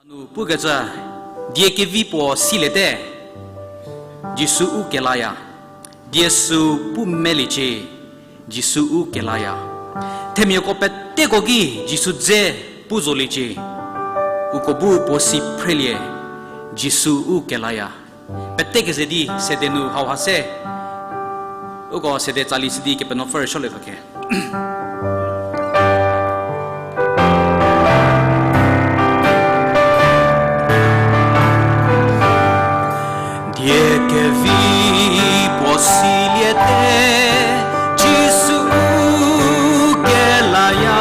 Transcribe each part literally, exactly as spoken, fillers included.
Nu pukecü, die kevi puo siliete, Jisu u kelaya. Die süu pu meliecie, Jisu u kelaya. Themiako peteko ki Jisu dze pu zoliecie. Uko bu puo si phrelie, Jisu u kelaya. Pete keze di sede nu hauha se. Uko sede tsali si di Kepenuopfü rüsuolie zo ke. Die kevi puo siliete, Jisu u kelaya,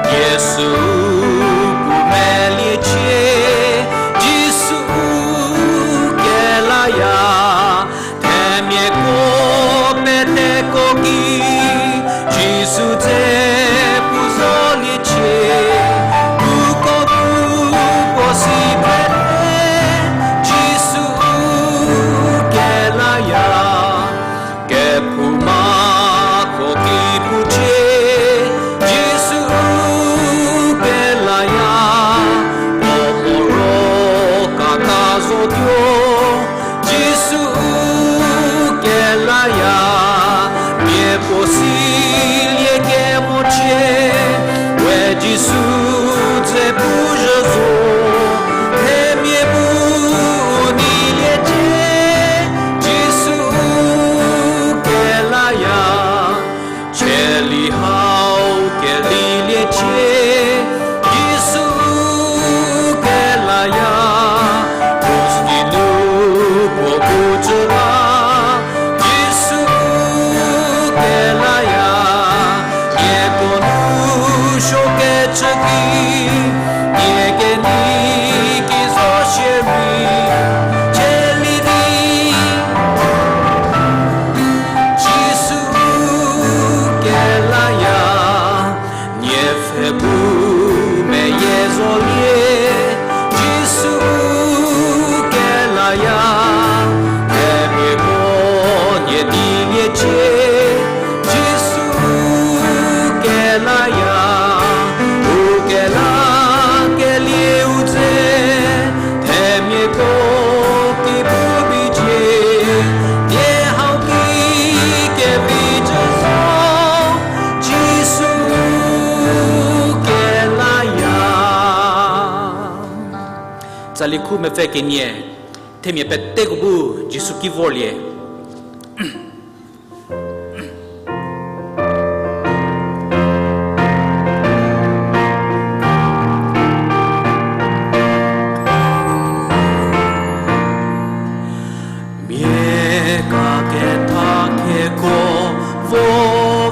Jisu u pu meliecie, Jisu u kelaya. Themiako peteko ki Jisu dze pu zoliecie, uko bu puo si phrelie, Jisu u kelaya. Kephoumako ki pucie, Jisu u kelaya. Puo moro kaka zotuo, Jisu u kelaya. Mia puo silie kemochie, we Jisu dze pu zhü zo. Themia bu u neiliecie, Jisu u kelaya. Cheli hau keliliecie, Jisu u kelaya. Krus ki nu puo pucü la, Jisu u kelaya. Nieko nu suo kecü ki, nie kenei ki zo shierei, cheli di Jisu u kelaya. Nie pfhe bu meyie zolie, Jisu u kelaya. Themiako nie neiliecie, Jisu u kelaya. U kela kelie u dze, themiako ki pu bicie, die hau ki kevi cü zo, Jisu u kelaya. Tsali khu mepfü kenie, themia peteko bu Jisu ki vorlie. Mia ka ketha kheko vo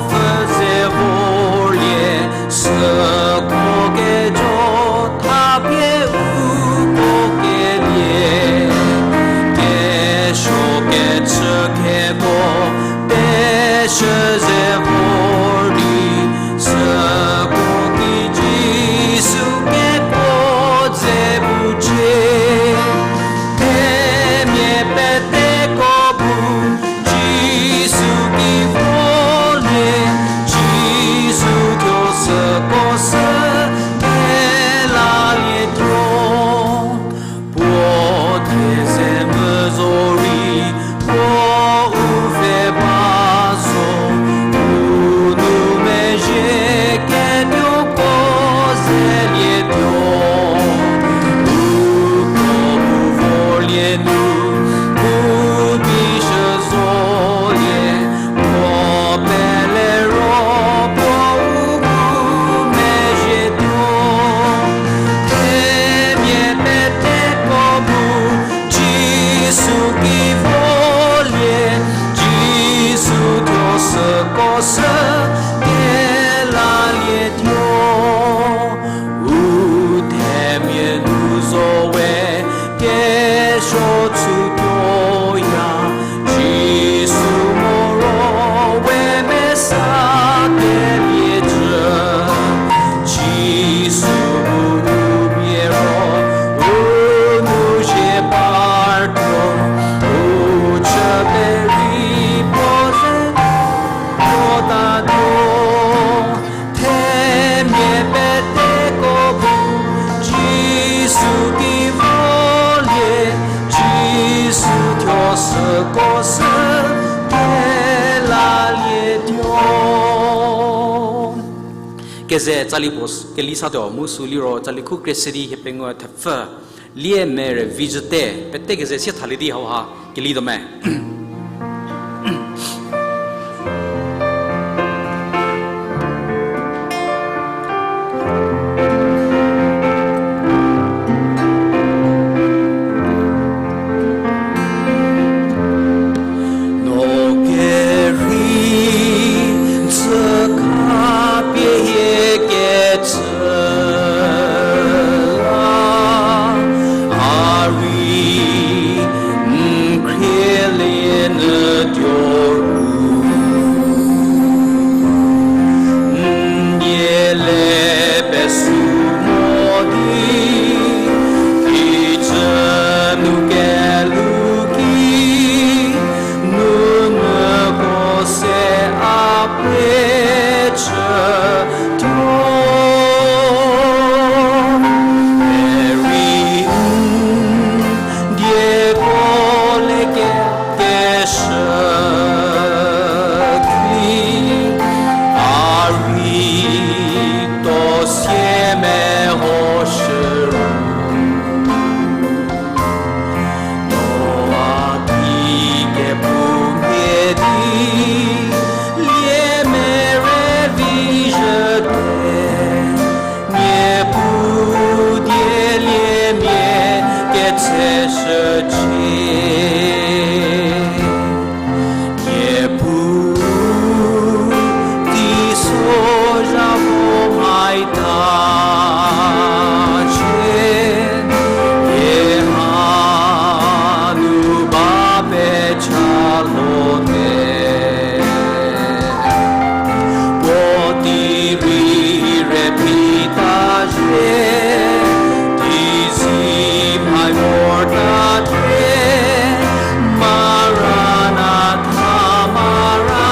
pfü ze vorlie, süko kejo thapie uko kelie, kesuo kechü kheko Süko sü kelalietuo. Keze tsali puo s-, keli satuo mu sü liro tsali khu kre se di hiepengou thepfü, lie mere vizhüte, pete keze sie thalie di hauha kelituo me. No kerhei, tsü khapie hie kecü la, a rei n khrielie nyü tuo ru. N nie le pesü mo di, kijü nu kelu ki, nunyüko se a pie chütuo. Derei n dieko le ke, keshü ki, a rei tuo sie mehoshü ru. No a ki kepumhie di, lie mere vizhüte, Niepuu die liemia ketseshücie. Niepuu teisozha vo mai ta cie, hie hanu ba pecha lote. Puotei rei re phita zhie, teizie mhai vorta thie, Maranatha, Maranatha.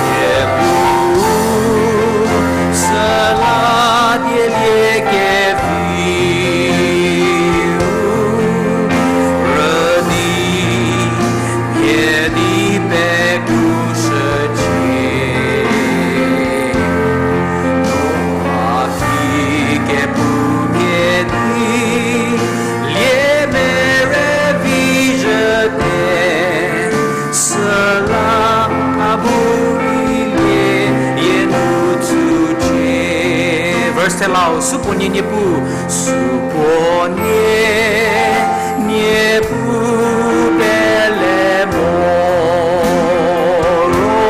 Niepuu, süla dielie keviu rü di, hie di pekushücie. No a ki kepumhie di, lie mere vizhüte, süla a bu rei lie yie nu tsücie. Verse ten lau, supuonie Niepuu, supuonie Niepuu pele mo ro,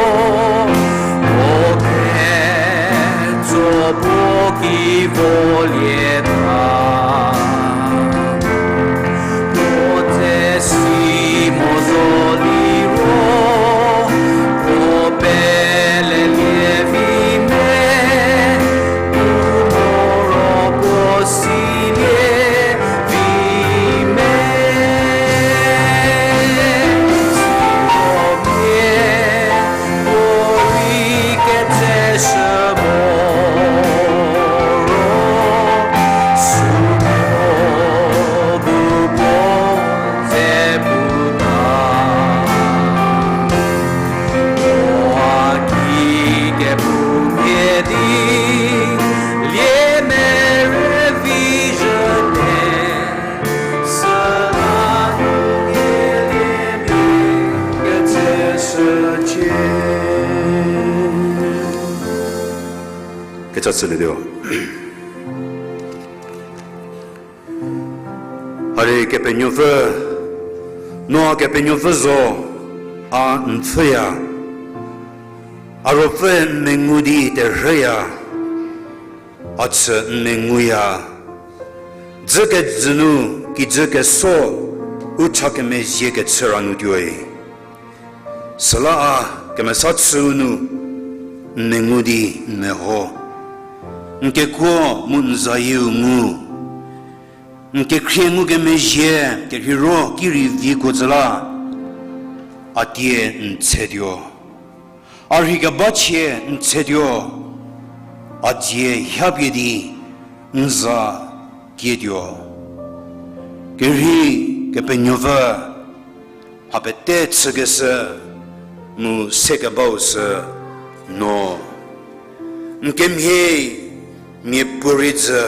puo ketso puo ki volie ta. Puo tse si mo zo liro, puo pelelie vi me, puo mo ro puo silie vi me. Siro mia puorei ketseshü mo ro, supuo bu puo ze pu ta. No a ki kepumhie di, lie mere vizhüte, süla nu lie lie mia ketseshücie. Kecha chülietuo. Hari Kepenuopfü, no Kepenuopfü zo, a n pfhüya, a ruopfü n mengu di terhüya, a chü n menguya, dzü kejü nu kijü keso u cha kemezhie kechü ra nu tuoi. Süla a kemesa chüu nu n mengu di n meho. N kekuo mu n zayieu ngu. N kekhrie ngukemezhie kerheiro ki rei vikuo tsü la, a tie n tsetuo. A rhei keba chie n tsetuo. A dzie hiapie di n za tietuo. Kerhei Kepenuopfü mha pete chükeshü mu sekebau sü no. N kemhie miapuorei dzü,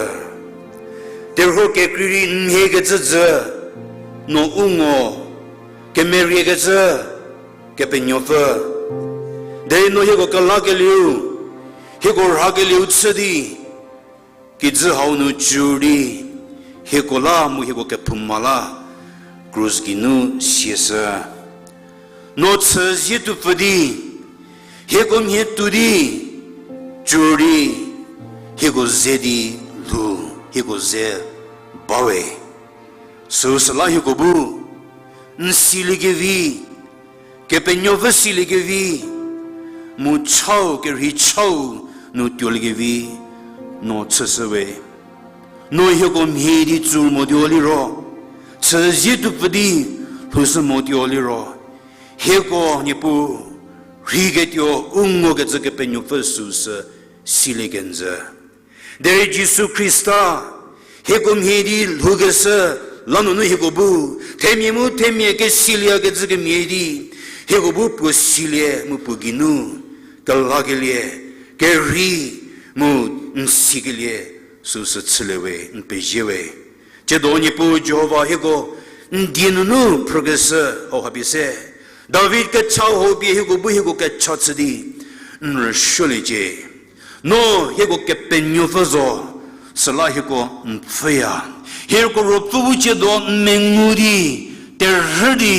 terhuo kekrei rei n mhiekecü dzü, no u ngo, kemeriekecü Kepenuopfü. Derei no hieko kelakelieu, hieko rhakelieu chü di, kijü hau nu cü di, hieko la mu hieko kephouma la krus geinu siashü. No chüzie tuopfü di, hieko mhie tuo di, cü di, hieko ze di lhou, hieko ze bawe. Süu süla hieko bu n siliekevi, Kepenuopfü siliekevi, mu chau kerhei chau nu tuoliekevi, no chüshüwe. No hieko mhie di tsur motuo liro, chüzie tuopfü di lhoushü motuo liro, hieko Niepuu rheiketuo u ngokecü Kepenuopfü süu sü silie kenjü. Derei Jisu Khrista hieko mhie di lhoukeshü lanunu hieko bu themia mu themia kesilieyakecü kemhie di, hieko bu puo silie mu puo geinu kelakelie, kerhei mu n sikelie süu sü chüliewe, n pezie we. Tsiedo Niepuu Jihova hieko n die nunu phrükeshü hauha pie se, David kecha hau pie hieko bu hieko kecha chü di n rüsuoliecie. No hieko Kepenuopfü zo, süla hieko n pfhüya. Hieko ruopfü bu tsiedo n mengu di, terhü di,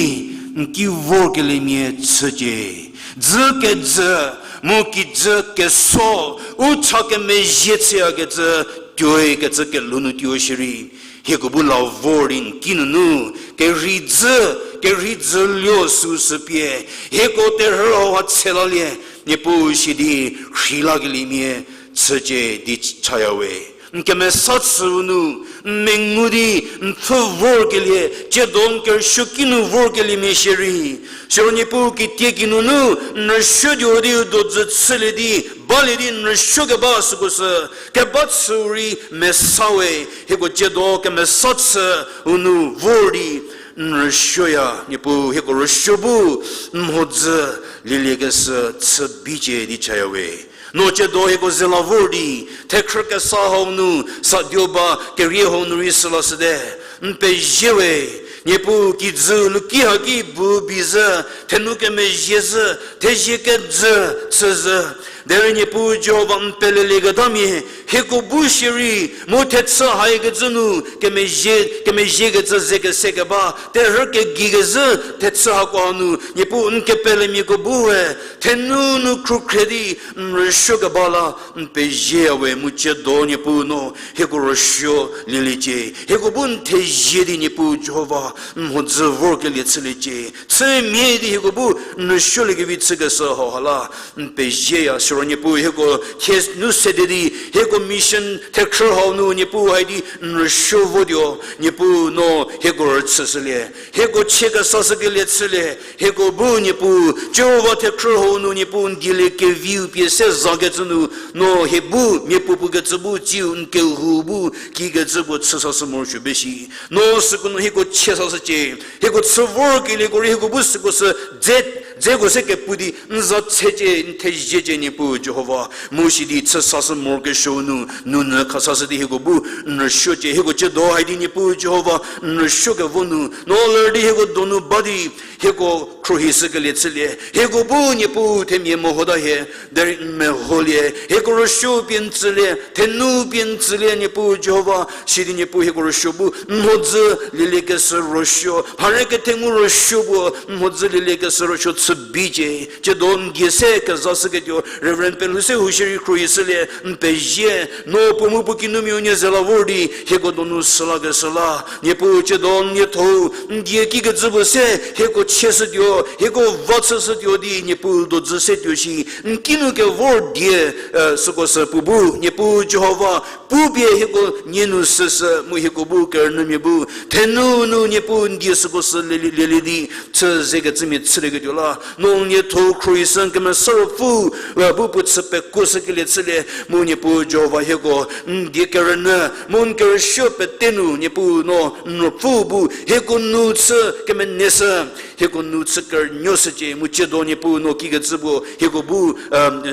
n ki vorkeliemia chücie. Dzü kejü, mu kijü keso, u cha kemezhie chüyakecü, tuoikecü kelhou nu tuo shierei, hieko bu la vor di n ki nunu kerhei dzü, kerhei dzüluo süu sü pie, hieko terhü hauha tse lalie, Niepuu sidi rheilakeliemia chücie di chayawe. N kemesa chüu nu, n mengu di, n pfhü vorkelie, tsiedo n kerüsuoki nu vorkeliemia shierei, siro Niepuu kitiekinu nu n rüsuotuo di u dodzü chülie di, balie di n rüsuokeba süko sü, keba chüu rei mesa we, hieko tsiedo kemesa chüu nu vor di n rüsuoya, Niepuu hieko rüsuo bu n mhodzü lieliekeshü chü bicie di chayawe. No tsiedo hieko ze la vor di, thekhrü kesa hau nu, sadio ba kerie hau nu rei süla shüte, n pezie we. Niepuu kijü luki haki bu bizhü, thenu kemezhie zhü, thezie kejü chüzhü. Derei Niepuu Jihova n pelelieketamia, hieko bu shierei, mu thechü haikecü nu, kemezhie, kemezhiekecü ze kese keba, terhü kegei kezhü, thechü hako hanu, Niepuu n kepelemiako bu we, thenu nu khrukhre di, n rüsuokeba la, n pezieya we, mu tsiedo Niepuu no, hieko rüsuo lieliecie, hieko bu n thezie di Niepuu Jihova, n mhodzü vorkelie chüliecie, chümia di hieko bu n rüsuoliekevi chükeshü hauha la, n pezieya, siro Niepuu hieko thie nu sede di, hieko mission thekhrü hau nu Niepuu hai di n rüsuo votuo, Niepuu no hieko rüchüshülie, hieko chie kesashükelie chülie, hieko bu Niepuu, Jihova thekhrü hau nu Niepuu n dieliekeviu pie se zakecü nu, no hie bu miapuopuo kecü bu tsiu n kehou bu kikecü puo chüsashü morosuo be shi. No süko nu hieko chie sashücie, hieko chü vorkelieko rei hieko bu süko sü dze, dzeko se kepu di n za tsecie, n theziecie Niepuu Jihova. Mu sidi chüsashü morokesuo nu, nounyü khasashü di hieko bu n rüsuocie, hieko tsiedo hai di Niepuu Jihova n rüsuokevo nu, no ler di hieko donu ba di, hieko khruohishükelie chülie, hieko bu Niepuu themia mehota hie, derei n meholie, hieko rüsuo pie n tsülie, thenu pie n tsülie Niepuu Jihova, sidi Niepuu hieko rüsuo bu n mhodzü lieliekeshü rüsuo, mhare kethengu rüsuo puo n mhodzü lieliekeshü rüsuo chü bicie, tsiedo n die se kezashüketuo Reverend Pelhouse Hushierei khruohishülie, n pezie, no puo mu puo kinumia unie ze la vor di, hieko donu sülakeshü la, Niepuu tsiedo n nietho-u, n die kikecü puo se, hieko chieshütuo, hieko va chüshütuo di, Niepuu dodzü setuo shi, n kinu kevor die, e, süko sü puo bu, Niepuu Jihova, Pu pie hieko nie nu süsü mu hieko bu kerünyümia bu, thenu nu Niepuu n die süko sü lielie di, chü zekecümia chülieketuo la, no n nietho khruohi sü n kemesa ruopfü, bu puo chü pekuoshükelie chülie, mu Niepuu Jihova hieko, n die kerünyü, mu n kerüsuo pete nu Niepuu no n ruopfü bu, hieko nu chü kemeneshü, hieko nu chü kerünuoshücie, mu tsiedo Niepuu no kikecü puo, hieko bu,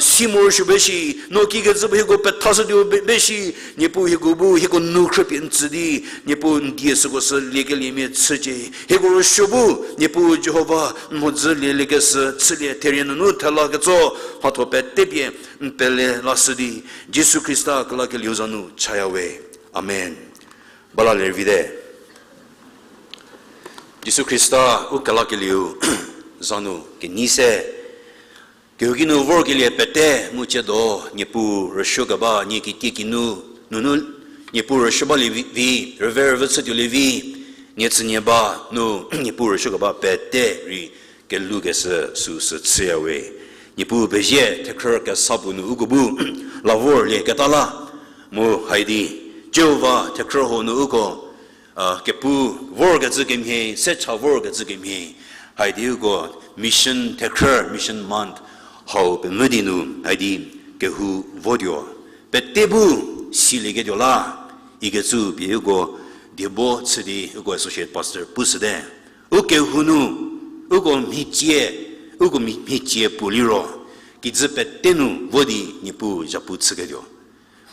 si morosuo be shi, no kikecü puo hieko pethashütuo be, be shi, Niepuu hieko bu, hieko nu khrüpie n tsü di, Niepuu n die süko sü liekeliemia chücie. Hieko rüsuo bu, Niepuu Jihova, n mhodzü lieliekeshü chülie therie nunu thela ketso, mhatho pete pie n pele lashü di, Jisu Khrista kelakelieu za nu chaya we. Amen. Bala lervite. Jisu Khrista u kelakelieu za nu kenei se, kehouki nu vorkelie pete mu tsiedo, Niepuu rüsuokeba, nie kitiekinu, nunu, Niepuu rüsuo balie vi, vi, rüve rüvü chütuolie vi, nie tsünie ba, nu, Niepuu rüsuokeba pete rei kelhoukeshü süsü chüya we. Niepuu pezie thekhrü kesa puo nu uko bu, la vorlieketa la, mu haidi, Jihova thekhrü ho nu uko, kepu vorkecü kemhie, se cha vorkecü kemhie, haidi uko mission thekhrü, mission month, hau pemvü di nu, haidi kehou votuo. Pete bu silieketuo la, ikecü pie uko diebo chü di uko associate pastor pushüte. U kehou nu, uko mhicie, uko mhi-, mhicie puo liro, kijü pete nu vo di Niepuu zhapu chüketuo.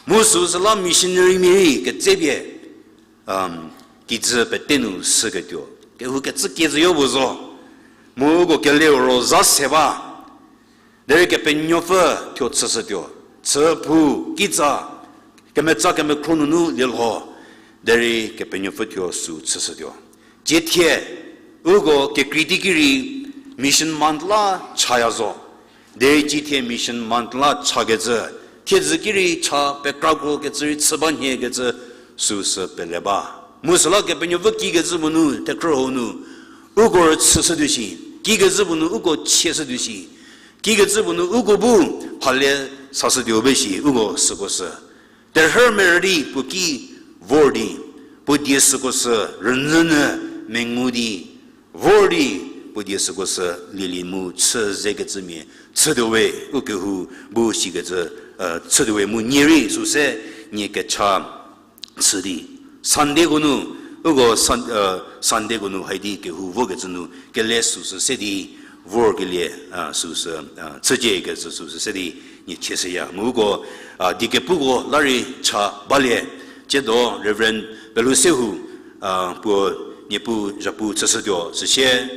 Mu süsüla missionarymia rei ketsepie, kijü pete nu shüketuo. Kehou kecü kiezüyo puo zo. Mu uko kele ro za se ba. Derei Kepenuopfü thuo chüshütuo. Chü phu, kitsa, kemetsa kemekhro nunu lielho. Derei Kepenuopfü thuo sü chüshütuo. Tsiethie, uko kekrei teiki rei mission month la chaya zo. Derei tsiethie mission month la chakecü, thiedzü ki rei cha pekrako kecü rei chü ba nhiekecü süsü pele ba. Mu süla Kepenuopfü kikecü puo nu, thekhrü ho nu, uko rüchüshütuo shi, kikecü puo nu uko chieshütuo shi, kikecü puo nu uko bu hale sashütuo be shi, uko süko sü. Terhü merü di puo ki vor di, puo die süko sü rünyünyü mengu di, vor di, puo die süko sü lielie mu chü zekecümia chütuo we, u kehou bu sikecü, chütuo we mu nie rei süse nie kecha chü di. Sundayko nu, uko Sun-, Sundayko nu haidi kehou vokecü nu kele süsü se di vorkelie, süsü, chüciekecü süsü se di nie chieshüya. Mu uko, die kepuko la rei cha balie, tsiedo Reverend Pelusehu, puo Niepuu zhapu chüshütuo, süsie,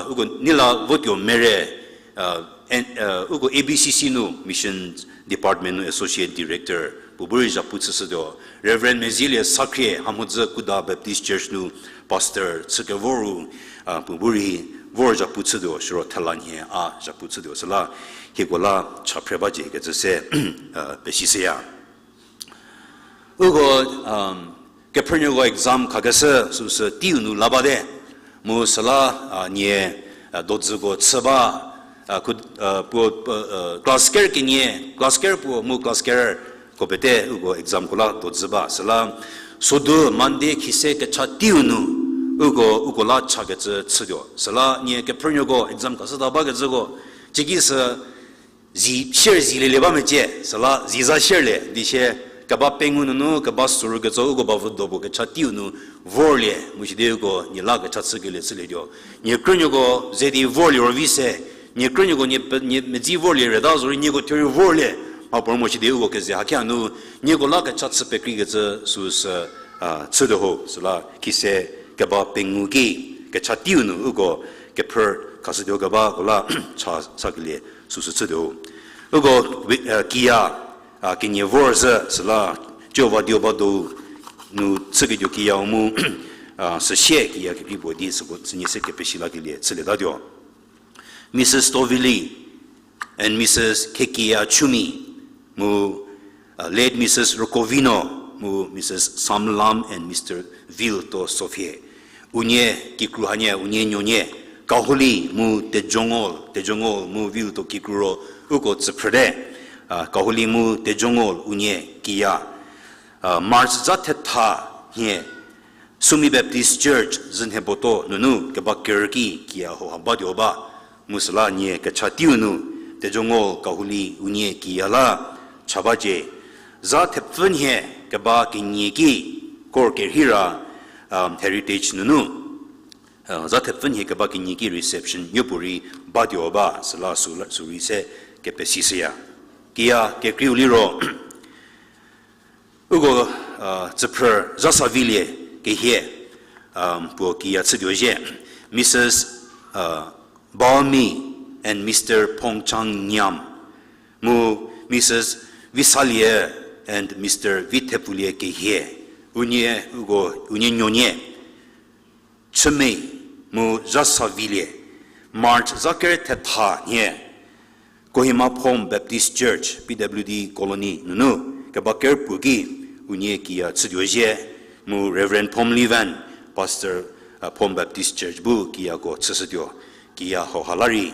uko nei la votuo mere, uko A B C C nu Mission Department nu Associate Director, puo bu rei zhapu chüshütuo. Reverend Mezielie Sakhrie, Hamhodzü Kuda Baptist Church nu Pastor chükevor ru, puo bu rei vor zhapu chütuo, siro thela nhie a zhapu chütuo, süla hieko la cha phre bacie kecü se, pesishüya. Uko, kephrünuoko exam khakeshü süsü teiu nu la bate. Mu süla, nie, dodzüko chü ba, puo, class ker kenie, class ker puo mu class ker ko pete uko examko la dodzü ba. Süla sodu Monday khise kecha teiu nu uko, uko la chakecü chütuo. Süla nie kephrünuoko exam khashüta bakecüko, cieki sü zi sier zi lielie ba mecie, süla zi za sierlie di sie, keba pengou nunu keba soru ketso uko bavü do puo kecha teiu nu vorlie, mu sidi uko nie la kecha chükelie chülietuo. Nie krünuoko ze di vorlie ro vi se, nie krünuoko nie, nie medzi vorlie reta zorei nieko thuo rei vorlie, mha puorei mo sidi uko keze hakia nu nieko la kecha chü pekreikecü süsü, chütuo ho, süla khise keba pengou ki kecha teiu nu uko kephrü khashütuo kebako la cha sakelie süsü chütuo ho. Uko, kiya, kenie vorzhü süla Jihova dioba do nu chüketuo kiyau mu, süsie kiya kekrei puo di süko sünie se kepesi lakelie chülietatuo. Mrs Tovili and Mrs Khekiya Chumi, mu, late Mrs Rokovino, mu Mrs Samlam and Mr Vilto Sofie. Unie kikru hanie, unie nuonie, Kaholi mu Tejongol, Tejongol mu Vilto kikru ro uko tsüphrüte, Kaholi mu Tejongol unie kiya. March za thetha nhie Sumi Baptist Church Zünheboto nunu keba ker ki kiya hauha batuo ba, mu süla nie kecha teiu nu Tejongo Kahuli unie kiya la cha bacie. Za thepfü nhie keba kenie ki kor kerhei ra Heritage nunu za thepfü nhie keba kenie ki reception yopuorei batuo ba, süla sü rei se kepesishüya. Kiya kekreiu liro uko tsüphrü Zasavilie Kehie, puo kiya chütuo zhie, Mrs Baomi and Mr Pongchang Nyam, mu Mrs Visalie and Mr Vithepfulie Kehie, unie, uko unie nuonie Chümei mu Zasavilie, March za ker thetha nhie Kohima Phom Baptist Church, P W D Colony nunu keba ker puo ki unie kiya chütuo zhie, mu Reverend Phomlivan, Pastor Phom Baptist Church bu kiyako chüshütuo. Kiya hauha la rei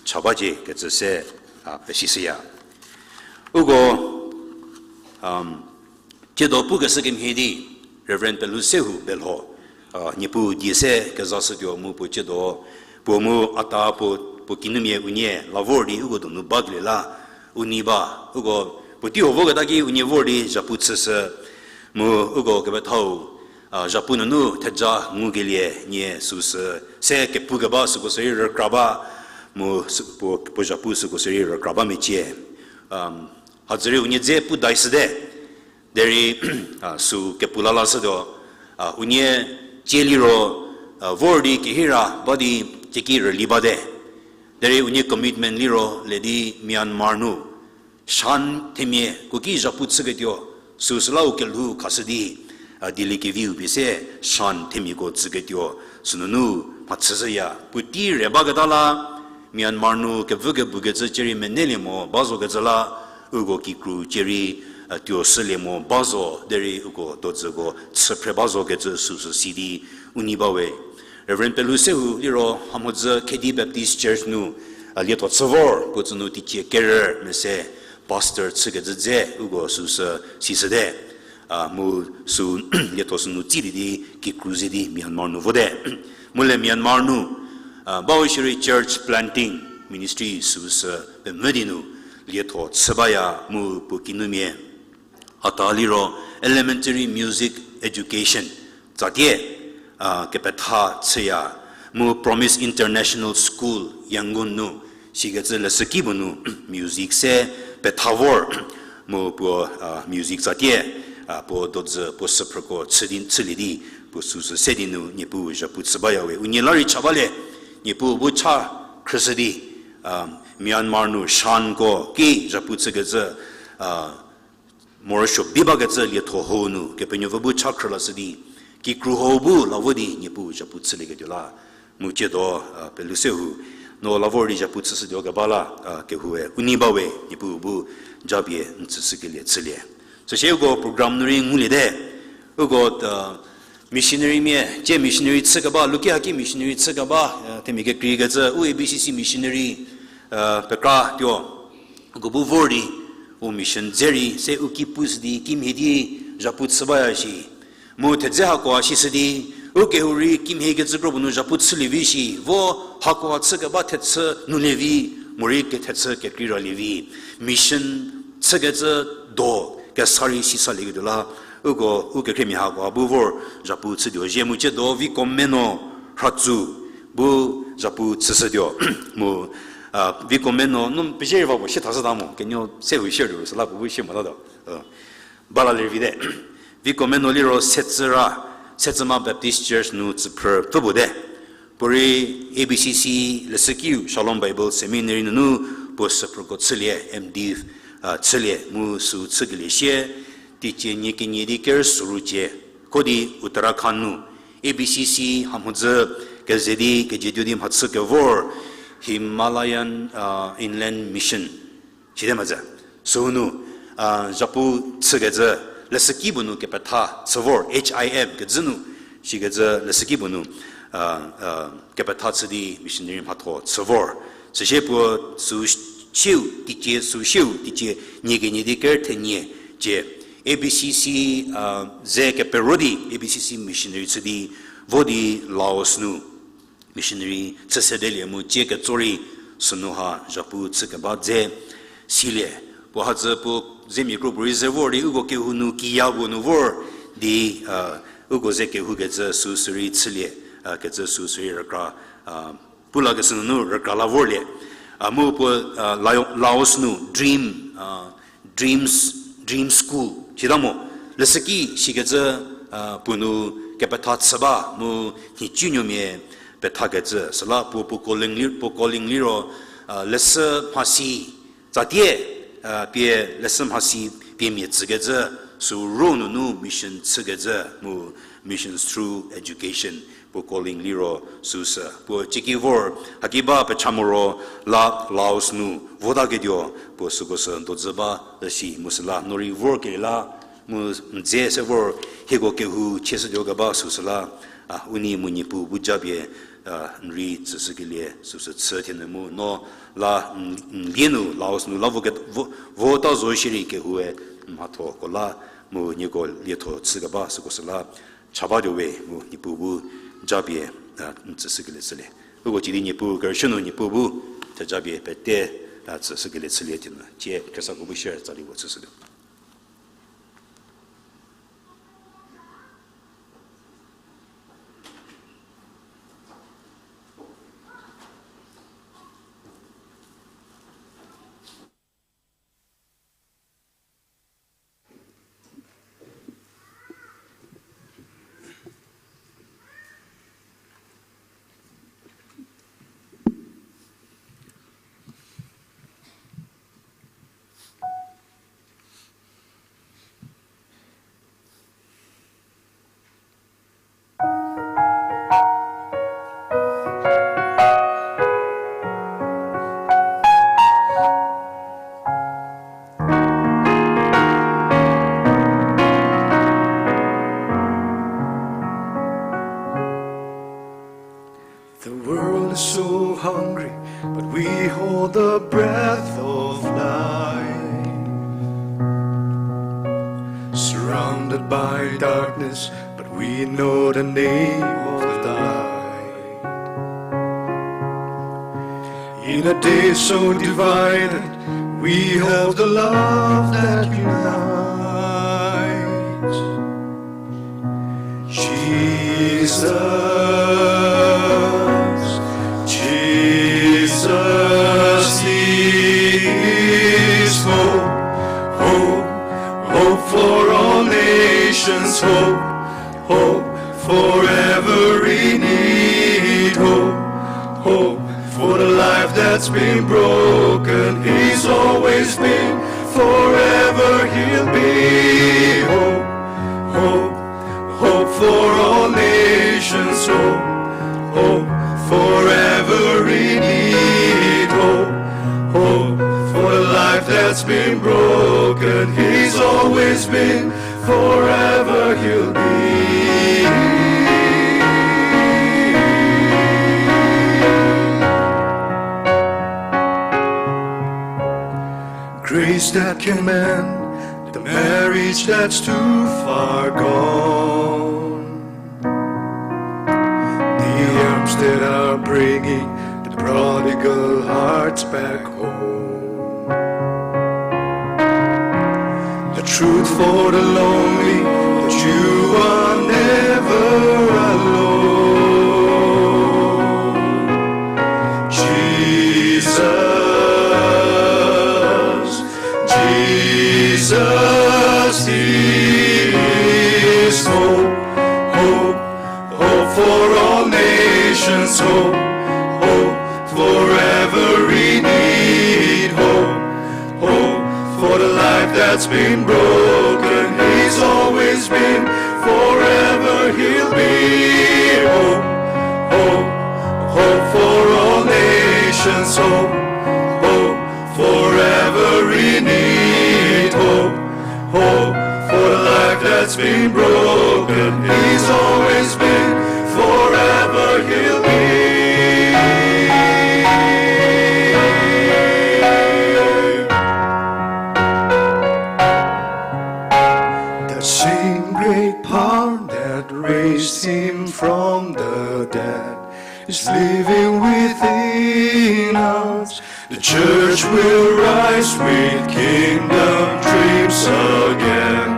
cha bacie kecü se pesishüya. Uko tsiedo pukeshü kemhie di Reverend Pelhusehou Belho, Niepuu die se kezashütuo mu puo tsiedo, puo mu a ta puo, puo kinumia unie la vor di uko donu bakelie la u nei ba, uko puotei ho voketa ki unie vor di zhapu chüshü, mu uko kepethau zhapu nunu theja ngukelie nie süsü se kepukeba süko sürei rükra ba, mu puo, puo zhapu süko sürei rükra ba mecie. Hadzürei unie dze pu dai shüte. Derei sü kepu la lashütuo, unie tsie liro vor di kehira ba di tieki rüli bate. Derei unie commitment liro le di Myanmar nu Shan themiako ki zhapu chüketuo, süsü la u kelhou khashü di, Dili keviu pie se Shan themiako tsüketuo, sünunu mhachüshüya. Puotei re baketa la Myanmar nu kevü kebukecü cierei menelie mo ba zokecü la, uko kikru cierei tuo shülie mo ba zo, derei uko dodzüko chüphre ba zokecü süsü si di u nei bawe. Reverend Pelhusehou liro Hamhodzü Khedi Baptist Church nu lietho chü vor, puo tsü nu teicie kerü mese pastor chükecü dze uko süsü sishüte. Mu sü lietho sünu tsilie di kikru ze di Myanmar nu vote. Mu le Myanmar nu bau shierei church planting ministry süsü pemvü di nu lietho chü baya mu puo kinumia a ta liro elementary music education tsatie kepetha chüya, mu Promise International School Yangon nu sikecü leshüki puo nu music se petha vor, mu puo music tsatie puo dodzü puo süphrüko chü di, chülie di, puo süsü se di nu Niepuu zhapu chü baya we. Unie la rei cha balie, Niepuu bu cha khrüshü di Myanmar nu Shanko ki zhapu chükecü, morosuo bi bakecü lietho hou nu Kepenuopfü bu cha khrü lashü di, kikru hou bu la vo di Niepuu zhapu chülieketuo la. Mu tsiedo Pelhusehou, no la vor di zhapu chüshütuo keba la kehoue u nei bawe, Niepuu bu japie n tsüshükelie chülie. Süsie uko program nu rei nguliete, uko missionary mia, tsie missionary chü keba, luki haki missionary chü keba, themia kekreikecü u A B C C missionary pekra tuo, uko bu vor di u mission dze rei se u ki pushü di kimhie di zhapu chü baya shi. Mu thedze hakoa shishü di, u kehou rei kimhie kecü kropuo nu zhapu chülie vi shi, vo hakoa chü keba thechü nulie vi, morei kethechü kekrei ralie vi. Mission chükecü do kesa rei sisalieketuo la, uko u kekhriemia hakoa bu vor zhapu chütuo zhie. Mu tsiedo Vikomeno Rhatsu bu zhapu chüshütuo. Mu Vikomeno, no pezhie rei va puo sie thashüta mo, kenuo se hu share tuo süla puo bu shie motatuo. Bala lervite. Vikomeno liro Setsüra, Setsüma Baptist Church nu tsüphrü pfü puo te. Puorei A B C C leshükiu Shalom Bible Seminary nunu puo süphrüko chülie, M.Div chülie mu sü chükelie sie, teicie nie kenie di ker soru cie, ko di Uttarakhand nu A B C C hamhodzü keze di kejietuo di mhachü kevor Himalayan Inland Mission site mhazü. Süu nu zhapu chükecü leshüki puo nu kepetha chü vor, H I M kecü nu, sikecü leshüki puo nu kepetha chü di missionary mhatho chü vor. Süsie puo sü sieu teicie, sü sieu teicie nie kenie di ker thenie cie, A B C C, a, ze kepero di A B C C missionary chü di, vo di Laos nu missionary chü sedelie mu tsie ketso rei sünu ha zhapu chü keba dze silie. Puo hadzü puo zemia kro puorei ze vor di uko kehou nu kiya puo nu vor di, a, uko ze kehoukecü süsü rei chülie, a, kecü süsü rei rükra, a, pu lakeshü nunu rükra la vorlie. A, mu puo, a, Lao-, Laos nu Dream, a, Dreams, Dream School sita mo. Leshüki sikecü, a, puo nu kepetha chü ba mu nhicunuomia pethakecü. Süla puo, puo calling li-, puo calling liro, a, leshü mhasi tsatie, a, pie leshü mhasi pie mia tsükecü, sü ro nunu mission chükecü, mu missions through education, puo calling liro süsü. Puo cieki vor, haki ba pecha moro la Laos nu votaketuo, puo süko sü dozü ba, si mu süla, no rei vorkelie la, mu n dze se vor, hieko kehou chieshütuo keba süsü la, a, u nei mu Niepuu bu japie, a, n rei tsüshükelie süsü chü thie nu mu, no la n, n lie nu, Laos nu la vo ke, vo, vota zo shierei kehoue, n mhathoko la, mu nieko lietho chükeba süko sü la, cha batuo we mu Niepuu bu japie, a, n tsüshükelie chülie. Uko cidi Niepuu kerüshü nu Niepuu bu, thejapie pete, a, tsüshükelie chülie thie nu. Tie khriesako bu share tsali puo chüshütuo. The world is so hungry, but we hold the breath of life. Surrounded by darkness, but we know the name of the light. In a day so divided, we have the love that unites. Jesus, Jesus is hope, hope, hope for all nations, hope, hope for every need, hope, hope for the life that's been broken. He's always been, forever he'll be. Hope, hope, hope for all nations. Hope, hope for every need. Hope, hope for the life that's been broken. He's always been, forever he'll be. Grace that can mend the marriage that's too far gone. The arms that are bringing the prodigal hearts back home. The truth for the lonely, that you are never alone. Jesus, Jesus is hope, hope, hope for all nations, hope, hope for every need, hope, hope for the life that's been broken. He's always been, forever he'll be. Hope, hope, hope for all nations, hope, hope for every need, hope, hope for the life that's been broken. He's always been, forever he'll be. raised him from the dead is living within us. The church will rise with kingdom dreams again.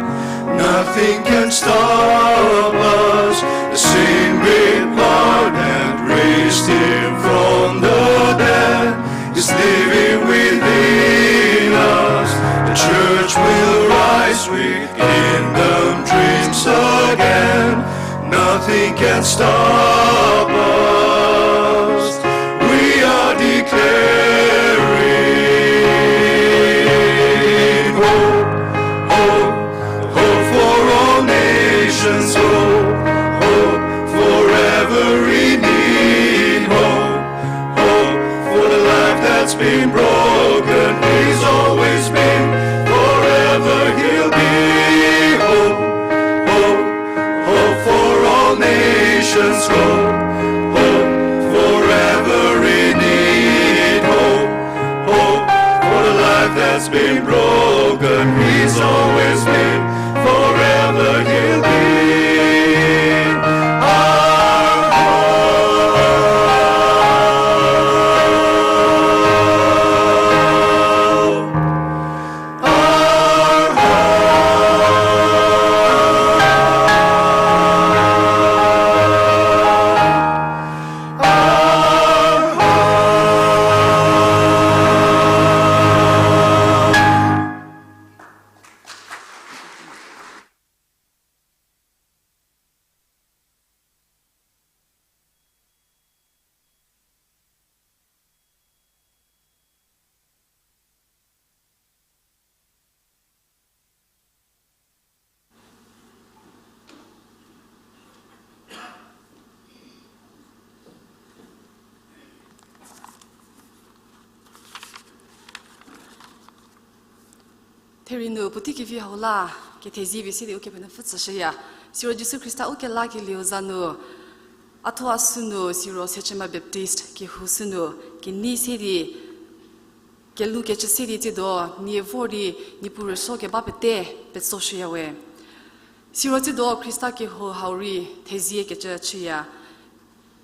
Nothing can stop us. The same great power that raised him from the dead is living within us. The church will rise with kingdom dreams again. Nothing can stop us. We are declaring hope, hope, hope for all nations, hope, hope for every need, hope, hope for the life that's been broken. He's always been, forever he'll be. Hope, hope, hope for all nations. Hope, hope for every need. Hope, hope for the life that's been broken. He's always been, forever he'll be. Our hope. Therie nu puotei kevi hau la, kethezie pie se di Ukepenuopfü tsüshüya. Siro Jisu Khrista ukelakelieu za nu, a thuo a sü nu, siro Sechüma Baptist kehou sü nu, kenei se di, kelhoukecü se di tsiedo, nie vor di, Niepuu rüsuo keba pete, petsoshüya we. Siro tsiedo Khrista kehou hau rei, theziekecü chüya.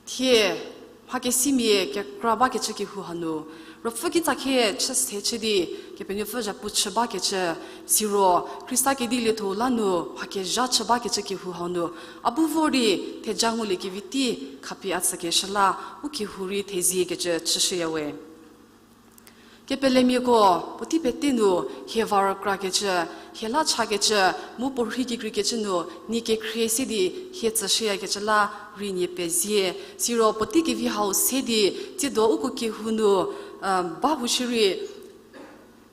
Thie, mhakesimia kekra bakecü kehou hanu, ruopfü kitsakhie chü se chü di, Kepenuopfü zhapu chü bakecü, siro, Khrista kedi lietho la nu, mhakezha chü bakecü kehou hau nu, a bu vor di, theja nguliekevi tei khapie a tsükeshü la, u kehou rei theziekecü chüshüya we. Kepelemiako, puotei pete nu, hie va rükrakecü, hie la chakecü, mu puo rhei kekreikecü nu, nie kekhrie se di, hie tsüshüyakecü la, rei nie pezie. Siro puotei kevi hau se di, tsiedo uko kehou nu, ba hu shierei,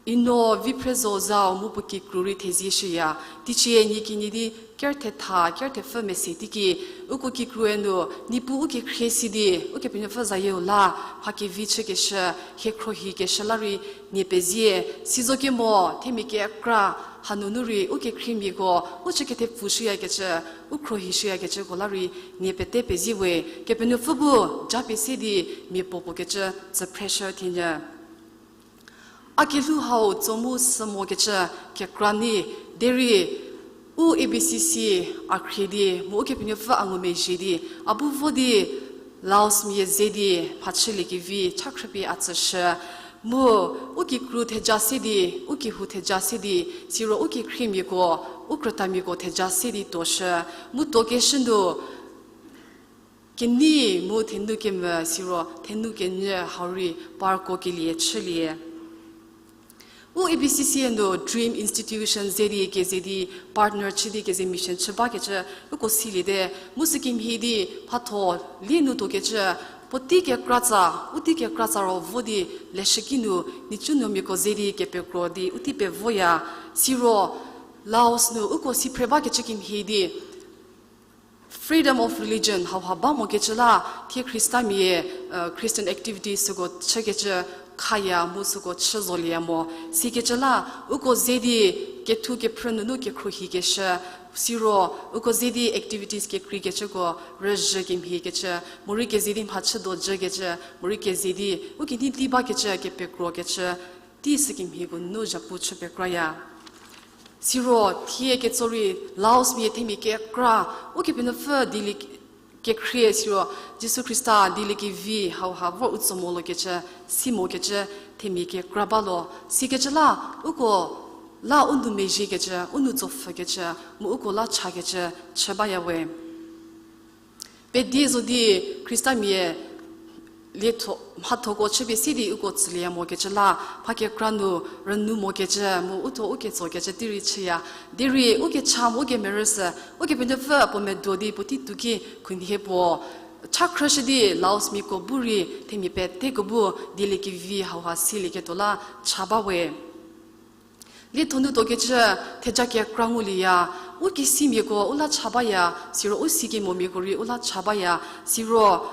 Ino Viphrezo zau mu puo kikru rei thezieshüya. Teicie nie kenie di ker thetha, ker thepfü mese teiki, uko kikrue nu, Niepuu u kekhrie si di, Ukepenuopfü zayieu la, mhakevi chükeshü, hie khruohikeshü la rei nie pezie. Sizo kemo, themia kekra, hanunu rei, u kekhriemiako, u chü kethepfu shüyakecü, u khruohishüyakecüko la rei nie pete pezie we. Kepenuopfü bu, japie se di, mia puo puo kecü, tsüphreshü thienyü. A kelhou hau tso mu sü mokecü kekra nyi, derei u A B C C a khrie di, mu Ukepenuopfü a ngumezhie di, a bu vo di, Laosmia ze di, mhachüliekevi, cha khrüpie a tsüshü, mu u kikru theja se di, u kehou theja se di, siro u kekhriemiako, u krütamiako theja se di tuoshü, mu tuokeshü nu, kenei mu thenu kemvü siro thenu kenyü hau rei parko kelie chülie. U A B C C nu Dream Institution ze di keze di partner chü di keze mission chü bakecü uko siliete, mu sükemhie di mhatho lie nu tuokecü, puotei kekratsa, u tei kekratsa ro vo di leshüki nu, nhicunuomiako ze di kepekro di u tei pevoya, siro Laos nu uko si phre bakecü kemhie di, freedom of religion hauha ba mokecü la, thie Khristamia, Christian activities süko chükecü khaya mu süko chü zolieya mo. Sikecü la, uko ze di kethu kephrü nunu kekhruohikeshü, siro uko ze di activities kekreikecüko rüzhü kemhiekecü, morei keze di mhachü dojükecü, morei keze di u kenei tei bakecü kepekrokecü, tei sükemhieko nunu zhapu chü pekraya. Siro thie ketso rei Laosmia themia kekra, Ukepenuopfü dilie kekhrie siro, Jisu Khrista dieliekevi hauha vor u tso molokecü, si mokecü themia kekra ba lo. Sikecü la, uko la u nou mezhiekecü, u nou tsopfhükecü, mu uko la chakecü chü baya we. Pedi zo di Khristamia lietho, mhathoko chüpie si di uko tsülieya mokecü la, mha kekra nu rünou mokecü mu uthuo u ketsokecü tei rei chüya. Derei ukecha mu ukemerü sü, Ukepenuopfü puo medo di puotei tuo ki khunhie puo cha khrüshü di Laosmiako bu rei themia peteko bu dieliekevi hauha silieketuo la cha ba we. Lietho nu tuokecü theja kekra ngulieya, u kesimiako u la cha baya, siro u sikemo-miako rei u la cha baya, siro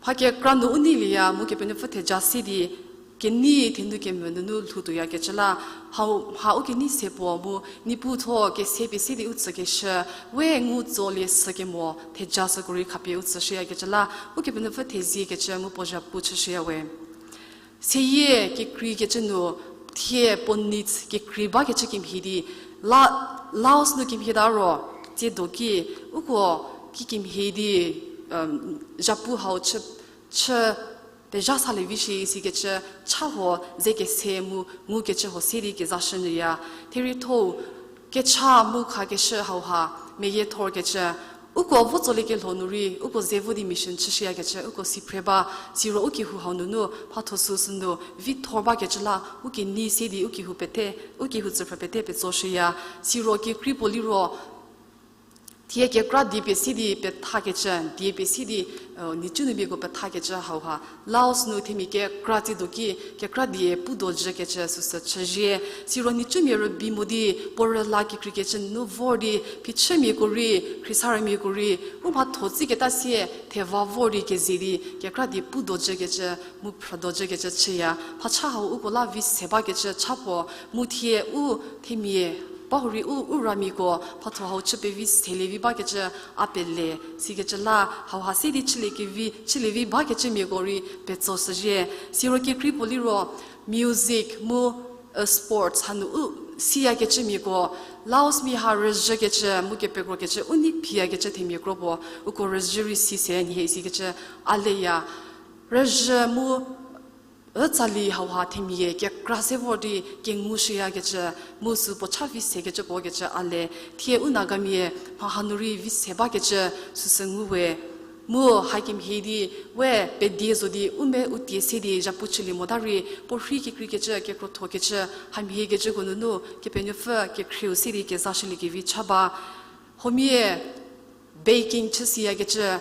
mha kekra nu u neilieya mu Kepenuopfü theja se di kenei thenu kemvü nunu lhoutuoyakecü la, hau mha u kenei se puo mu Niepuu thuo kese pie se di u tsükeshü, we ngu tsolie sükemo theja süko rei khapie u tsüshüyakecü la, Ukepenuopfü theziekecü mu puo zhapu chüshüya we. Seyie kekreikecü nu thie puo needs kekrei bakecü kemhie di, la, Laos nu kemhie ta ro, tsiedo ki, uko ki kemhie di, zhapu hau chü, chü pezha salie vi shi isikecü cha huo ze kese mu ngukecü huo se di kezashünyüya. Therei thuo kecha mu khakeshü hauha meyie thorkecü, uko vo tsoliekelho nu rei uko ze vo di mission chüshüyakecü uko si phre ba, siro u kehou hau nunu mhatho süsü nu vi thor bakecü la u kenei se di u kehou pete, u kehou tsüphrü pete petsoshüya. Siro kekrei puo liro thie kekra die pie se di pethakecü, die pie se di, nhicumia miako pethakecü hauha Laos nu themia kekra tsiedo ki kekra die pu dojükecü süsü chüzhie. Siro nhicumia rübei mo di puo rüla kekreikecü nunu vor di phichümiako rei, khriesarümiako rei, u mhatho tsüketa sie theva vor di keze di kekra die pu dojükecü mu phrü dojükecü chüya. Mhacha hau uko la vi se bakecü cha puo, mu thie u themia ba hurei u, u ramiako mhatho hau chü pevi selie vi bakecü a pele, sikecü la hauha se di chüliekevi, chülie vi bakecümiako rei petso shüzhie. Siro kekrei puo liro music mu sports hanu u siyakecümiako, Laosmia ha rüzhükecü mu kepekrokecü u nei phiyakecü themia kro puo, uko rüzhü rei si se nhie isikecü a leya. Rüzhü mu ütsali hauha themia kekra se vor di kengushüyakecü, mu sü puo cha vi sekecü puo kecü a le. Thie u Nagamia mha hanu rei vi se bakecü süsü ngu we. Mu hakemhie di we pedie zo di u me u tie se di zhapu chülie mota rei puo rhei kekreikecü, kekrothokecü, hamhiekecüko nunu Kepenuopfü kekhrieu se di kezashüliekevi cha ba. Huomia baking chüsiyakecü,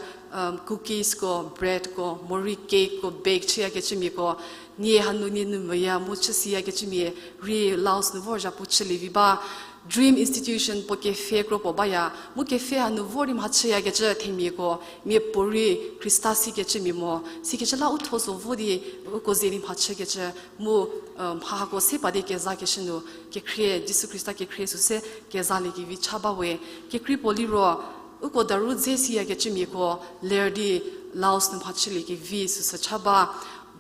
cookies ko, bread ko, morei cake ko bake chüyakecümiako, nie hanu nie nu moya mu chüsiyakecümia rei Laos nu vor zhapu chülie vi ba. Dream Institution puo cafe kro puo baya, mu cafe hanu vor di mhachüyakecü themiako, miapuorei Khrista sikecümia mo, sikecü la u thuo zo vo di uko ze di mhachükecü, mu mha hako se pa di kezakeshü nu kekhrie, Jisu Khrista kekhrie süse kezaliekevi cha ba we. Kekrei puo liro, uko daru dze siyakecümiako ler di Laos nu mhachüliekevi süsü cha ba.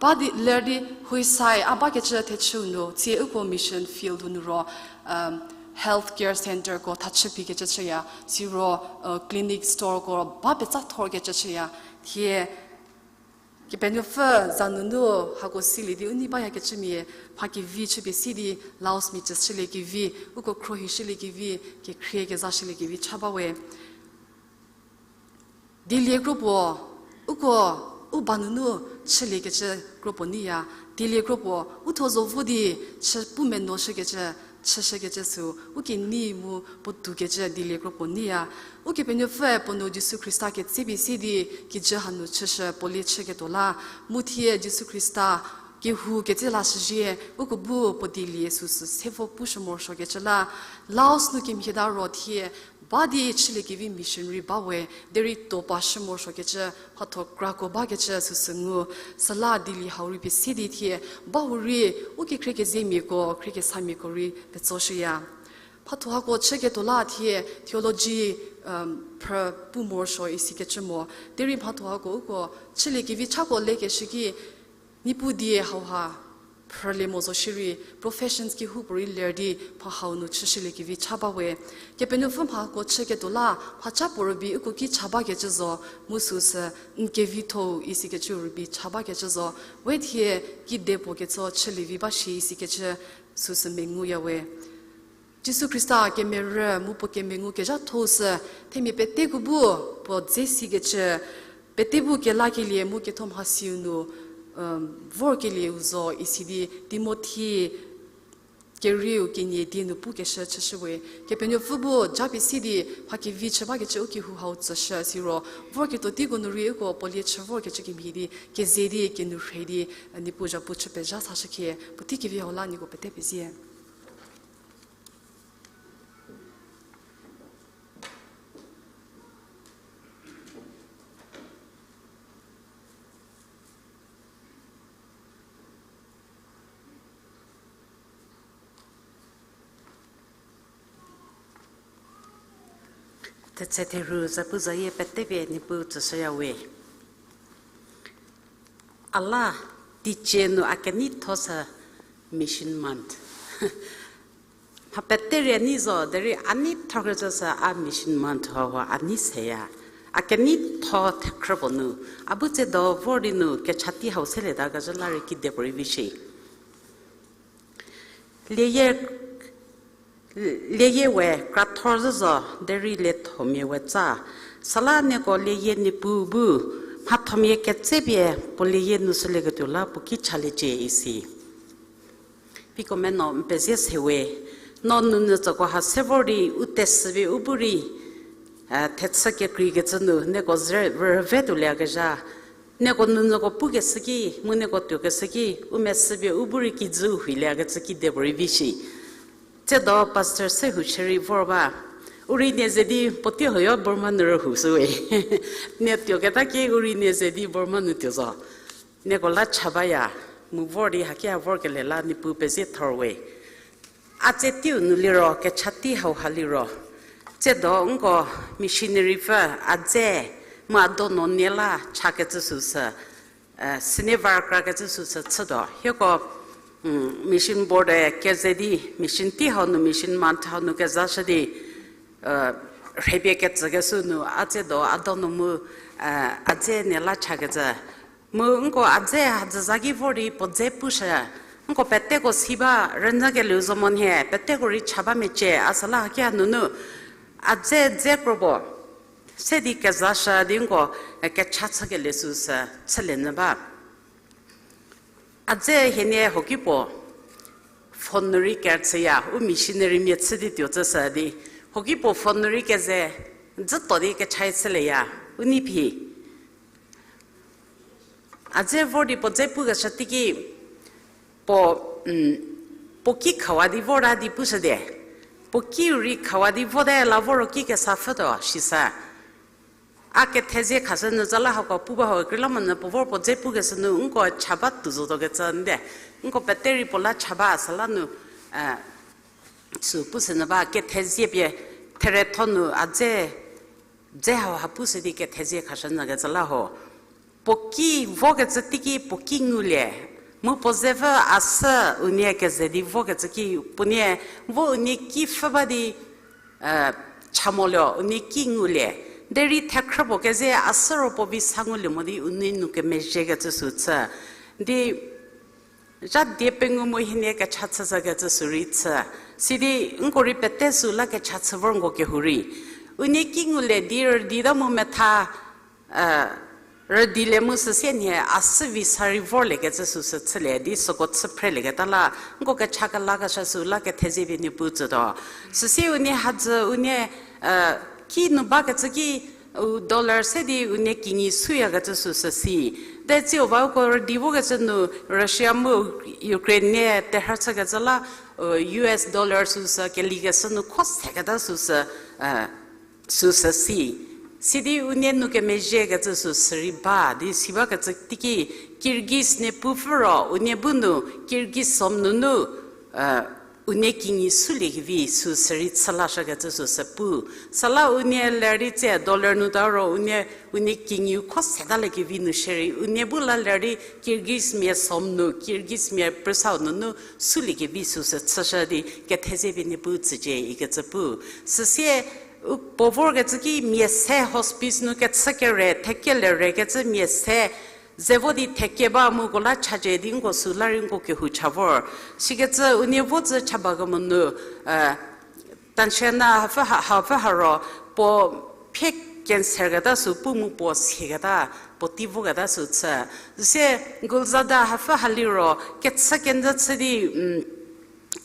Ba di ler di huoisai a bakecü thechüu nu, tsie uko mission field nu ro, health care centre ko thachü pikecü chüya, siro clinic store ko ba petsa thorkecü chüya, thie Kepenuopfü za nunu hako silie di u nei bayakecümia, mha kevi chüpie si di Laosmia tsüshüliekevi, uko khruohishüliekevi, kekhrie kezashüliekevi cha ba we. Dielie kro puo, uko u ba nunu chüliekecü kro puo neiya, dielie kro puo u thuo zo vo di chü pu meno shükecü, chüshükecü sü, u kenei mu puo toukecü dielie kro puo neiya. Ukepenuopfüe puo nuo Jisu Khrista ketsepie se di kijü hanu chüshü puo lie chüketuo la, mu thie Jisu Khrista kehou ketse lashüzhie, uko bu puo dielie süsü se vo pushü morosuokecü la, Laos nu kemhieta ro thie ba di chüliekevi missionary ba we, derei tuo pashü morosuokecü, mhatho krako bakecü süsü ngu, süla dielie hau rei pie se di thie, ba hurei, u kekhrie kezemiako, khriekesamiako rei petsoshüya. Mhatho hako chüketuo la thie theology phrü pu morosuo isikecü mo, derei mhatho hako uko chüliekevi chako lekeshü ki, Niepuu die hauha Phrülie mo zo shierei, professions kehoupuorei ler di mha hau nu chüshüliekevi cha ba we. Kepenuopfü mhako chüketuo la, mhacha puo rübei uko ki cha bakecü zo, mu süsü n kevitho-u isikecü rübei cha bakecü zo, we thie kide puo ketso chülievi ba shi isikecü süsü menguya we. Jisu Khrista kemerü mu puo kemengu kezhatho-u sü, themia peteko bu puo dze sikecü, pete bu kelakelie mu ketho mhasiu nu, vorkelieu zo isi di Timothi kerieu kenie die nu pukeshü chüshü we. Kepenuopfü bu japie si di mha kevi chü bakecü u kehou hau tsüshü siro, vorketuo teiko nu rei uko puo lie chü vorkecü kemhie di keze di kenu rhei di, Niepuu zhapu chü pezha sashükhie, puotei kevi hau la nieko pete pezie. Thetse therhu zapuzayie petepie Niepuu tsüshüya we. A la, teicie nu a keneitho sü Mission Month. Mha pete rei a nei zo, derei a neithokecü sü a Mission Month hau a nei seya. A keneitho thekhrü puo nu, a bu tse do vor di nu kecha tei hau selieta kecü la rei kide puorei vi shi. Lieyie, lieyie we krathor zhü zo, derei liethomia we tsa. Süla nieko lieyie Niepuu bu, mhathomia ketsepie puo lieyie nu shülieketuo la puo ki chaliecie isi. Piko meno n pezie se we, no nounyü tsüko ha se vor di u tesüpie u bu rei, thechü kekreikecü nu nieko ze rüve tuolieyakezha, nieko nounyüko pukeshü ki, mu nieko tuokeshü ki, u mesüpie u bu rei kijü huilieyakecü kide puorei vi shi. Tsiedo Pastor Sehou chü rei vor ba, u rei nie ze di puotei huoyo Burma nu rühoushü we. Nie tuoketa ki u rei nie ze di Burma nu tuo zo. Nieko la cha baya, mu vor di haki ha vorkelie la Niepuu pezie thor we. A tse teiu nu liro, kecha tei hau ha liro, tsiedo nko missionary pfü a dze mu a donu nie la chakecü süsü, senior worker kecü süsü chütuo. Hieko, mission board-e keze di, mission tei hau nu, mission month hau nu kezashü di, rhepie ketsükeshü nu, a tsiedo a donu mu, a dze nie la chakecü. Mu nko a dze hadzü za ki vor di puo dze pushü. Nko peteko si ba rünyükelieu zo mo nhie, peteko rei cha ba mecie, a süla haki ha nunu. A dze dze kro puo. Se di kezashü di nko, kecha chükelie süsü chülie nyü ba. A dze hienie hoki puo phone nu rei kerüchüya, u missionarymia chü di tuo tsüshü di. Hoki puo phone nu rei keze, dzüto di kechai chülieya, u nei phi. A dze vor di puo dze pukeshü teiki, puo, puo ki khawa di vorta di pushüdi. Puo kiu rei khawa di vote la vor ro ki kesa pfhütuo shisü. A kethezie khashü nyü zala hako pu ba ho kekreilamonyü puo vor puo dze pukeshü nu nko cha ba tuo zotuo kecü nde. Nko pete rei puo la cha ba süla nu, sü pushü nyü ba kethezie pie theretho nu a dze, dze hau ha pushü di kethezie khashü nyü kecü la ho. Puo ki vokecü teiki puo ki ngulie. Mu puo zepfü a sü unie keze di vokecü ki puonie vo unie ki pfhü ba di, cha moluo unie ki ngulie. Derei thekhrü puo keze a sü ro puo vi sa ngulie mo di unie nu kemezhiekecü sü chü. Di zha die pengou mu hienie kecha chüshükecü sü rei chü. Sidi nko rei pete sü la kecha chü vor nko kehou rei. Unie ki ngulie di rüdita mu metha, rüdilie mu süsie nhie a sü vi sa rei vorliekecü süsü chülie di süko chü phrelieketa la, nko kecha kelakeshü sü la kethezie pie Niepuu tsütuo. Süsie unie hadzü unie, ki nu bakecü ki, u dollar se di unie kinyi suyakecü süsü si. Te tsiu ba uko rüdi vokecü nu Russia mu Ukraine nie terhü chükecü la, US dollar süsü kelikeshü nu kho seketa süsü, süsü si. Sidi unie nu kemezhiekecü süsü rei ba di si bakecü teiki Kyrgyz nie pupfü ro unie bu nu Kyrgyz som nunu, unie kinyi suliekevi sü sürei chü lashükecü süsü pu. Süla unie ler di tse dollar nu ta ro unie, unie kinyi kho setaliekevi nu shierei unie bu la ler di Kyrgyzmia som nu, Kyrgyzmia prüsau nunu suliekevi süsü chüshü di kethezie pie Niepuu tsücie ikecü pu. Süsie, u puo vorkecü ki mia se hospice nu kechü kere, thekele rekecü mia se, ze vo di theke ba mu uko la chacie di nko sü la rei nko kehou cha vor. Sikecü unie vo zü cha bakemo nu, eh, Tanshena hapfü ha, hapfü ha ro puo phie cancer keta sü pu mu puo sieketa, puo tei voketa sü chü. Süsie Gulzada hapfü ha liro kechü kenjü chü di,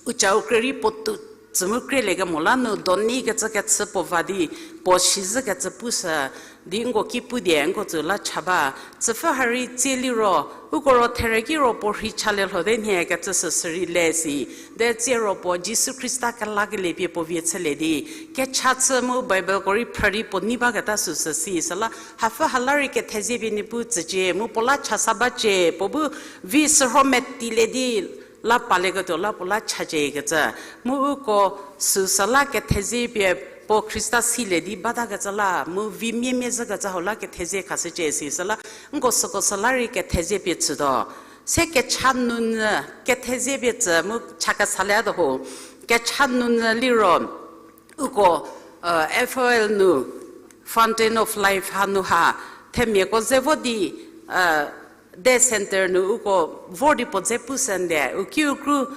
u ca u kre rei puo tou tsü mu kreliekemo la nu doni kecü kechü puo va di, puo sizhü kecü pushü, di nko ki pu die nko tsü la cha ba. Tsüpfü ha rei tsie liro, uko ro therü ki ro puo rhei chalie lho te nhie kecü süsü rei le si. De tsie ro puo Jisu Khrista kelakelie pie puo vie chülie di kecha chü mu Bible ko rei phrü di puo nei baketa süsü si. Süla hapfü ha la rei kethezie pie Niepuu tsücie mu puo la cha sa bacie, puo bu vi sürho metilie di la palieketuo la puo la chacie kecü. Mu uko süsü la kethezie pie puo Khrista silie di batakecü la mu vi miemie zhükecü hau la kethezie khashücie si. Süla nko süko sü la rei kethezie pie tsütuo. Se kecha nunyü kethezie pie tsü mu cha kesalie tuo ho. Kecha nunyü liro uko, F O L nu, Fountain of Life hanu ha, themiako ze vo di, day center nu uko vor di puo dze pushü nde, u kiu kru,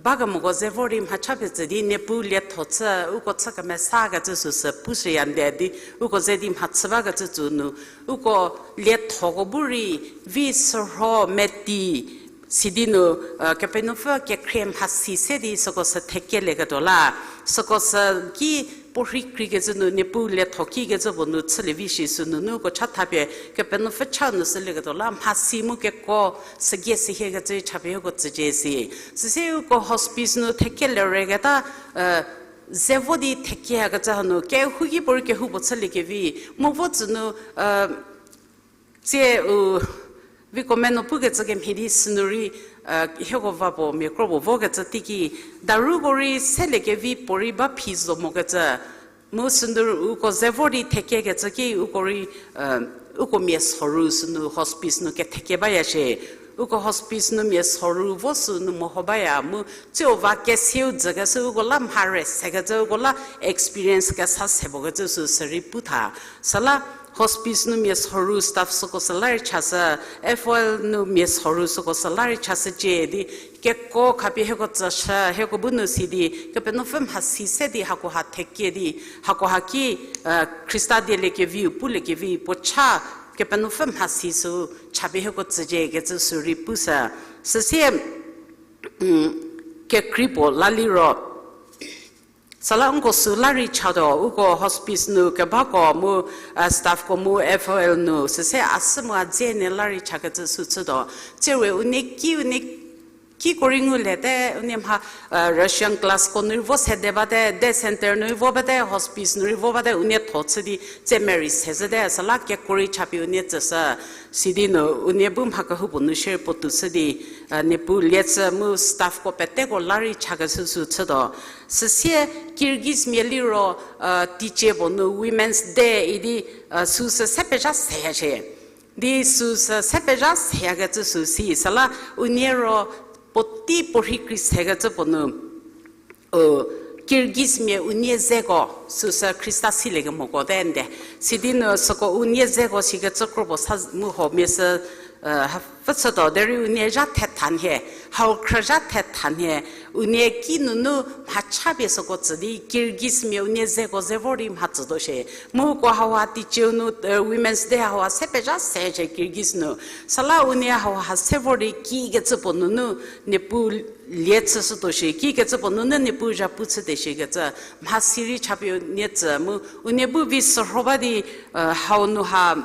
bakemoko ze vor di mhacha pie tsü di Niepuu lietho chü, uko chü kemesakecü süsü pushüya nde di, uko ze di mhachü bakecü tsü nu, uko liethoko bu rei, vi sürho meti, sidi nu, Kepenuopfü kekhrie mhasi se di süko sü thekelieketuo la, süko sü ki puo rhei kreikecü nu Niepuu lietho kikecü puo nu chülievi shi sünunu uko chatha pie Kepenuopfü cha nu sülieketuo la mhasi mu keko sügie sühiekecü cha pie uko tsücie si. Süsie uko hospice nu thekele reketa, ze vo di thekehakecü hanu kehouki puorei kehoupuo chüliekevi, mu vo tsü nu, tsie u, viko meno pukecü kemhie di sünu rei, hieko va puo mia kro puo vokecü teiki, daruko rei seliekevi puorei ba phi zo mokecü, mu sünu uko ze vor di thekekecü ki uko rei, uko mia soru sünu hospice nu ketheke baya shie. Uko hospice nu mia soru vo sünu meho baya mu, tsiu va kesieu dzükeshü uko la mhare sekecü uko la experience kesa se puokecü sü sürei pu tha. Süla hospice nu mia soru staff süko sü la rei chashü, F O L nu mia soru süko sü la rei chashücie di, keko khapie hieko tsüshü, hieko bu nu si di Kepenuopfü mhasi se di hakoha theke di, hakoha ki, Khrista dieliekeviu puliekevi puo cha Kepenuopfü mhasi sü cha pie hieko tsücie kecü sü rei pushü. Süsie, kekrei puo la liro, süla nko sü la rei chatuo, uko hospice nu kebako mu, staffko mu F O L nu süsie a sü mu a dze ne la rei chakecü sü chütuo. Tsiewe unie ki, unie kiko rei ngulie te, unie mha, Russian classko nu rei vo sede bate, day center nu rei vo bate, hospice nu rei vo bate, unie tho chü di tse merei se zhüte, süla keko rei cha pie unie tsüshü. Sidi nu unie bu mha kehoupuo nu shierei puo tou chü di, Niepuu lie chü mu staffko peteko la rei chakeshü sü chütuo. Süsie Kyrgyzmia liro, teicie puo nu Women's Day idi, süsü se pezha seya shie. Di süsü se pezha seyakecü sü si, süla unie ro puotei puorhi kri sekecü puo nu, Kyrgyzmia unie zeko süsü Khrista siliekemoko te nde. Sidi nu süko unie zeko sikecü kro puo sa mu huomia sü, hapfü chütuo derei unie zha thetha nhie, hau khrü zha thetha nhie, unie kinunu mhacha pie süko tsü di Kyrgyzmia unie zeko ze vor di mha tsütuo shie. Mu uko hauha teicieu nu, Women's Day hauha se pezha se shie Kyrgyz nu. Süla unie hauha se vor di kikecü puo nunu Niepuu lie chüshütuo shie, kikecü puo nunu Niepuu zhapu chüte shie kecü mhasi rei cha pie unie tsü mu unie bu vi sürho ba di, hau nu ha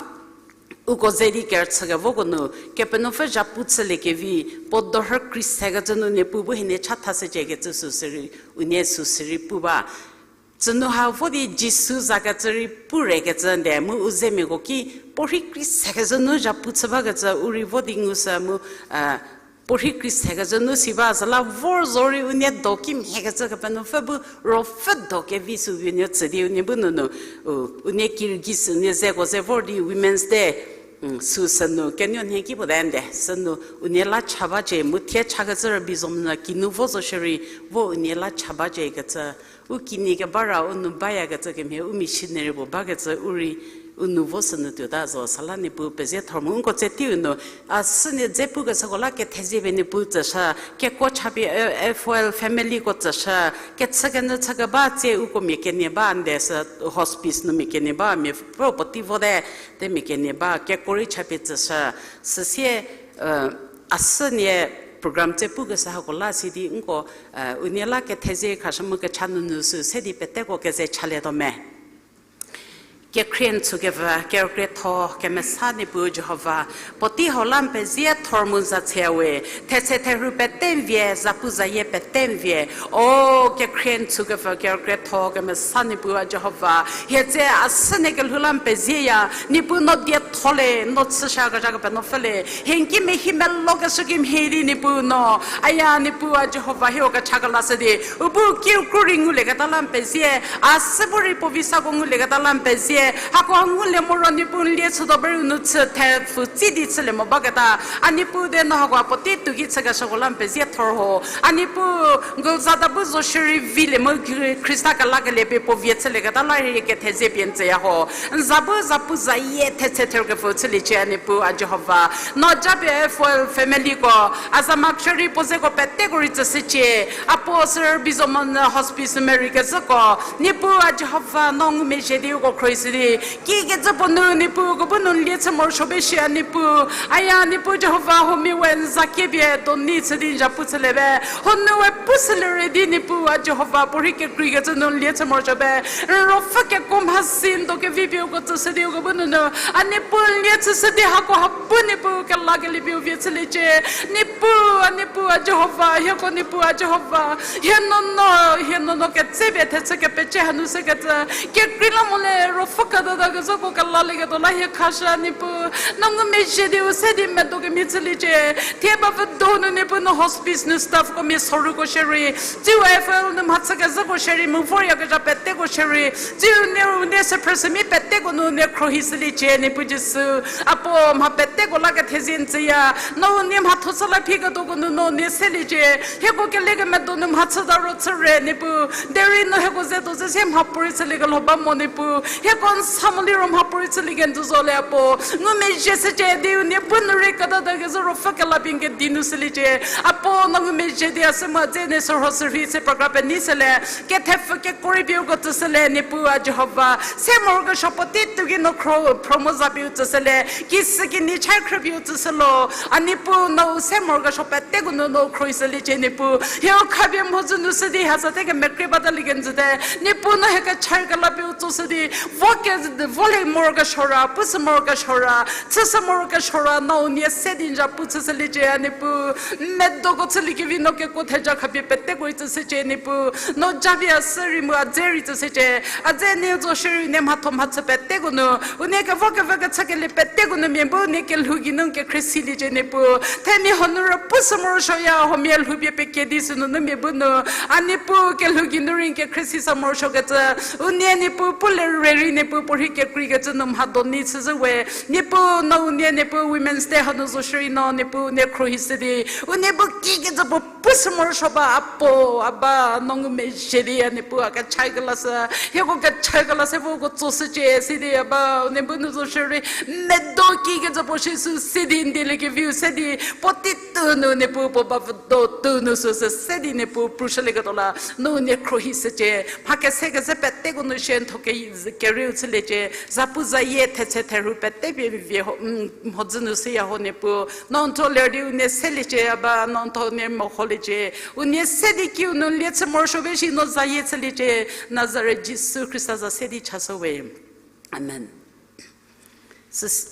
uko ze di kerüchükevoko nu Kepenuopfü zhapu chüliekevi, puo dorhü kri sekecü nu Niepuu bu hienie chatha shücie kecü sü sirei, unie sü sirei pu ba. Tsünu ha vo di Jisu zakecü rei pu rekecü nde mu u zemiako ki puorhi kri sekecü nu zhapu chü bakecü u rei vo di ngushü mu, Puorhi kri sekecü nu si ba, süla vor zorei unie do kimhiekecü Kepenuopfü bu ruopfü do kevi sü unie tsü di unie bu nunu, u, unie Kyrgyz unie zeko ze vor di Women's Day, mm, sü sünu kenuo nhie ki puo te nde, sünu unie la cha bacie, mu thie chakecü rübei zo monyü kinu vo zo shierei, vo unie la cha bacie kecü, u kinyi keba ra u nu bayakecü kemhie, u missionary puo bakecü u rei, u nu vo sünu tuota zo, süla Niepuu pezie thor mu nko tse teiu nu, a sünie dze pukeshüko la kethezie pie Niepuu tsüshü, kekuo chapie, e, F O L familyko tsüshü, kechükenyü chükeba tsie uko mia kenie ba nde sü hospice nu mia kenie ba mia pfü puotei vote, te mia kenie ba, kekuo rei chapie tsüshü, süsie, e, a sünie program tse pukeshü hako la sidi nko, e, unie la kethezie khashü mu kecha nunu sü se di peteko keze chalietuo me. Kekhrie n tsükevü, kerükrietho, kemesa Niepuu Jihova, puotei hau la n pezie thor mu n za tseyawe, thetse therhu pete n vie, zapu zayie pete n vie, o, kekhrie n tsükevü, kerükrietho, kemesa Niepuu a Jihova, hie tse a sünie kelhou la n pezieya, Niepuu no dietho le, no chüshüyakezha Kepenuopfü le, hie n ki mehie melokeshü kimhie di Niepuu no, aya Niepuu a Jihova hieko kecha kelashü di, u bu kiu kru rei ngulieketa la n pezie, a sü bu rei puo visako ngulieketa la n pezie, hako ngulie moro Niepuu n lie chütuo ba rei u nu chü thepfü tsi di chülie mo baketa, a Niepuu de no hako a puotei tuo ki chükeshüko la n pezie thor ho, a Niepuu, ngulzada bu zo shierei vilie mu Khrista kelakelie pie puo vie chülieketa la rei kethezie pie n tsüya ho. N za bu zapu zayie thetse therhukepfü chüliecie a Niepuu a Jihova. No japie F O L familyko, a za ma khrierei puo zeko peteko rei tsüshücie. A puo sü rübei zo monyü hospice nu merei kezhüko, Niepuu a Jihova no ngumezhie di uko khrohishü di, kikecü puo nu Niepuu uko bu nu n lie chü morosuo ba shi a Niepuu. Aya Niepuu Jihova huomia we n za kiepie doni chü di n zapu chülie be. Huonuo we pushülie re di Niepuu a Jihova puorhi kekreikecü nu n lie chü morosuo ba. N ruopfü kekuo mhasi n do kevi pie uko tsüshü di uko bu nunu, a Niepuu n lie chüshü di hako ha bu Niepuu kelakelie pie u vie chüliecie. Niepuu, a Niepuu a Jihova, hieko Niepuu a Jihova, hie nuonuo, hie nuonuo ketsepie thechü kepecie hanu sekecü, kekreilamole ruopfü kedada kezhüko kelalieketuo la hie khashü a Niepuu, no ngumezhie di u se di medo kemhie chüliecie. Thie ba vüdo nu Niepuu no hospice nu staffko mia soruko shierei, tsiu F L nu mhachü kezhüko shierei, mu voryakezha peteko shierei, tsiu nie u nie sephrüsü mia peteko nu nie khrohishüliecie Niepuu Jisu. A puo mha peteko la kethezie n tsüya, no u nie mhatho chü la phiketuoko nu no u nie seliecie. Hieko kelekemedo nu mhachüta ro chü re Niepuu, derei no hieko ze do ze sie mhapuorei chüliekelho ba mo Niepuu. Hieko n sa mo liro mhapuorei chülie kenjü zo le a puo. Ngumezhie shücie di u nie bu nu rei kedada kezhü ruopfü kela pie n kedi nu seliecie. A puo no ngumezhie di a se mu a dze nie sürho sürhei se program penei süle, kethepfü kekuo rei pie uko tsüshülie Niepuu a Jihova. Se morokesuo puotei tuo ki no khro, phro mu za pie u tsüshülie. Kisü kinyi cha khrü pie u tsüshülo. A Niepuu no u se morokesuo peteko nu no khrohishüliecie Niepuu. Hieu khapie mhodzü nu shü di ha sa te kemekrie batalie kenjüte. Niepuu no hie kecha kela pie u tsüshü di, vo ke, vo le morokesuo ra, pushü morokesuo ra, chüshü morokesuo ra, no u nie se di n zapu chüshüliecie a Niepuu. Medoko chüliekevi no kekuo theja khapie peteko rei tsüshücie Niepuu. No japie a sü rei mu a dze rei tsüshücie. A dze nie zo shierei nie mhatho mhachü peteko nu, u nie kevo kevü kechükelie peteko nu mia bu u nie kelhou geinu n kekhrie siliecie Niepuu. Themia huo nu rei pushü morosuoya, huomia lhoupie pie kedi sünunu mia bu nu, a Niepuu kelhou geinu rei n kekhrie si sa morosuokecü, u nie Niepuu pule rei rei Niepuu puorhi kekreikecü nu mha doni chüzhü we. Niepuu no u nie Niepuu Women's Day hanu zo shierei no Niepuu u nie khrohishü di, u nie bu kikecü puo pushü morosuo ba a puo, a ba no ngumezhie di a Niepuu a kecha kelashü, hieko kecha kelashü vo uko tsoshücie sidi a ba u nie bu nu zo shierei medo kikecü puo shi sü sidi n dieliekeviu se di puotei tuo nu Niepuu puo ba vüdo tuo nu süsü se di Niepuu prushülieketuo la no u nie khrohishücie. Mha kese kezhü peteko nu shie n tho ke, kerieu chüliecie. Zapu zayie thetse therhu pete pie vie ho, mhodzü nu shüya ho Niepuu. No n tho ler di u nie seliecie a ba, no n tho u nie meholiecie. U nie se di kiu nu lie chü morosuo ba shi no zayie chüliecie. Nazaret Jisu Khrista za se di chashü we. Amen. Süs-,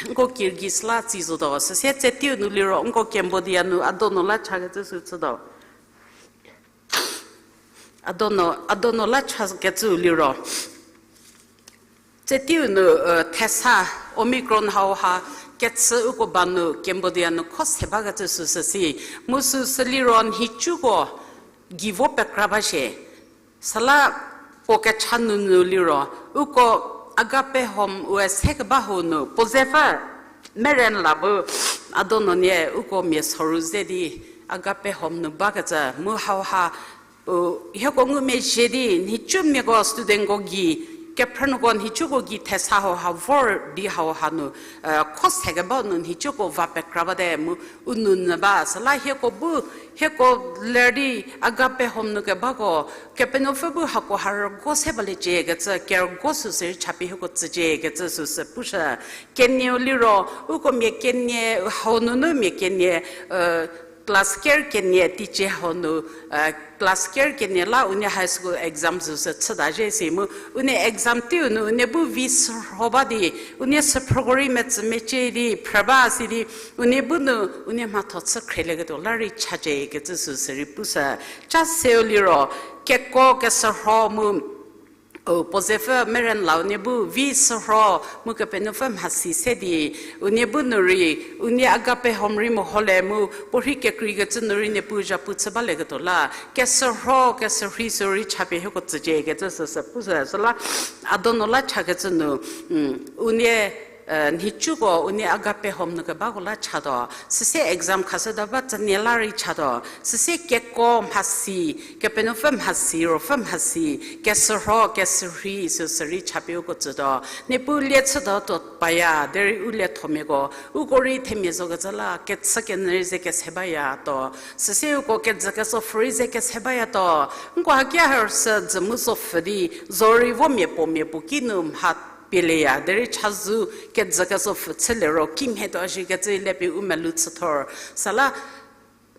nko Kyrgyz la tsi zotuo, süsie tse teiu nu liro nko Cambodia nu a donu la chakecü sü chütuo. A donu, a donu la chakecü liro, tse teiu nu, thesa, Omicron hauha kechü uko ba nu Cambodia nu kho se bakecü süsü si. Mu süsü liro nhicuko gei vo pekra ba shie. Süla puo kecha nunu liro, uko Agape Home ue se keba hau nu puo zepfü Merenla bu, a donuonie uko mia soru ze di Agape Home nu bakecü mu hauha, u, hieko ngumezhie di nhicumiako studentko gei, kephrünuoko nhicuko gei thesa hauha vor di hauha nu, kho se keba nu nhicuko va pekra bate mu u nounyü ba. Süla hieko bu, hieko ler di Agape Home nu kebako, Kepenuopfü bu hako ha rüguo se baliecie kecü, kerüguo süsü rei chapie hieko tsücie kecü süsü pushü. Kenieu liro, uko mia kenie, hau nunu mia kenie, class ker kenie teicie hau nu, class ker kenie la unie high school exam süsü chüta zhie si mu, unie exam teiu nu unie bu vi sürho ba di, unie süphrüko rei metsü mecie di phrü ba si di, unie bu nu, unie mhatho chü khrielieketuo la rei chacie kecü süsü rei pushü. Cha seu liro, kekuo kesürho mu, o, puo zepfü Merenla unie bu vi sürho mu Kepenuopfü mhasi se di, unie bu nu rei, unie Agape Home rei meho le mu, puo rhei kekreikecü nu rei Niepuu zhapu chü balieketuo la, kesürho, kesürhei sü rei chapie hieko tsücie kecü süsü pushü. Süla, a donuo la chakecü nu, unie, nhicuko unie Agape Home nu kebako la chatuo, süsie exam khashütuo ba tsünie la rei chatuo, süsie kekuo mhasi, Kepenuopfü mhasi, Ruopfü mhasi, kesürho, kesürhei süsü rei chapie uko tsütuo. Niepuu lie chütuo tuo paya, derei u liethomiako, uko rei themia zokecü la, kechü kenyü rei ze kese baya tuo. Süsie uko kejü kesopfü rei ze kese baya tuo. Nko hakia hau sü jü mu sopfü di, zorei vo mia puo mia puo ki nu mha pielieya, derei chazou kejü kesopfü chüliro kimhie tuo shikecü lepie u melou chüthor. Süla,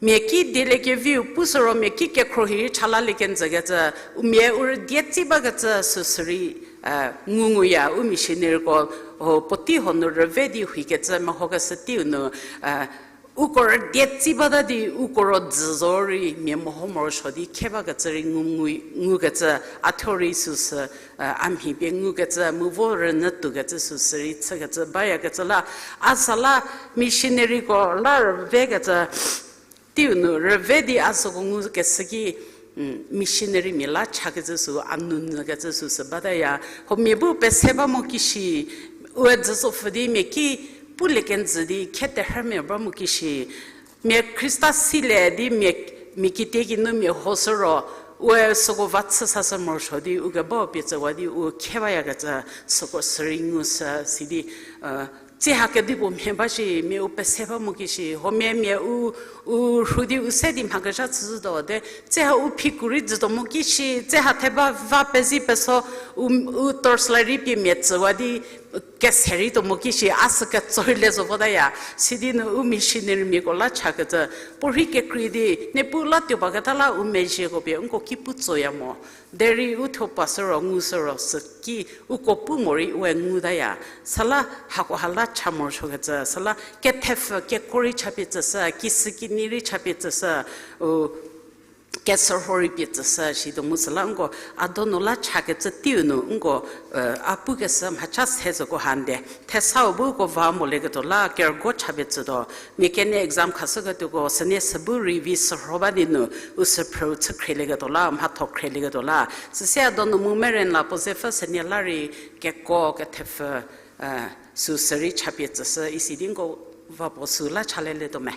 mia ki dieliekeviu pushü ro mia ki kekhruohi rei cha lalie kenjükecü, u mia u rüdie tsi bakecü süsü rei, ngu nguya u missionaryko, o, puotei hau nu rüve di huikecü mehokeshü teiu nu, uko rüdie tsi bata di uko ro jü zo rei mia meho morosuo di khe bakecü rei ngu, ngukecü, a thuo rei süsü, a mhi pie ngukecü mu vo rünyü tuokecü süsü rei chükecü bayakecü la, a sa la missionaryko la rüvekecü teiu nu rüve di a süko ngukeshü ki, missionarymia la chakecü sü a nounyükecü süsü bataya. Huomia bu pese ba mo kishi, ue jü sopfü di mia ki pulie kenjü di khe terhümia ba mo kishi, mia Khrista silie di mia, mia kitiekinu mia hoshü ro, ue süko va chü sashü morosuo di u kebau pie tsüwa di u khe bayakecü süko sürei ngu sü sidi, tsie ha kedipuo mhie ba shi, mia u pese ba mo kishi, huomia mia u, u rhu di u se di mhakezha chüzhütuo de, tsie ha u phiku rei jütuo mo kishi, tsie ha theba va pezi peso, u, u torchlight rei pie mia tsüwa di, kese rei tuo mo kishi, a sü ketso rei le zo votaya, sidi nu u missionarymiako la chakecü, puorhei kekrei di, Niepuu la tuo baketa la u mezhieko pie nko ki pu tsoya mo. Derei u thuo pa sü ro ngu sü ro sü ki uko pu morei ue ngutaya. Süla hako ha la cha morosuokecü, süla kethepfü kekuo rei chapie tsüshü, kisükinyi rei chapie tsüshü, u kesürho rei pie tsüshü, situo mu süla nko a donu la chakecü teiu nu nko, a pukeshü mhacha se zoko hande. Thesau bu uko va molieketuo la kerügo chapie tsütuo. Mia kenie exam khashüketuoko sünie sübu rei vi sürho ba di nu, u süphrüu chü khrielieketuo la, mhatho khrielieketuo la. Süsie a donu mu Meren la puo zepfü sünie la rei kekuo kethepfü, süsü rei chapie tsüshü isi di nko va puo sü la chalelietuo me.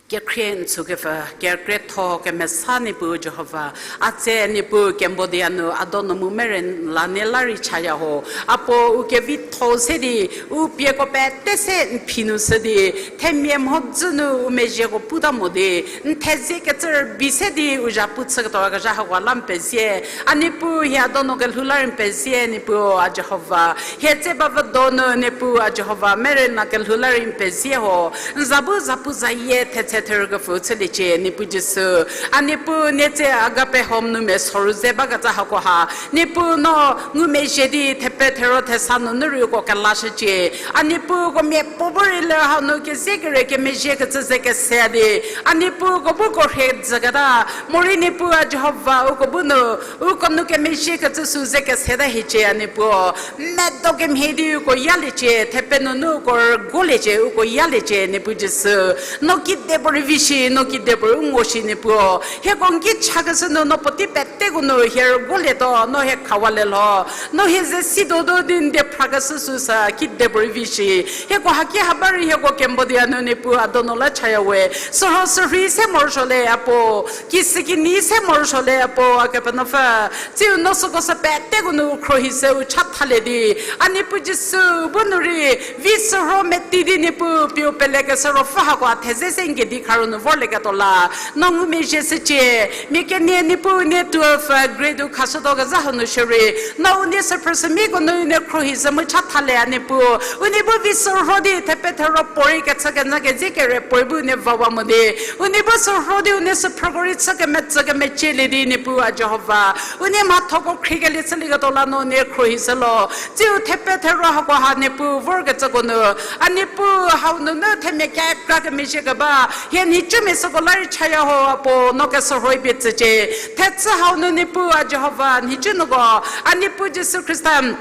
Kekhrie n tsükepfü, kekrietho kemesa Niepuu Jihova, a tse Niepuu Cambodia nu a donu mu Meren la nie la rei chaya ho, a puo u kevitho se di, u pieko pete se n phi nu shü di, themia mhodzü nu u mezhieko puta mo di, n thezie kecü rübei se di u zhapu chüketuo kezha hako la n pezie, a Niepuu hie a donu kelhou la rei n pezie, Niepuu a Jihova, hie tse ba vü donu Niepuu a Jihova, Meren la kelhou la rei n pezie ho, n za bu zapuzayie the therükepfü chüliecie, Niepuu Jisu. A Niepuu, nie tse Agape Home nu me soru ze bakecü hakoha, Niepuu no ngumezhie di thepe thero thesa nunu rei uko kelashücie. A Niepuu, uko miapuo bu rei ler hau nu kezie kere kemezhiekecü ze kese di, a Niepuu, uko bu uko rhie dzüketa, morei Niepuu a Jihova uko bu nu, uko nu kemezhiekecü sü ze keseta hiecie, a Niepuu. Medo kemhie di uko yaliecie, thepe nunu uko rügoliecie, uko yaliecie, Niepuu Jisu. No kidepuorei vi shi, no kidepuorei u ngo shi, Niepuu. Hieko n ki chakeshü nu no puotei peteko nu hie rügolietuo, no hie khawalie lho. No hie ze si dodo di n die phrakeshü süsü kidepuorei vi shi. Hieko haki haba rei hieko Cambodia nu Niepuu a donu la chaya we. Sürho sürhei se morosuo le a puo. Kishükinyi se morosuo le a puo, a Kepenuopfü. Tsiu no süko sü peteko nu u khruohi se u chathalie di, a Niepuu Jisu bu nu rei, vi sürho meti di Niepuu, pieu pelekeshü ruopfü hako a theze se n gei di kharu nu vorlieketuo la, no ngumezhie shücie. Mia kenie Niepuu unie twelve grade u khashütuo kezha hanu shierei, no unie sü phrüshümiako nu unie khruohi se mu chathalie a Niepuu. Unie bu vi sürho di thepe thero puorei kechü kenyü kezie kere puorei bu unie vawa mo di, unie bu sürho di unie sü phrüko rei chü kemetsü kemecielie di Niepuu a Jihova. Unie mhathoko khriekelie chülieketuo la no unie khruohi se lo. Tsiu thepe thero hakoha Niepuu vorkecüko nu, a Niepuu hau nunu themia kekra kemezhie keba, hie nhicumia süko la rei chaya ho a puo, no kesürhoi pie tsücie. Thechü hau nu Niepuu a Jihova nhicumia nuko, a Niepuu Jisu Khrista,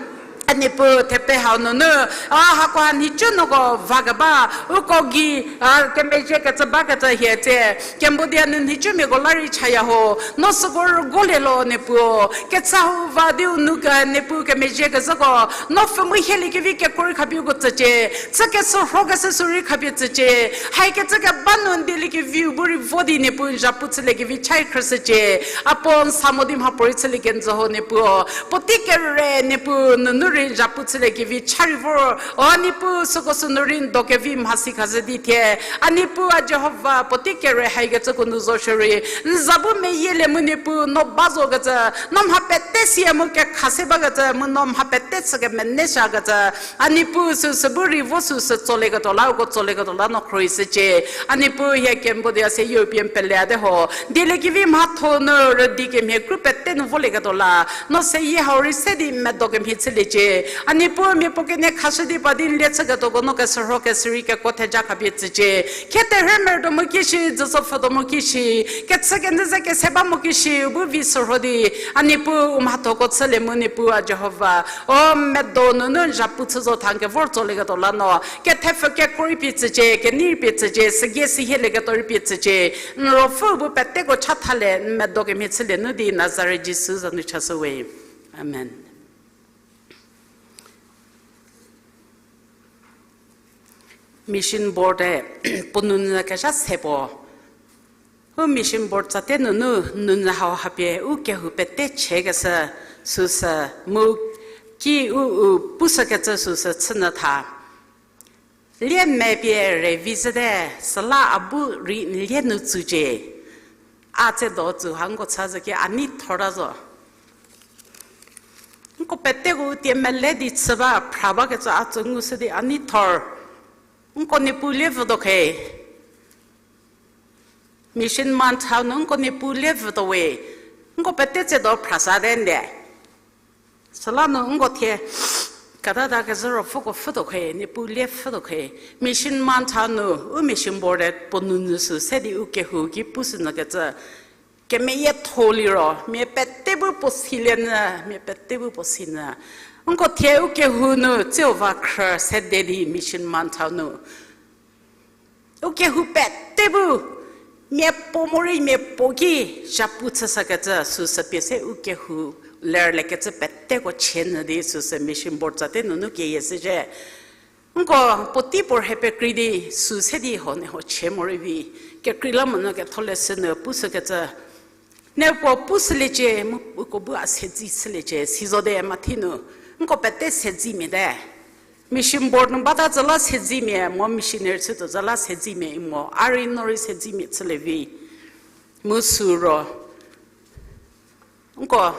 a Niepuu thepe hau nunu, a hakoha nhicumia nuko va keba, uko gei, a kemezhie kecü bakecü hie tse, Cambodia nu nhicumiako la rei chaya ho, no süko rügolie lo Niepuu. Kecha hau va di u nu ke Niepuu kemezhie kezhüko, no pfü mu hieliekevi kekuo rei khapie uko tsücie, chü kesürhokeshü sü rei khapie tsücie, haikecü keba nu n dieliekeviu bu rei vo di Niepuu n zhapu chüliekevi cha rei khrüshücie. A puo n sa mo di mhapuorei chülie kenjü ho Niepuu. Puotei kere Niepuu nunu rei n zhapu chüliekevi cha rei vor. O Niepuu süko sü nu rei n do kevi mhasi khashü di thie. A Niepuu a Jihova puotei kere haikecüko nu zo shierei, n za bu meyielie mu Niepuu no ba zokecü, no mha pete siya mu kekha se bakecü, mu no mha pete chü kemenei shakecü. A Niepuu süsü bu rei vo süsü tsolieketuo la, uko tsolieketuo la no khruohi shücie. A Niepuu hie Cambodia se European pele a te ho. Dieliekevi mhatho nu rüdi kemhie kru pete nu volieketuo la, no seyie hau rei se di medo kemhie chüliecie. A Niepuu mia puo kenie khashü di pa di n lie chüketuoko no kesürhokeshü rei kekuo theja khapie tsücie. Khie terhü merütuo mo ki shi, dzüzo pfhütuo mo ki shi, kechü kenjü ze kese ba mo ki shi, u bu vi sürho di, a Niepuu u mhathoko chülie mu Niepuu a Jihova. O medo nunu n zhapu chü zo tha n kevor tsolieketuo la no, kethepfü kekuo rei pie tsücie, kenei rei pie tsücie, sügie sühielieketuo rei pie tsücie. N ruopfü bu peteko chathalie, n medo kemhie chülie nu di Nazaret Jisu za nu chashü we. Amen. Mission board-e puo nounyü kezha se puo. U mission board tsate nunu nounyü hau hapie u kehou pete chiekeshü süsü mu ki u u pushükecü süsü chünyü tha. Lie me pie revi zhüte, süla a bu rei n lie nu tsücie. A tse do tsü ha nko cha zhü ki a nei thor ta zo. Nko peteko u tie mele di chü ba phra bakecü a tsü ngushü di a nei thor. Nko Niepuu lie vütuo khe. Mission month hau nu nko Niepuu lie vütuo we. Nko pete tse do phra sa te nde. Süla nu nko thie kata ta kezhü ruopfüko pfhütuo khe, Niepuu lie pfhütuo khe. Mission month hau nu u mission board-e puo nounyü sü se di u kehou ki pushünyükecü. Kemeyietho liro mia pete bu puo silie nyü, mia pete bu puo sinyü. Nko thie u kehou nu tsiu va khrü sede di mission month hau nu u kehou pete bu mia puo morei mia puo ki zhapu chüshükecü süsü pie se u kehou lerliekecü peteko chie nyü di süsü mission board tsate nunu keyie shüzhie. Nko puotei puo rhe pekrei di sü se di huoniehuo chie morei vi. Kekreilamonyü ketholeshü nu pushükecü. Niepuu pushüliecie, mu uko bu a sedzi shüliecie, sizo de mathi nu. Nko pete sedzimia te. Mission board nu bata zala sedzimia, mo missionary chütuo zala sedzimia imo, a rei no rei sedzimia chülie vi. Mu sü ro. Nko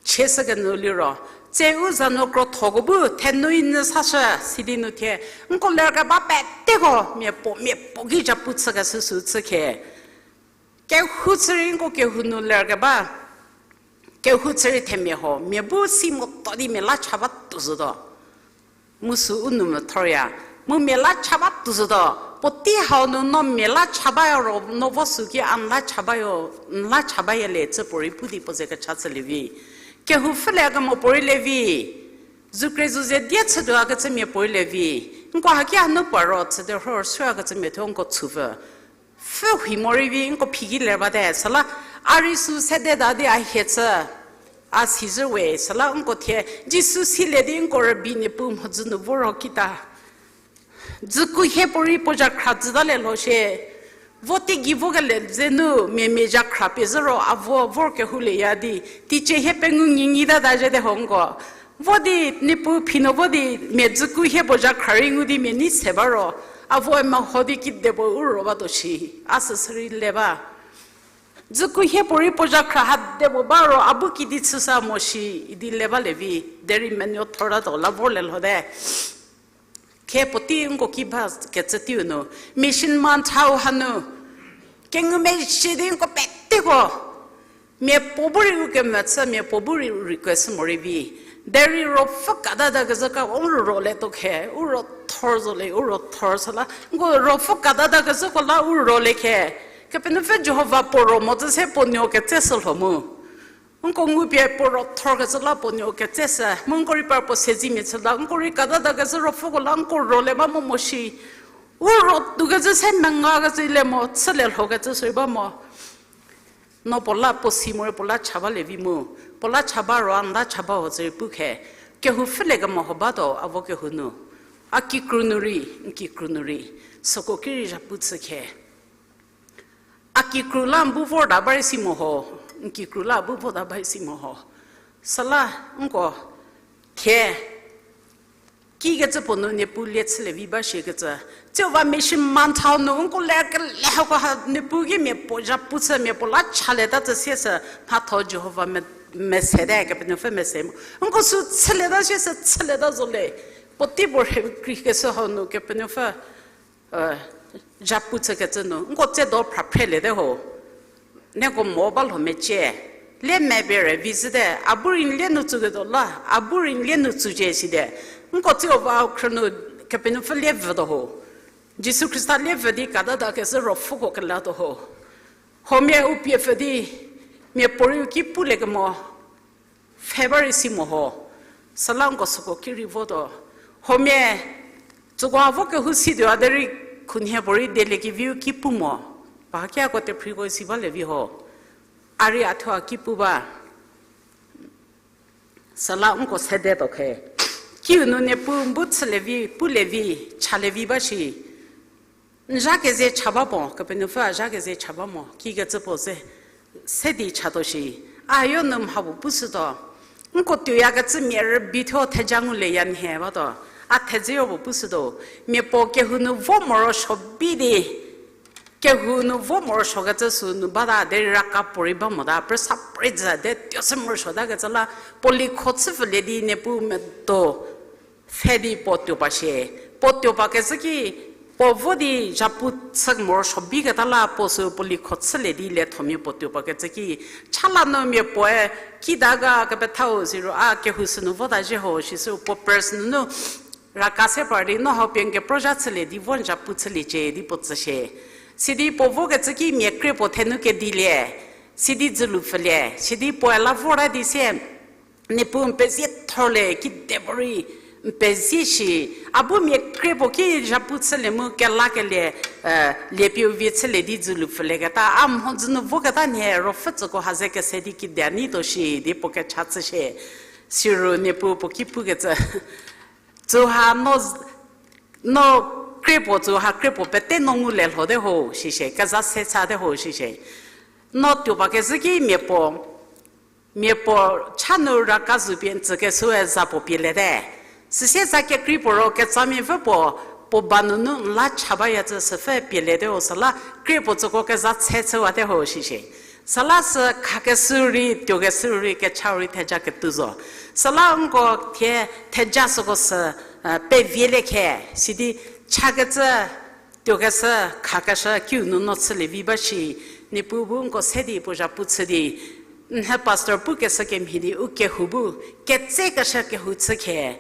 chieshükenyü liro, Tse u za nu krothoko bu thenu inyü sashü, sidi nu thie, nko lerkeba peteko mia puo, mia puo ki zhapu chükeshü sü chü khe. Kehou chü rei nko kehou nu lerkeba, kehou chü rei themia ho, mia bu si moto di mia la cha ba tuo zotuo. Mu sü u nou methorya. Mu mia la cha ba tuo zotuo. Puotei hau nu no mia la cha baya ro, no vo sü ki a n la cha bayo, n la cha baya le cü puorei pu di puo ze kecha chülie vi. Kehou pfhülie kemo puorei le vi. Zukre zu ze die chütuo a kecümia puorei le vi. Nko haki a nu pa ro chü de rho sü a kecümia thuo nko chupfü. Pfhü hi morei vi nko phi ki ler bate, süla a rei sü sede ta di a hie chü. A si zhü we, süla nko thie, Jisu silie di nko rübei Niepuu mhodzü nu vo ro kita. Dzüku hie puorei puo zhakhra dzüta le lho shie. Vo teigei vokele ze nu mia mia zhakhra pie zhü ro a vo vor kehoulieya di, teicie hie pengou ngingi ta ta zhü de ho nko. Vo di Niepuu phi nu vo di mia dzüku hie puo zhakhra rei ngu di mia nei se ba ro, a vo meho di kedipuo u ro batuo shi, a süsü rei le ba. Dzüku hie puorei puo zhakhra ha de puo ba ro, a bu kidi chüsa mo shi, idi le balie vi, derei menuo thor tatuo la vor le lho te. Khe puotei nko ki ba kecü teiu nu, Mission Month hau hanu, kengumezhie di nko peteko, mia puo bu rei u kemvü chü, mia puo bu rei u request morei vi. Derei ruopfü katata kezhü ka u ro le tuo khe, u ro thor zo le, u ro thor süla, nko ruopfü katata kezhüko la u ro le khe. Kepenuopfü Jihova puo ro mo zhü se puo nuo ketse sü lho mu. Nko ngupie puo ro thor kecü la puo nuo ketse sü. Mu nko rei par puo sezimia chü la, nko rei katata kezhü ruopfüko la nko ro le ba mo mo shi. U ro tuo kecü se menga kecü le mo, chülie lho kecü sü rei ba mo. No puo la puo si morei puo la cha balie vi mu. Puo la cha ba ro a n la cha ba ho cü rei pu khe. Kehou pfhülie kemo ho batuo a vo kehou nu. A kikru nu rei, n kikru nu rei. Süko ki rei zhapu chü khe. A kikru la n bu vor ta ba rei si mo ho, n kikru la bu vor ta ba rei si mo ho. Süla nko thie, kikecü puo nu Niepuu lie chülie vi ba shikecü. Tsiu va Mission Month hau nu nko le kele hako ha Niepuu ki mia puo zhapu chü mia puo la chalieta cü sie sü mhatho Jihova me-, mese te, Kepenuopfü mese mo. Nko sü chülieta sie sü chülieta zo le. Puotei puo rhe kri keshü hau nu Kepenuopfü zhapu chükecü nu, nko tse do phra phreliete ho. Nieko mo ba lho mecie. Le me pie rei vi zhüte, a bu rei n lie nu tsuketuo la, a bu rei n lie nu tsucie site. Nko tsiu va khrü nu Kepenuopfü lie vütuo ho. Jisu Khrista lie vü di katata kezhü ruopfüko kelatuo ho. Huomia u pie pfü di, mia puorei u ki pulie kemo. Pfhe ba rei si mo ho, süla nko süko ki rei votuo. Huomia, tsüko a vo kehou situo a derei khunhie puorei dieliekeviu ki pu mo. Pakiako tephriko si balie vi ho. A rei a thuo a ki pu ba. Süla nko sedetuo khe. Kiu nu Niepuu bu chülie vi, pulie vi, chalie vi ba shi. N zha keze cha ba mo, Kepenuopfü a zha keze cha ba mo, kikecü puo ze, se di chatuo shi, a yo nu mha puo pushütuo. Nko tuoyakecü mia rübei thuo theja ngulieya nhie batuo, a thedze yo puo pushütuo, mia puo kehou nu vo morosuo bi di, kehou nu vo morosuokecü sü nu bata derei raka puorei ba mota, presa puorei zü de tuo se morosuotakecü la, puo liekho chüpfülie di Niepuu medo pfhe di puo tuo ba shie. Puo tuo bakecü ki, puo vo di zhapu chü morosuo biketa la puo sü puo liekho chülie di le thomia puo tuo bakecü ki, chala nu mia puoe, kida ga kepethau siro a kehou sünu vota zhie ho sisü puo purse nunu raka se par di no hau pie n kepro zha chülie di vo n zhapu chüliecie di puo tsü shie. Sidi puo vokecü ki mia krie puo thenu kedilie, sidi dzülu pfülie, sidi puoe la vota di sie, Niepuu n pezie thorlie, kide puorei n pezie shi, a bu mia krie puo ki zhapu chülie mu kelakelie, eh, liepie u vie chülie di dzülu pfülieketa, a mhodzü nu voketa nhie ruopfü tsüko ha ze kese di kide a neituo shi di puo kecha chü shie. Siro Niepuu puo ki pukecü, tsüha no, no krie puo tsüha krie puo pete no ngulie lhote ho shishie, keza se chate ho shishie. No tuo bakezhü ki mia puo, mia puo cha nu raka zu pie n tsükeshüe za puo pieliete. Süsie za kekrei puo ro ketsamia pfü puo, puo ba nunu n la cha bayacü süpfü pieliete ho süla, krie puo tsüko keza chü chüwate ho shishie. Süla sü khakeshü rei, tuokeshü rei, kechau rei theja ketuo zo. Süla nko thie theja süko sü, eh, pevielie khe, sidi chakecü, tuokeshü, khakeshü kiu nu no chülievi ba shi, Niepuu bu nko se di puo zhapu chü di, nhie pastor pukeshü kemhie di u kehou bu, ketsekeshü kehou chü khe,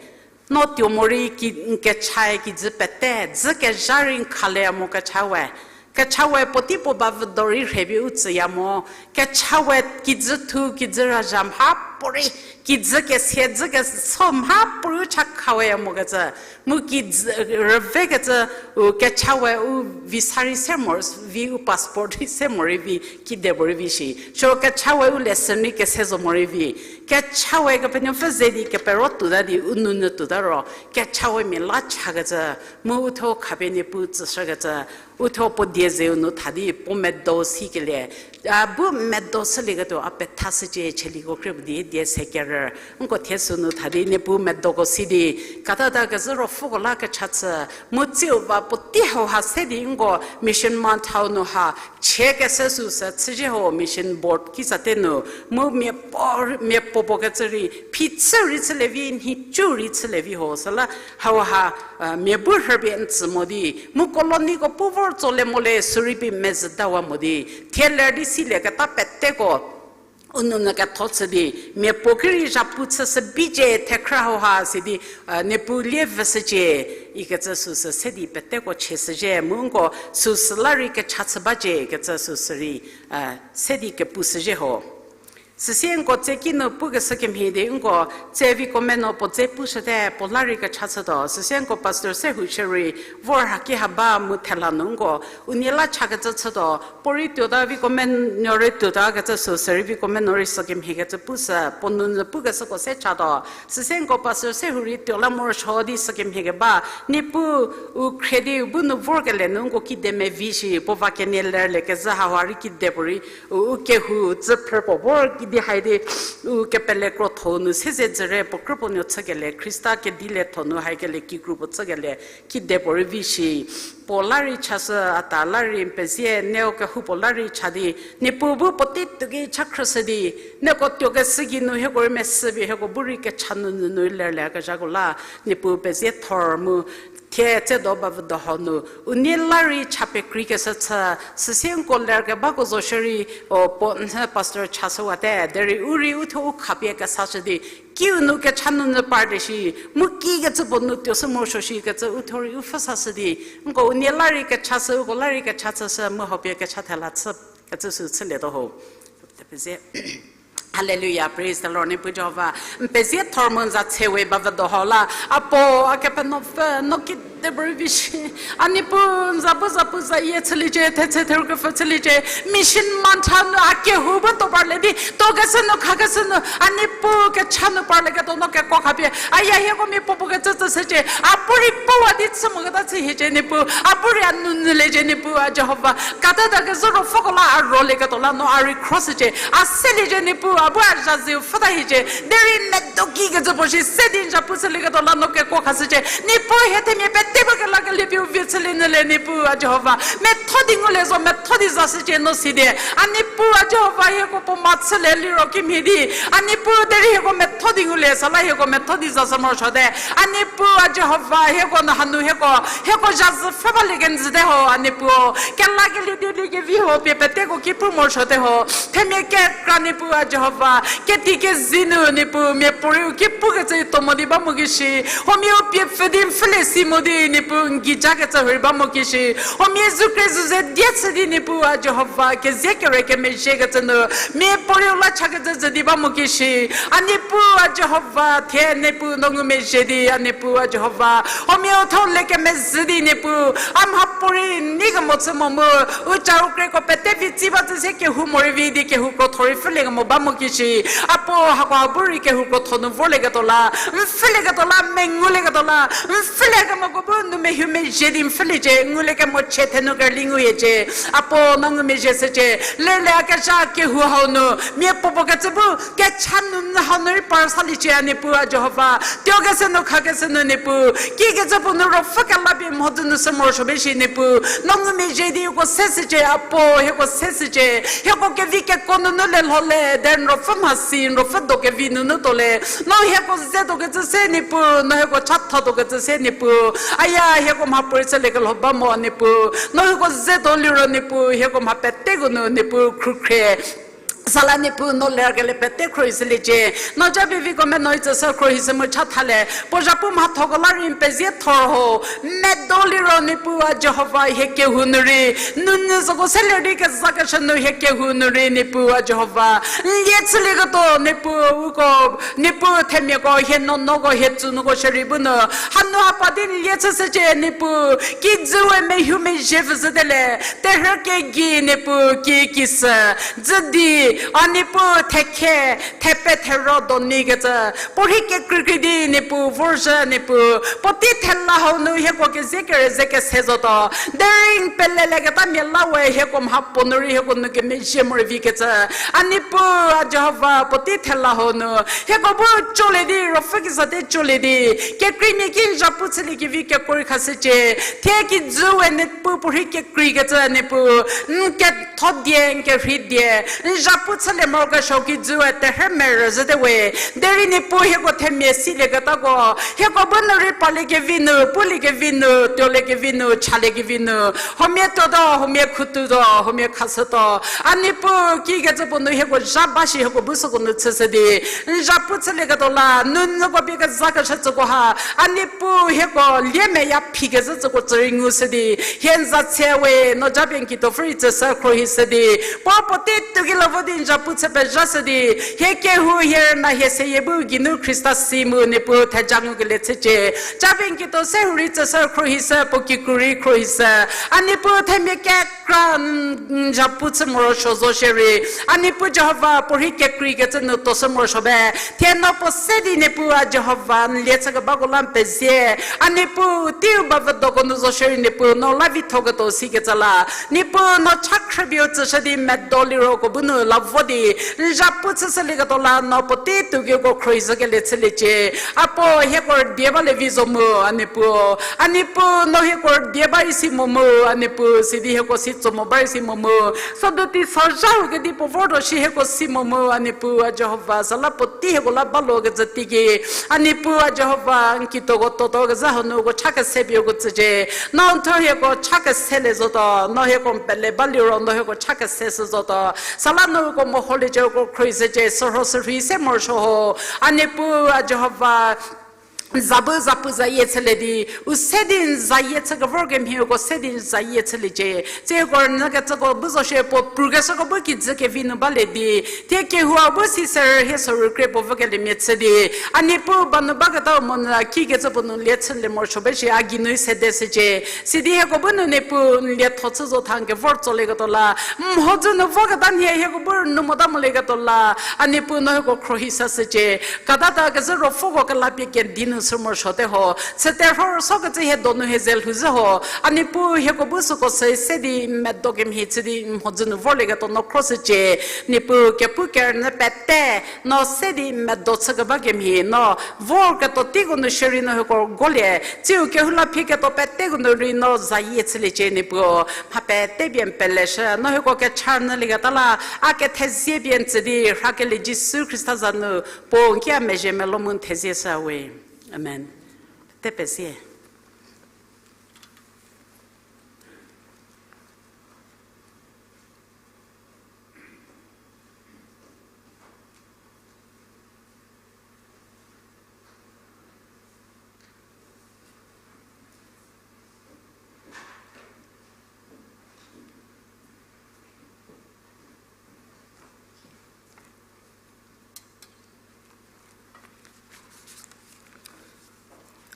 no tuo morei ki, n kechae kijü pete, dzü kezha rei n khalie mo kechawe. Kechawe puotei puo ba vüdo rei rhepie u tsüya mo. Kechawe kijü thu, kijü razha mhapuorei, kijü kesia, dzü keso mhapuorei u cha khaweya mokecü. Mu kijü, rüvekecü, u kechawe u visa rei se mo, vi u passport rei se morei vi, kedipuorei vi shi. Siro kechawe u lesson rei kese zo morei vi. Kechawe Kepenuopfü ze di kepero tuota di u nounyü tuota ro, kechawemia la chakecü, mu uthuo khapie Niepuu tsüshükecü, uthuo puo die zeu nu tha di puo medo sikelie, a bu medo shülieketuo a pethashücie, cheliko krie puo di die se kerü. Nko thie sünu tha di Niepuu medoko si di, katata kezhü ruopfüko la kecha chü, mu tsiu ba puotei hauha se di nko mission month hau nu ha, chie kese süsü chüzhie ho mission board kisa te nu, mu mia puo, mia puo puo kecü rei, phichü rei chülie vi, nhicu rei chülie vi ho, süla hauha, mia bu rhüpie n tsü mo di, mu colonyko pu vor tsolie mo le, sürei pie mezhü dawa mo di, thie ler di silieketa peteko u nounyü ketho chü di, mia puo ki rei zhapu chüshü bicie thekhrü hauha si di, Niepuu lie vüshücie, ikecü süsü se di peteko chie shüzhie, mu nko süsü la rei kecha chü bacie kecü süsü rei, se di kepu shüzhie ho. Süsie nko tse kinu pukeshü kemhie di nko tse viko meno puo dze pushüte, puo la rei kecha chütuo. Süsie nko pastor se hu shierei vor haki ha ba mu thela nu nko unie la chakecü chütuo. Puo rei tuota, viko menuo rei tuota kecü süsü rei viko menuo rei sükemhie kecü pushü, puo nounyü pukeshüko se chatuo. Süsie nko pastor se hu rei tuo la morosuo di sükemhie keba, Niepuu u khrie di u bu nu vorkelie nu nko kide mevi shi, puo va kenie lerlie kezhü hauha rei kedipuorei, u, u kehou dzü phrü puo vor kidi hai di, u kepele krotho nu se ze dzüre puo krü puo nuo chükelie, Khrista kedilie tho nu haikelie kikru puo chükelie, kedipuorei vi shi. Puo la rei chashü, a ta la rei n pezie, neo kehoupuo la rei cha di, Niepuu bu puotei tuo ki cha khrüshü di, nieko tuokeshü geinu hieko rei mesüpie hieko bu rei kecha nounyü nu lerlie kezhako la, Niepuu pezie thor mu, thie tsedo ba vüdo hau nu, unie la rei cha pekreikeshü chü, süsie nko ler kebako zo shierei, o, puo nhie pastor chashüwate, derei u rei uthuo u khapie kesashü di, kiu nu kecha nounyü parte shi, mu kikecü puo nu tuoshü morosuo shikecü uthuo rei u pfhüsashü di, nko unie la rei kecha shü, uko la rei kecha chüshü, mu hau pie kecha thela chü, kecü sü chülietuo ho. Hallelujah, praise the Lord, Niepuu Jihova. N pezie thor mu n za tse we ba vüdo hau la. A puo, a Kepenuopfü, no kedipuorei vi shi. A Niepuu, n za bu zapuzayie chüliecie, thetse therukepfü chüliecie. Mission month nu a kehou bu tuo parlie di, tuokeshü nu, khakeshü nu, a Niepuu kecha nu parlieketuo no kekuo khapie. Aya hieko mia puo puo kecü tsüshücie. A bu rei puwa di chü moketa chü hiecie Niepuu. A bu rei a nounyüliecie Niepuu a Jihova. Katata kezhü ruopfüko la a rolieketuo la no a rei khroshücie. A seliecie Niepuu, a bu a zhaziu pfhüta hiecie. Derei medo kikecü puo shi se di n zhapu chülieketuo la no kekuo khashücie. Niepuu hie themia pete bu kelakelie pie u vie chülie nyülie Niepuu a Jihova. Metho di ngulie zo, metho di zashücie no sidi. A Niepuu a Jihova hieko puo ma chülie liro kimhie di. A Niepuu derei hieko metho di ngulie, süla hieko metho di zashü morosuote. A Niepuu a Jihova hieko nu hanu hieko, hieko zhazü pfhü balie kenjüte ho, a Niepuu. Kelakelie dieliekevi ho pie peteko ki pu morosuote ho. Themia kekra Niepuu a Jihova, keti kezi nu Niepuu, miapuorei u ki pukecü tuo mo di ba mo ki shi. Huomia u pie pfü di n pfhülie si mo di Niepuu n geijakecü hurei ba mo ki shi. Huomia zukre zuze die chü di Niepuu a Jihova, kezie kere kemezhiekecü nu, miapuorei u la chakecü zhü di ba mo ki shi. A Niepuu a Jihova, thie Niepuu no ngumezhie di, a Niepuu a Jihova. Huomia u thuo le kemezhü di Niepuu, a mhapuorei nei kemo chü mo mu, u ca u kreko pete vi tsi ba tsü se kehou morei vi di kehou krotho rei pfhülie kemo ba mo ki shi. A puo hako a bu rei kehou krotho nu vorlieketuo la, n pfhülieketuo la, mengulieketuo la, n pfhülie kemoko bu nu mehumezhie di n pfhüliecie, nguliekemo chie thenu kerli nguyiecie. Apuo no ngumezhie shücie, lerle a kezha kehou hau nu, mia puopuo kecü bu, kecha nunu hau nu rei par saliecie a Niepuu a Jihova. Tuokeshü nu khakeshü nu Niepuu, kikecü puo nu ruopfü kelapie mhodzü nu sü morosuo ba shi Niepuu. No ngumezhie di hieko se shücie, apuo hieko se shücie. Hieko kevi keko nunu le lho le, de n ruopfü mhasi, n ruopfü do kevi nunu to le. No hieko ze tuokecü se Niepuu, no hieko chatho tuokecü se Niepuu. Aya hieko mha puorei chüliekelho ba mo Niepuu. No hieko ze tuo liro Niepuu, hieko mha peteko nu Niepuu khrukhrie. Süla Niepuu no lerkelie pete khruohi shüliecie. No japie viko meno itsü sü khruohi shü mu chatha le. Puo zhapu mhathoko la rei n pezie thor ho. Medo liro Niepuu a Jihova hie kehou nu rei. Nunu zoko se ler di kezakeshü nu hie kehou nu rei Niepuu a Jihova. N lie chülieketuo Niepuu uko, Niepuu themiako hie nonoko hie tsunuoko shierei bu nu. Hanu hapa di n lie chü shücie Niepuu. Kijü we mehumezhie pfü zhüte le. Terhü kegei Niepuu ki kisü. Dzü di, a Niepuu thekhe, thepe thero doni kecü. Puorhi kekreikrei di Niepuu vorzhü Niepuu. Puotei thela hau nu hieko kezie kere ze kese zotuo. Derei n peleleketa mia la we hieko mha puo nu rei hieko nu kemezhie morei vi kecü. A Niepuu, a Jihova, puotei thela hau nu. Hieko bu colie di, ruopfü keza te colie di. Kekreimia ki n zhapu chüliekevi keko rei khashücie. Thie kijü we Niepuu puorhi kekrei kecü Niepuu. N ketho die, n kerhei die. N zhapu chülie morokesuo kijü we terhü merü zhüte we. Derei Niepuu hieko themia silieketako. Hieko bu nu rei parliekevi nu, puliekevi nu, tuoliekevi nu, chaliekevi nu. Huomia tuotuo, huomia khutuotuo, huomia khashütuo. A Niepuu kikecü puo nu hieko zha ba shi hieko bu süko nu chüshü di. N zhapu chülieketuo la, nunu ko pie kezakeshü tsüko ha. A Niepuu hieko lie meya phi kezhü tsüko tsü rei ngushü di. Hie n za tse we, no japie n kituo pfü rei tsüshü khruohi shü di. Puo puotei tuoki la vo di n zhapu chü pezhashü di. Hie kehou hie rüna hie seyie bu geinu Khrista si mu Niepuu theja ngukelie chücie. Japie n kituo se hurei tsüshü khruohi shü, puo kikru rei khruohi shü. A Niepuu themia kekra n, n zhapu chü morosuo zo shierei. A Niepuu Jihova puorhi kekreikecü nu tuoshü morosuo be. Thie no puo se di Niepuu a Jihova n lie chükebako la n pezie. A Niepuu teiu ba vüdoko nu zo shierei Niepuu no la vithoketuo sikecü la. Niepuu no cha khrübieu tsüshü di medo liro ko bu nu la vo di. N zhapu chüshülieketuo la no puotei tuokiuko khruohi zhükelie chüliecie. Apuo hieko die balie vi zo mu, a Niepuu. A Niepuu no hieko die ba isi mo mu, a Niepuu sidi hieko si tso mo ba isi mo mu. Sodu tei sazhau kedipuo vortuo shi hieko si mo mu, a Niepuu a Jihova. Süla puotei hieko la balo kecü teiki. A Niepuu a Jihova, n kituoko tuotuo kezha hanu uko cha kese pie uko tsücie. No n thuo hieko cha keselie zotuo, no hieko n pele baliro no hieko cha kese shü zotuo. Süla no uko meholiecie uko khruohi shücie, sürho sürhei se morosuo ho. A Niepuu a Jihova, n za bu zapuzayie chülie di, u se di n zayie chü kevor kemhie uko se di n zayie chüliecie. Tsie uko rünyükecüko bu zo shie puo prukeshüko bu kijü kevi nu balie di, thie kehou a bu si serü hie sorükrie puo vükeliemia chü di. A Niepuu ba nu baketau monyü kikecü puo nu lie chülie morosuo be shi a geinui sede shücie. Sidi hieko bu nu Niepuu n lietho chü zo tha n kevor tsolieketuo la. Mhodzü nu voketa nhie hieko bu nu mota molieketuo la. A Niepuu no hieko khruohi sashücie. Katata kezhü ruopfüko kelapie kedi nu sü morosuote ho. Chüterho rüso kecü hie donu hie ze lhouzhü ho. A Niepuu hieko bu süko se se di medo kemhie chü di mhodzü nu vorlieketuo no khro shücie. Niepuu kepu kerünyü pete no se di medo chü keba kemhie no vorketuo teiko nu shierei no hieko golie. Tsiu kehou la phiketuo peteko nu rei no zayie chüliecie Niepuu. Mha pete pie n peleshü no hieko kecha nyülieketa la a kethezie pie n tsü di rhakelie Jisu Khrista za nu puo n ki a mezhie melou mu n thezie shü we. Amen. Pete pezie.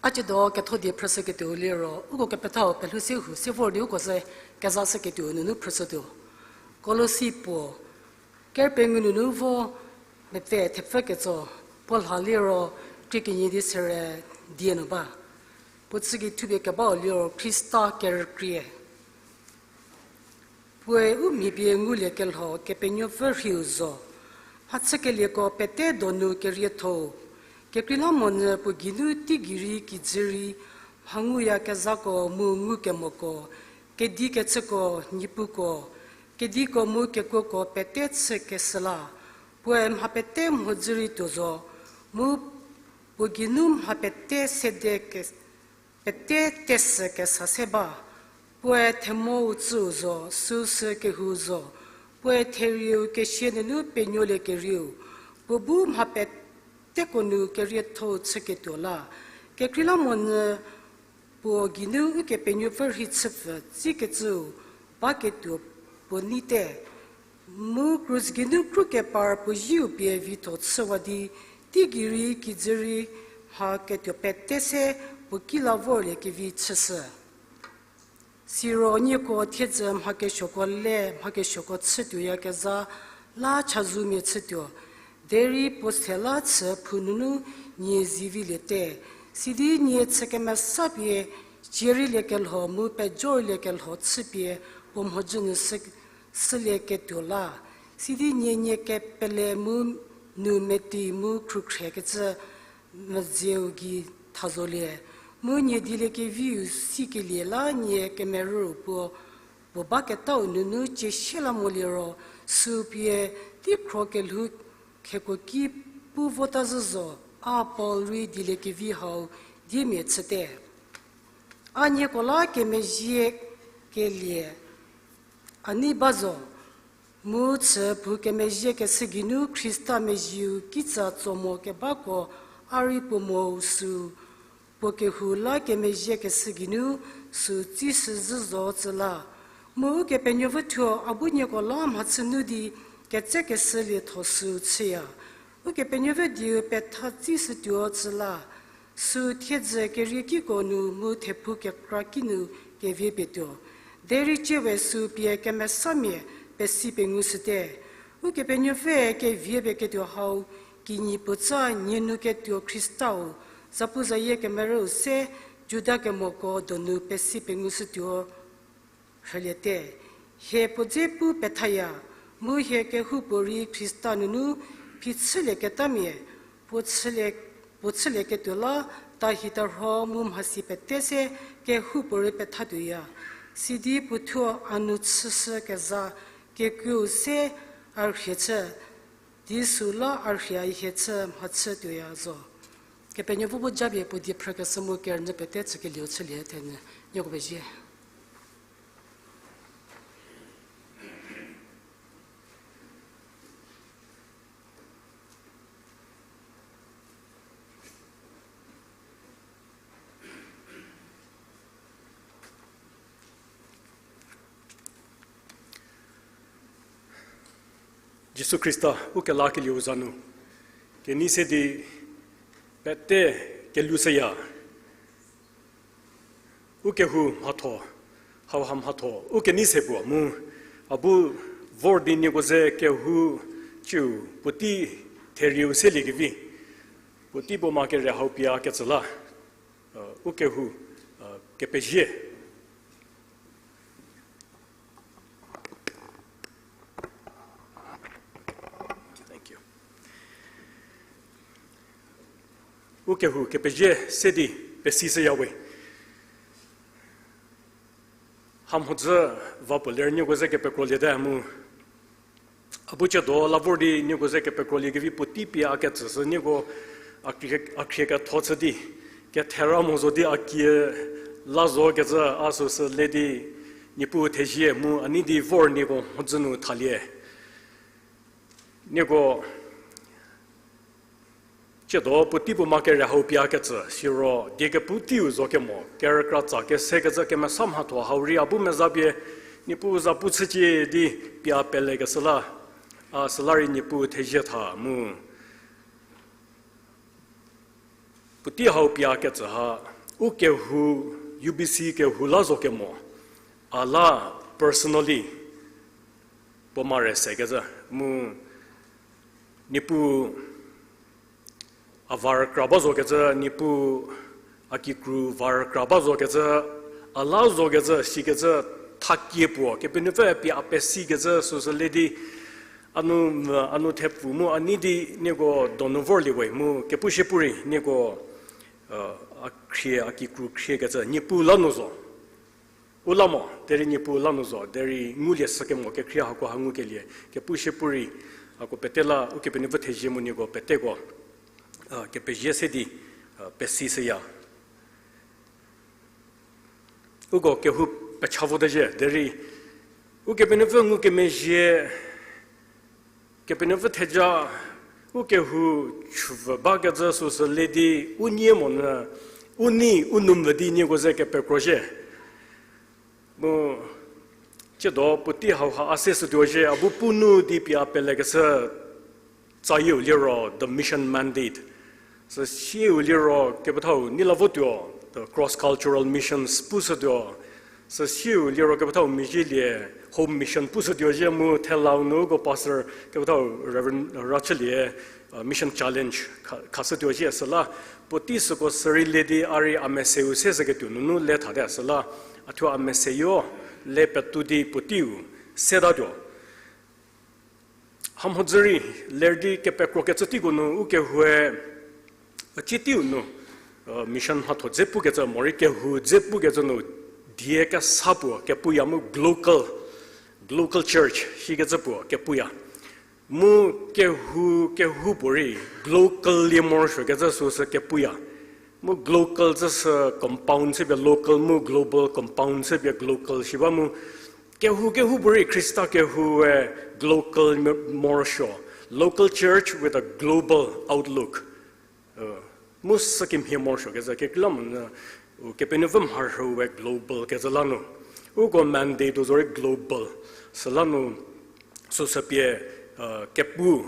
A ciedo ketho die phrüshüketuou liro, uko kepethau pelhou se hu se vor di uko ze kezashüketuou nunu phrüshütuo. Kolosi puo, ker pengou nunu vo mepfü thepfü ketso, puo lha liro krie kenie di sere die nu ba. Puo chügei thupie kebau liro Khrista kerükrie. Puoe u mhi pie nguliekelho Kepenuopfü rhiu zo. Mhachükelieko pete donu kerietho-u. Kekreilamonyü puo geinu teigei rei kijü rei mha nguyakezhako mu ngukemoko, kedi kechüko, niepuko, kediko mu kekuoko pete chükeshü la, puoe mha pete mhodzü rei tuo zo, mu puo geinu mha pete sede ke- pete tesü kesa se ba. Puoe themou tsüu zo, süu sü kehou zo, puoe therieu kesia nunu penuolie kerieu, puo bu mha peteko nu kerietho-u chüketuo la. Kekreilamonyü puo geinu Ukepenuopfü rhei chüpfü tsikecüu baketuo puo neite. Mu krus geinu kru kepar puo ziu pie vitho chüwa di, teigei rei kijü rei mha ketuo pete se puo ki la vorlie kevi chüshü. Siro nieko thiedzü mha kesuoko le mha kesuoko chütuoyakezha la chazumia chütuo. Derei puo se la chü phou nunu nie ziviliete. Sidi nie chü kemesa pie, cierei liekelho mu pejorei liekelho chüpie puo mhodzü nu sü- sülieketuo la. Sidi nie nie kepele mu nu meti mu khrükhrekecü medzeu gei thazolie. Mu nie dieliekeviu sikelie la nie kemerü puo, puo baketau nunu cie sie la moliro, süu pie teikhro kelhou kheko ki pu vota zhü zo, a Paul rei dieliekevi hau diemia chüte. A nieko la kemezhie kelie a nei ba zo, mu chü phou kemezhie keshü geinu Khrista mezhieu kitsa tso mo kebako a rei puo mo süu, puo kehou la kemezhie keshü geinu süu tsishü zhü zo tsü la. Mu Ukepenuopfü thuo a bu nieko la mhachü nu di ketsekeshü lietho süu chüya. Ukepenuopfü dieu petha tsishütuo tsü la. Süu thiedzü keriekiko nu mu thephou kekra kinu keviepietuo. Derei tsie we süu pie kemesamia pesi pengushüte. Ukepenuopfüe keviepieketuo hau, kinyi puotsa nie nu ketuo Khristau, zapuzayie kemerüu se, Juda kemoko donu pesi pengushütuo rhüliete. Hie puo dze pu pethaya, mu hie kehoupuorei Khrista nunu phichülie ketamia, puo chülie, puo chülieketuo la, tahi tarho mu mhasi pete se kehoupuorei pethatuoya. Sidi puothuo a nu chüshü kezha kekuou se a rhie chü, di süu la a rhie a hie chü mhachütuoya zo. Kepenuopfü bu japie puo die phrükeshü mu kerünyü pete chükelieu chülie thenyü, nieko pezie. Jisu Khrista, u kelakelieu za nu kenei se di pete kelushüya. U kehou mhatho, hauha mhatho u kenei se puo mu, a bu vor di nieko ze kehou ciu puotei therieu seliekevi, puotei puo ma kere hau pie a ketsü la, u kehou kepezie. U kehou kepezie se di pesishüya we. Ha mhodzü va puo ler nieko ze kepekroliete mu, a bu ciedo la vor di nieko ze kepekrolie kevi puotei pie a ketsüshü nieko a khrie, a khrie ketho chü di, kethera mo zo di a kie la zo kecü a süsü le di, Niepuu thezie mu a nei di vor nieko mhodzü nu thalie. Nieko ciedo puotei puo ma kere hau pie a ketsü, siro die kepu teiu zo kemo, kerükra tsa kese kecü kemesa mhatho hau rei a bu meza pie, Niepuu za pu chücie di pie a pelekeshü la, a süla rei Niepuu thezie tha mu. Puotei hau pie a ketsü ha, u kehou, U B C kehou la zo kemo, a la personally puo ma re se kecü mu, Niepuu a va rükra ba zo kecü, Niepuu A kikru var kra ba zokecü, a la zokecü, sikecü, thakie puo, Kepenuopfü pie a pesikecü süsü le di, a nu, a nu thepfu mu a nei di nieko donu vorlie we mu, kepu shie pu rei nieko, a khrie, a kikru khriekecü, Niepuu la nu zo. U la mo, derei Niepuu la nu zo, derei ngulie sükemo kekhrie hako ha ngukelie, kepu shie pu rei, hako pete la, Ukepenuopfü thezie mu nieko peteko, a, kepezie se di, a, pesishüya. Uko kehou pecha vote zhie, derei, Ukepenuopfü ngukemezhie, Kepenuopfü theja, u kehou chüvü bakecü süsü le di, u nie monyü, u nei, u nu mvü di nieko ze kepekro zhie. Mu, tsiedo puotei hauha a se shütuo zhie, a bu pu nu di pie a pelekeshü tsayieu liro, the mission mandate. Süsieu liro, kepethau nei la votuo, the cross cultural missions pushütuo. Süsieu liro kepethau mezhielie home mission pushütuo zhie mu thelau nu uko pastor kepethau Reverend Rachülie, uh, mission challenge kha-, khashütuo zhie süla, puotei süko sürei le di a rei a meseu se shüketuo nunu le thate süla, a thuo a meseu le petou di puoteiu setatuo. Hamhodzü rei, ler di kepekrokecü teiko nu, u kehoue, a, citeiu nu, a, mission mhatho dze pukecü, morei kehou dze pukecü nu, die kesa puo kepuya mu glocal, glocal church, sikecü puo kepuya. Mu kehou, kehou puorei, glocal lie morosuokecü süsü kepuya. Mu glocal tsüsü compound chüpie local mu global compound chüpie glocal shi ba mu. Kehou kehoupuorei Khrista kehoue glocal me-, morosuo. Local church with a global outlook. Mu sükemhie morosuokecü kekreilamonyü, u Kepenuopfü mharhüu we global kecü la nu. Uko mandate-u zorei global. Süla nu süsü pie, kepu,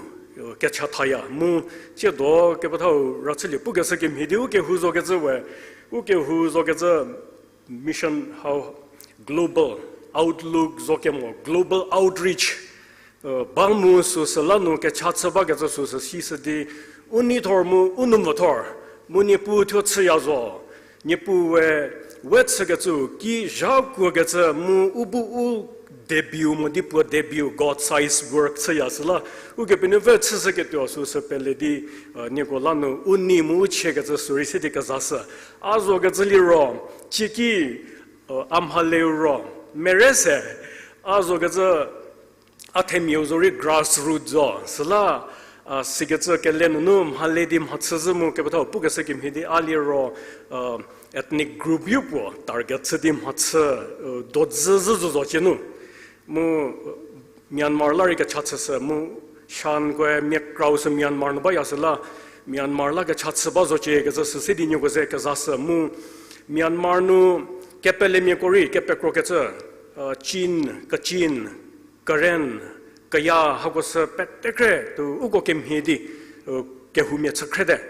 kecha thaya. Mu tsiedo kepethau Rachülie pukeshü kemhie di u kehou zokecü we, u kehou zokecü mission hau global outlook zo kemo, global outreach ba mu süsü la nu kecha chü bakecü süsü sishü di, u neithor mu u nu mvüthor, mu Niepuu thuo chüya zo, Niepuue we chükecü ki zhakuokecü mu u bu u debiu mo di puo debiu God size work chüya süla, Ukepenuopfü chüshüketuo süsü pele di, nieko la nu u nei mu u chiekecü sürei se di kezashü. A zokecü liro, cieki, a mhaleu ro, mere se, a zokecü, a themiau zorei grassroot zo, süla, a, sikecü kele nunu mhale di mhachü zhü mu kepethau pukeshü kemhie di a liro, ethnic group-u puo target chü di mhachü, dodzü zhü zü zo cie nu. Mu, Myanmar la rei kecha chüshü mu Shankoe mia krau sü Myanmar nu baya süla, Myanmar la kecha chü ba zo cie kecü sü se di nieko ze kezashü mu Myanmar nu kepelemiako rei kepekrokecü, Chin, Kachin, Karen, Kaya hako sü petekre tu uko kemhie di, kehoumia chü khrete.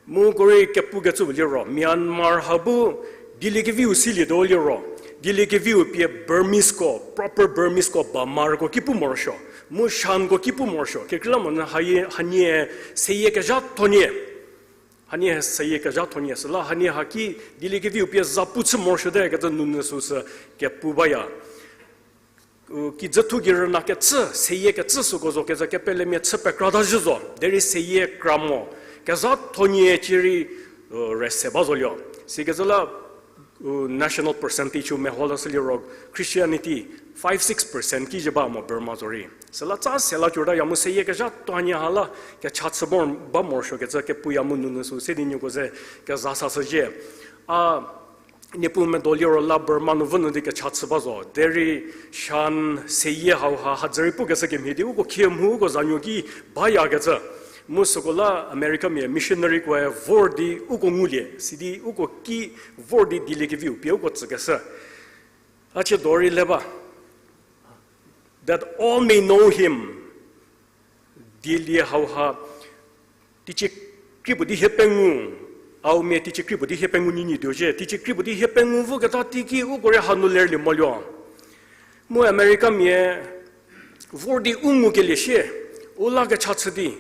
Mu ko rei kepukecü liro Myanmar ha bu dieliekeviu silietuo liro, dieliekeviu pie Burmese-ko, proper Burmese-ko Bamar-ko ki pu morosuo, mu Shanko ki pu morosuo. Kekreilamonyü hanie, hanie seyie kezhathonie. Hanie seyie kezhathonie süla hanie haki dieliekeviu pie za pu chü morosuote kecü nunu süsü kepu baya. Kijüthu gei rüna kecü, seyie kecü süko zo kecü kepelemia chü pekrata zhü zo, derei seyie kra mo, kezhathonie cierei, rese ba zolio. Sikecü la, national percentage-u meho la sü liro Christianity five six percent ki zhü ba mo Burma zorei. Süla tsa sela cürtaya mu seyie kezhathonie ha la kecha chü ba morosuo kecü kepuya mu nunu sü se di nieko ze keza sashüzhie. A, Niepuu medo liro la Burma nu vü nu di kecha chü ba zo. Derei Shan seyie hauha hadzürei pukeshü kemhie di uko khie mhu uko zanuo ki bayakecü. Mu süko la Americamia missionarykoe vor di uko ngulie, sidi uko ki vor di dieliekeviu pie uko tsükeshü. A chiedo rei le ba. That all may know him. Dielie hauha, teicie kri puo di hie pengou, Aomia teicie kri puo di hie pengou nyinyi tuo zhie, teicie kri puo di hie pengou voketa teiki uko rei hanu lerlie moluo. Mu Americamia vor di u ngukelie sie, u la kecha chü di,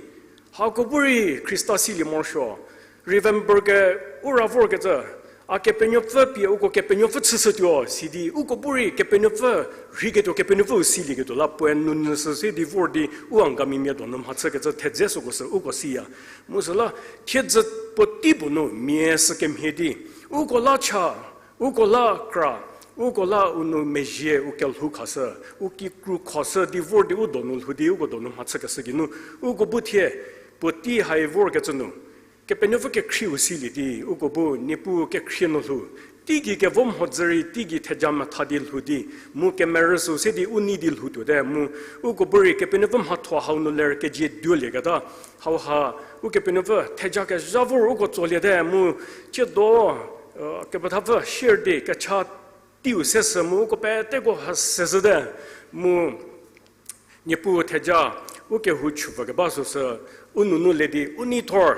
hako bu rei Khrista silie morosuo, November ke u ra vorkecü, A Kepenuopfü pie uko Kepenuopfü chüshütuo sidi, uko bu rei Kepenuopfü rheiketuo, Kepenuopfüu silieketuo la puoe nounyü sü se di vor di u Angamimia donu mhachükecü thedze süko sü uko siya. Mu süla thiedzü puotei puo nu mia sü kemhie di, uko la cha, uko la kra, uko la u nou mezhie u kelhou khashü, u kikru khashü di vor di u donu lhou di uko donu mhachükeshü geinu, uko bu thie puotei hai vorkecü nu Kepenuopfü kekhrieu silie di, uko bu Niepuu kekhrie nu lhou, teigei kevo mhodzü rei teigei theja metha di lhou di, mu kemerü sü se di u nei di lhou tuote, mu uko bu rei Kepenuopfü mhatho hau nu ler kezie duolieketa, hauha Ukepenuopfü theja kezha vor uko tsoliete, mu ciedo, kepethapfü share di kecha teiu seshü mu uko peteko ha seshüte, mu Niepuu theja u kehou chüpfü keba süsü u nounu le di u nei thor,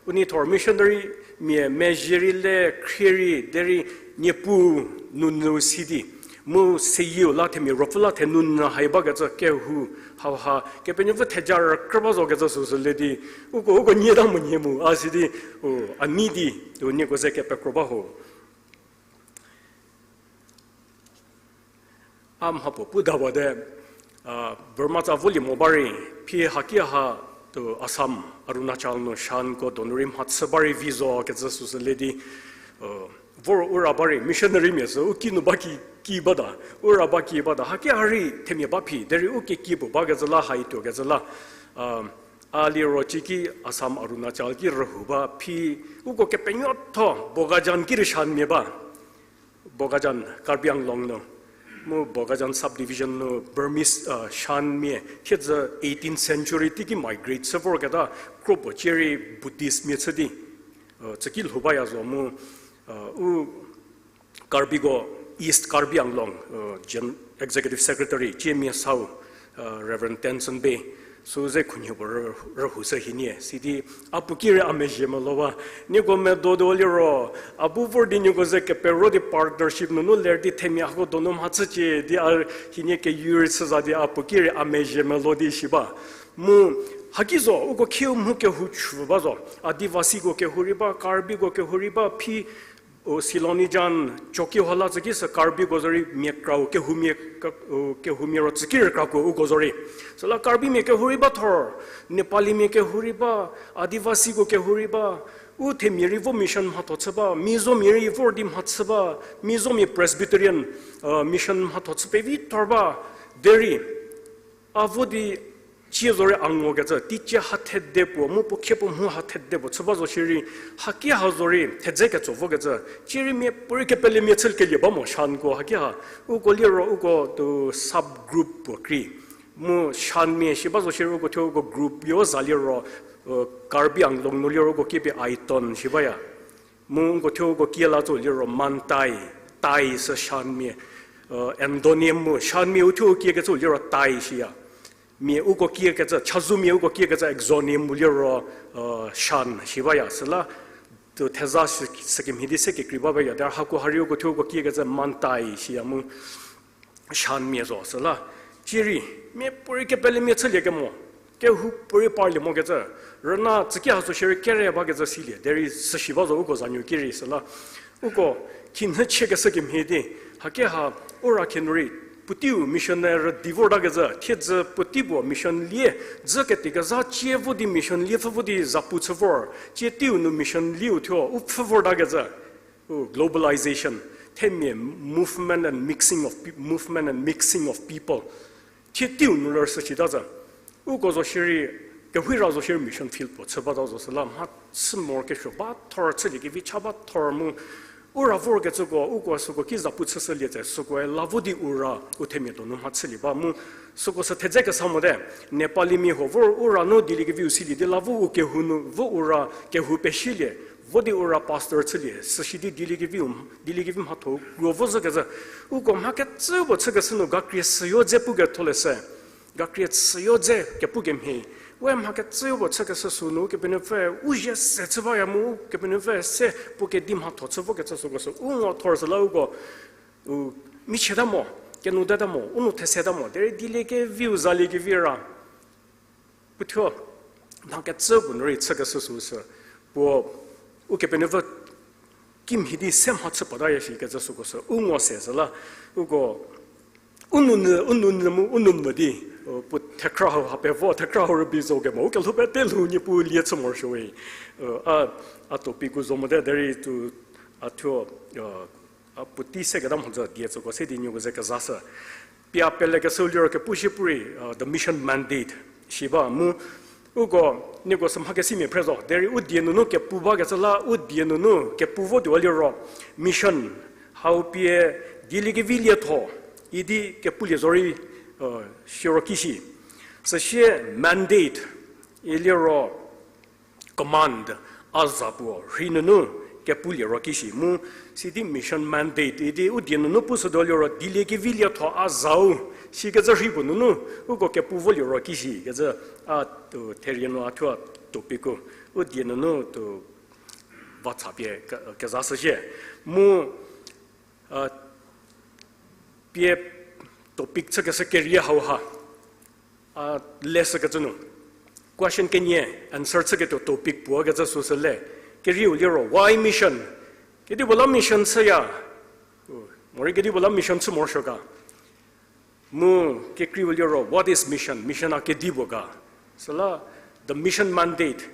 u nei thor missionary mia mezhie rei le khrie rei derei Niepuu nounyü si di, mu seyieu la themia ruopfü la thenou nyü hai bakecü kehou hauha Kepenuopfü theja rükrü ba zokecü süsü le di, uko uko nyie ta mo nyie mu a si di, u, a nei di, u nieko ze kepekro ba ho. A mhapuo pu dawate, Burma tsa volie mo ba rei, phi haki ha, u, Assam, Arunachal nu Shanko donu rei mhachü ba rei vi zo kecü süsü le di, u, vor u ra ba rei missionary mia sü u ki nu ba ki, ki bata, u ra ba ki bata, haki ha rei themia ba phi derei u kekie puo bakecü la hai tuokecü la, a liro ciki Assam, Arunachal ki rühou ba phi, uko kepenuotho Bokajan ki rei Shanmia ba. Bokajan, Karbi Anglong nu. Mu Bokajan subdivision nu Burmese, Shanmia thiedzü eighteenth century teiki migrate chü vorketa kro puo cie rei Buddhistmia chü di, tsüki lhou baya zo mu, u Karbiko, East Karbi Anglong, Executive Secretary Ciemia Sau, Reverend Tenson Bey, sü ze khunhie puo rü, rühou sü hienie sidi, a puo ki rei a mezhie melo ba, nieko medo do liro, a bu vor di nieko ze kepero di partnership nunu ler di themia hako donu mhachücie di a hienie keyu rei chüza di a puo ki rei a mezhie melo di shi ba. Mu haki zo, uko khieu mhu kehou chü ba zo, Adivasiko kehou rei ba, Karbiko kehou rei ba, phi u Silonijan, Chokihola tsüki sü Karbiko zorei mia krau kehoumia, u kehoumia ro tsüki rei krakuo uko zorei. Süla Karbimia kehou rei ba thor, Nepalimia kehou rei ba, Adivasiko kehou rei ba, u themia rei vo mission mhatho chü ba, Mizomia rei vor di mhachü ba, Mizomia Presbyterian mission mhatho chü pevi thor ba, derei a vo di cie zorei a ngokecü, teicie ha thede puo, mu puo khie puo mhu ha thede puo chü ba zo shierei, haki ha zorei thedze ketso vokecü, cie rei mia puorei kepelemia chükelie ba mo Shanko haki ha, uko liro uko to subgroup puo krei. Mu Shanmia shi ba zo shierei uko thuo uko group yo za liro, Karbi Anglong nu liro uko kiepie Aiton shi baya. Mu uko thuo uko kie la tsü liro Mantai, Tai sü Shanmia, endonym mu Shanmia u thuo u kiekecü liro Tai shiya. Mia uko kiekecü, chazou mia uko kiekecü exonym mu liro Shan shi baya süla, to theza sü, sükemhie di se kekrei ba baya, der hako ha rei uko thuo uko kiekecü Mantai shiya mu Shanmia zo süla, cie rei mia puorei kepelemia chülie kemo, kehou puorei parlie mokecü, rüna tsüki ha zo shierei kere bakecü silie derei süshi ba zo uko zanuo ki rei süla, uko khinhie chiekeshü kemhie di, haki ha u ra khie nu rei puoteiu mission rüdi vortakecü thiedzü puotei puo mission lie, dzü ketekezha cie vo di mission lie pfü vo di zapu chü vor, cie teiu nu mission lieu thuo u pfhü vortakecü, globalization, themia movement and mixing of pe-, movement and mixing of people. Thie teiu nu rüsü chita zü, uko zo shierei, kehou ra zo shierei mission field puo chü bata zo süla mhachü morokesuo ba thor chülie kevi cha ba thor mu, u ra vorkecüko uko süko ki zapu chüshülie tse sükoe la vo di u ra u themia donu mhachülie ba mu, süko sü thedze kesa mote, Nepalimia huo vor u ra nu dieliekeviu silie di la vo u kehou nu vo u ra kehou pesilie, vo di u ra pastor chülie, süsi di dieliekeviu, dieliekevi mhatho ruo vo zhükecü, uko mha kecü puo chükeshü nu gakrie süyo dze puketholeshü, gakrie süyo dze kepukemhie, we mha kecü puo chükeshü sünu Kepenuopfü u zie se chü baya mu Kepenuopfü se puo kedi mhatho chü vokecü süko sü u ngo thor süla uko, u, michieta mo, kenouteta mo, u nu theseta mo derei dieliekeviu zaliekevi ra puothuo mha kecü puo nu rei chükeshü süsü, puo Ukepenuopfü kimhie di se mha chü pota ya shi kecü süko sü u ngo se süla, uko u nounyü, u nounyü mu u noumvü di, puo thekra hau ha pevo, thekra hau rübei zo kemo, u kelhou pete lhou Niepuu lie chü morosuo we. A, a topic-u zo mote derei tu, a thuo, a puotei seketa mhodzü die tsüko se di nieko ze kezashü. Pie a pelekeshüu liro kepu shie purei, the mission mandate shi ba mu, uko nieko sü mhakesimia phre zo derei u die nunu kepu bakecü la u die nunu kepu votuo liro mission, hau pie dieliekevi lietho idi kepulie zorei, siro kishi. Süsie mandate iliro command, a za puo rhei nunu kepulie ro kishi mu, sidi mission mandate idi u die nunu pushütuo liro dieliekevi lietho a zau, sikecü rhei puo nunu uko kepu volie ro kishi kecü, a, therie nu a thuo topic-u u die nunu tu va cha pie ke-, kezashü shie. Mu, a, pie topic chükeshü kerie hau ha, a, leshükecü nu question kenie answer chüketuo topic puo kecü süsü le. Kerieu liro why mission? Kedipuo la mission chüya? Morei kedipuo la mission chü morosuo ga? Mu kekreiu liro what is mission? Mission a kedipuo ga? Süla the mission mandate,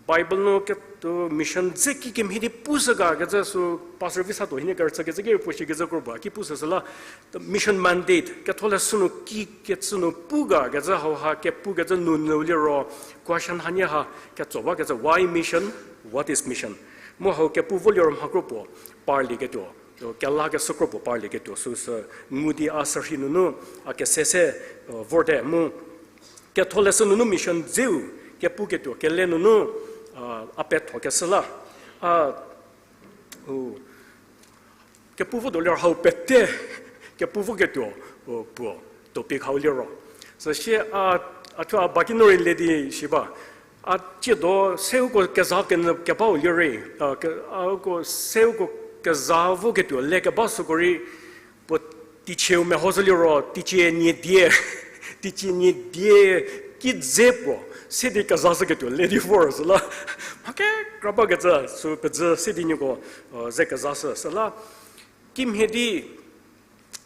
Bible nu ketuo mission dze kikemhie di pushü ga kecü sü pastor Visatuo hienie kerüchükecü ki puo shikecü kro ba ki pushü süla, the mission mandate ketholeshü nu ki kecü nu pu ga kecü hau ha kepukecü nounyüu liro question hanie ha ketso bakecü why mission, what is mission? Mu hau kepu vo liro mha kro puo parlieketuo, kelakeshü kro puo parlieketuo süsü ngu di a sürhei nunu a kese se vorte mu ketholeshü nunu mission dzeu kepuketuo kele nunu a pethokeshü la, a, u, kepu votuo liro hau pete kepu voketuo puo topic hau liro. Süsie a, a thuo a baki nu rei le di shi ba, a tsiedo se uko keza kenyü kebau lirei, a, ke-, a uko se uko keza voketuo le keba süko rei, puo teichieu mehoshü liro teicie nie die, teicie nie die ki dze puo se di kezashüketuo le di vor süla, mha kekra bakecü sü pezü se di nieko ze kezashü süla, kimhie di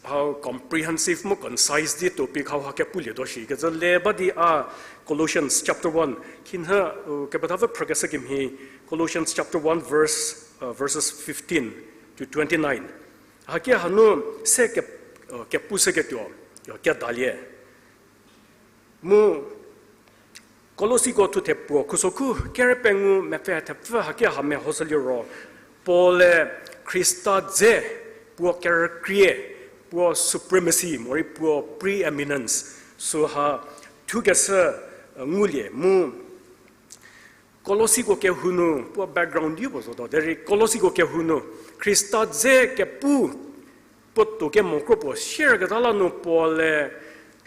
hau comprehensive mu concise di topic hau ha kepulietuo shikecü le ba di a Colossians chapter one, khinhie, u, kepethapfü phrükeshü kemhie, Colossians chapter one verse, uh, verses fifteen to twenty-nine. Haki hanu se ke-, uh, kepushüketuo, uh, kedalie. Mu Kolosiko thuthe puo khusokhu kere pengou mepfü thepfü haki ha mehoshü liro, Paul-e Khrista dze puo kerükrie, puo supremacy morei puo preeminence süha thukeshü, uh, ngulie mu Kolosiko kehou nu, puo background di puo zotuo derei Kolosiko kehou nu Khrista dze kepu puotou kemo kro puo sierketa la nu Paul-e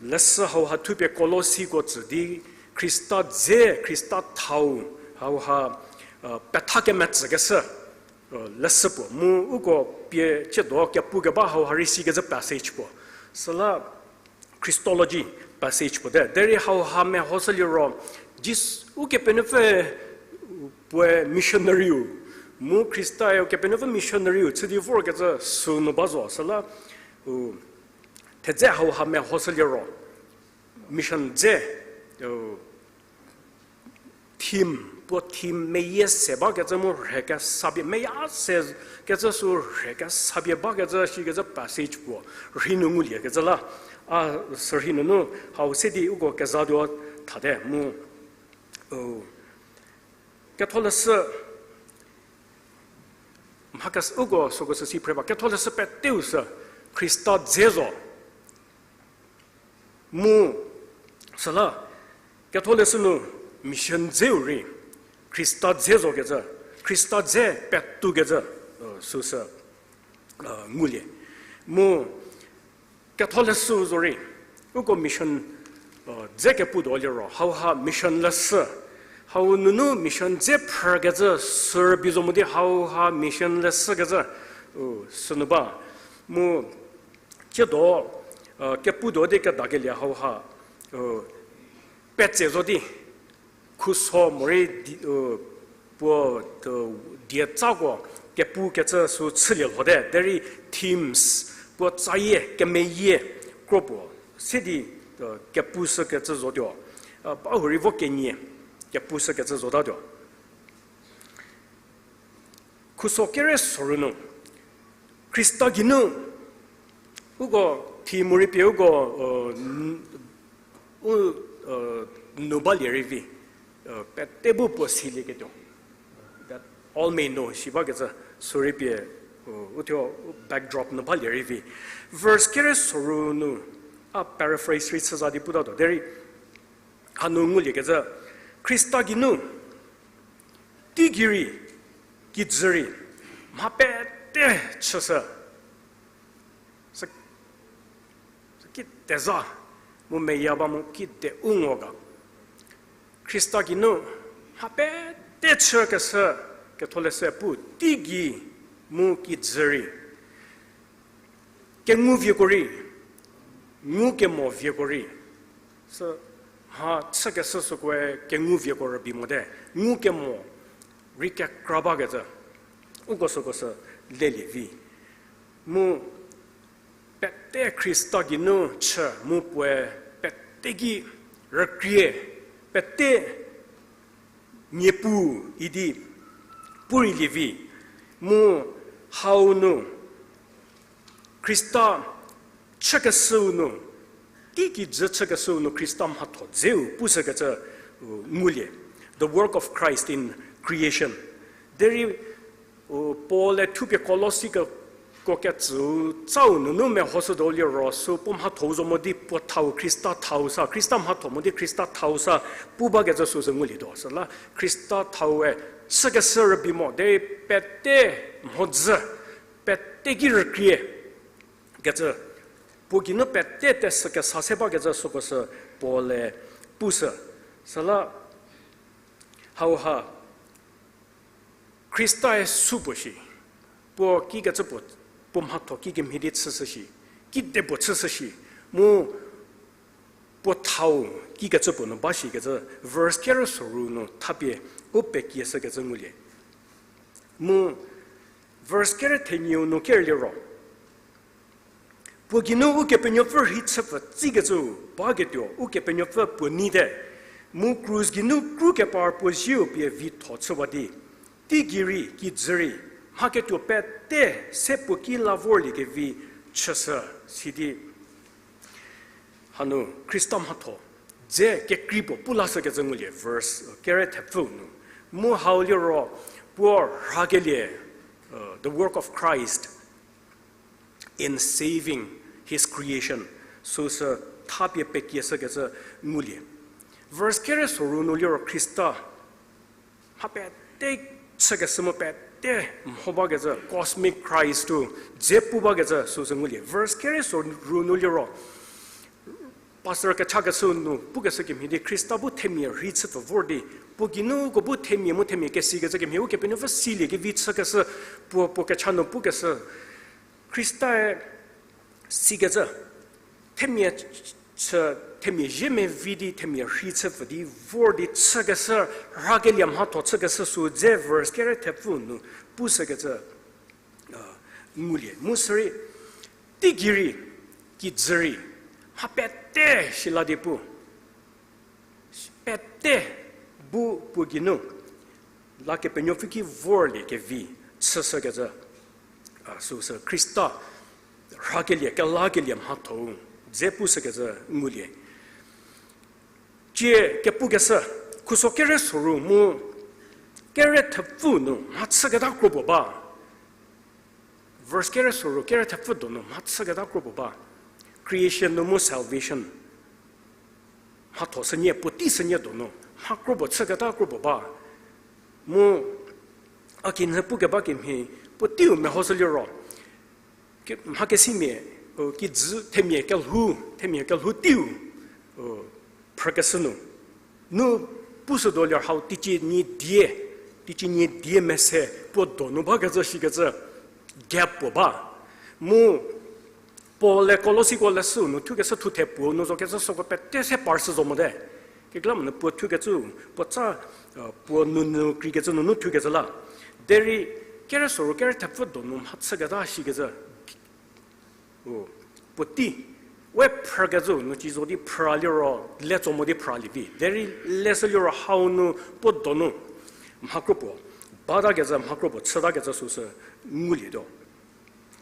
leshü hau ha thupie Kolosiko tsü di Khrista dze, Khrista thau hau ha, uh, petha kemetsükeshü, uh, leshü puo mu uko pie tsiedo kepu keba hau ha rei sikecü passage puo. Süla Christology passage puo te. Derei hau ha mehoshü liro, Jis-, Ukepenuopfü puoe missionary-u, mu Khrista-e Ukepenuopfü missionary-u chü di vorkecü sünu ba zo, süla, u, thedze hau ha mehoshü liro, mission dze, u, theme, puo theme meyie se bakecü mu rhekesapie, meyie se kecü sü rhekesapie bakecü shikecü passage puo rhei nu nguliekecü la, a sürhei nunu hau se di uko kezatuo thate mu, u, ketholeshü, mha kes-, uko süko sü si phre ba, ketholeshü peteu sü Khrista dze zo. Mu süla ketholeshü nu mission dzeu rei Khrista dze zokecü, Khrista dze petoukecü, uh, süsü, uh, ngulie. Mu ketholeshü zorei uko mission, uh, dze keputuo liro hau ha mission leshü, hau nunu mission dze phrükecü sü rübei zo mo di hau ha mission leshükecü, uh, sünu ba. Mu tsiedo, uh, keputuo di kedakelie hau ha, uh, petse zo di khuso morei di, uh, puo, uh, dietsako kepukecü sü chülie lhote, derei themes, puo tsayie, kemeyie, kro puo, se di, kepushükecü zotuo, ba hurei vo kenie, kepushükecü zotatuo. Khuso kere soru nu, Khrista geinu, uko theme rei pie uko, u, nu balie rei vi, pete bu puo silieketuo. That all may know, si bakecü, sürei pie, u, uthuo, backdrop nu balie rei vi. Verse kere soru nu, a paraphrase rei chüza di putatuo. Derei, hanu nguliekecü, Khrista geinu, teigei rei, kijü rei, mha pete chüshü. Sü, sü kiteza, mu meya ba mu kide u ngo ga. Khrista geinu, mha pete chükeshü, ketholeshü pu, teigei mu kijü rei. Kengu vieko rei, ngukemo vieko rei. Sü mha chükeshü sükoe kengu vieko rübei mote, ngukemo rei kekra bakecü, uko süko sü lelie vi. Mu pete Khrista geinu chü mu puoe pete ki rükrie, pete Niepuu idi pu rei lie vi, mu hau nu Khrista chükeshüu nu, teikijü chükeshüu nu Khrista mhatho dzeu pushükecü, u, ngulie. The work of Christ in creation. Derei, u, Paul-e thupie Kolosiko ketsüu tsau nunu mehoshütuo liro sü puo mhathou zo mo di puo thau Khrista thau sa, Khrista mhatho mo di Khrista thau sa pu bakecü süsü ngulietuo. Süla Khrista thaue chükeshü rübei mo, derei pete mhodzü, pete ki rükrie kecü, puo geinu pete tesü kesa se bakecü süko sü Paul-e pushü. Süla hauha Khrista-e su puo shi, puo kikecü puo, puo mhatho kikemhie di chüshü shi, kide puo chüshü shi, mu puo thau kikecü puo nu ba shikecü verse kere soru nu thapie u pekieshükecü ngulie. Mu verse kere thenieu nu kerliro, puo geinu Ukepenuopfü rhei chüpfü tsikecü baketuo Ukepenuopfü puo neite, mu krus geinu kru kepar puo zieu pie vitho chüwa di, teigei rei kijü rei, mhaketuo pete se puo ki la vorliekevi chüshü, sidi hanu Khrista mhatho dze kekrei puo pu lashükecü ngulie verse kere thepfü nu. Mu hau liro puo rhakelie, the work of Christ in saving his creation, süsü thapie pekieshükecü ngulie. Verse kere soru nu liro Khrista mha pete chükeshü mu pete mho bakecü cosmic Christ-u dze pu bakecü süsü ngulie. Verse kere soru nu liro pastor kechakeshü nu pukeshü kemhie di Khrista bu themia rhei chüpfü vor di, puo geinuko bu themia mu themia kesikecü kemhie Ukepenuopfü siliekevi chükeshü, puo puo kecha nu pukeshü, Khrista-e sikecü, themia chü, themia zie mevi di themia rhei chüpfü di vor di chükeshü, rhakelie mhatho chükeshü sü dze verse kere thepfü nu pushükecü ngulie. Mu sürei, teigei rei, kijü rei, mha pete shila di pu, pete bu puo geinu la Kepenuopfü ki vorliekevi chüshükecü, a, süsü Khrista rhakelie, kelakelie mhatho-u dze pushükecü ngulie. Tie kepukeshü, khuso kere soru mu kere thepfü nu mhachüketa kro puo ba. Verse kere soru, kere thepfü donu mhachüketa kro puo ba. Creation nu mu salvation, mhatho sünie, puotei sünie donu mha kro puo chüketa kro puo ba. Mu a kinhü pukeba kemhie, puoteiu mehoshü liro, mha kesimia, kijü themia kelhou, themia kelhou teiu phrükeshü nu, nu pushütuo lir hau teicie nie die, teicie nie die mese puo donu bakecü shikecü gap puo ba. Mu Paul-e Kolosiko leshüu nu thukeshü thuthe puo nu zokecü süko pete se parshü zo mote. Kekreilamonyü puo thukecü, puo tsa, puo nunu kreikecü nunu thukecü la. Derei Kere soru kere thepfü donu mhachüketa shikecü. U, puotei, we phrükecü nu ci zo di phra liro, le tso mo di phralie vi. Derei leshü liro hau nu puo donu mha kro puo batakecü, mha kro puo chütakecü süsü ngulietuo.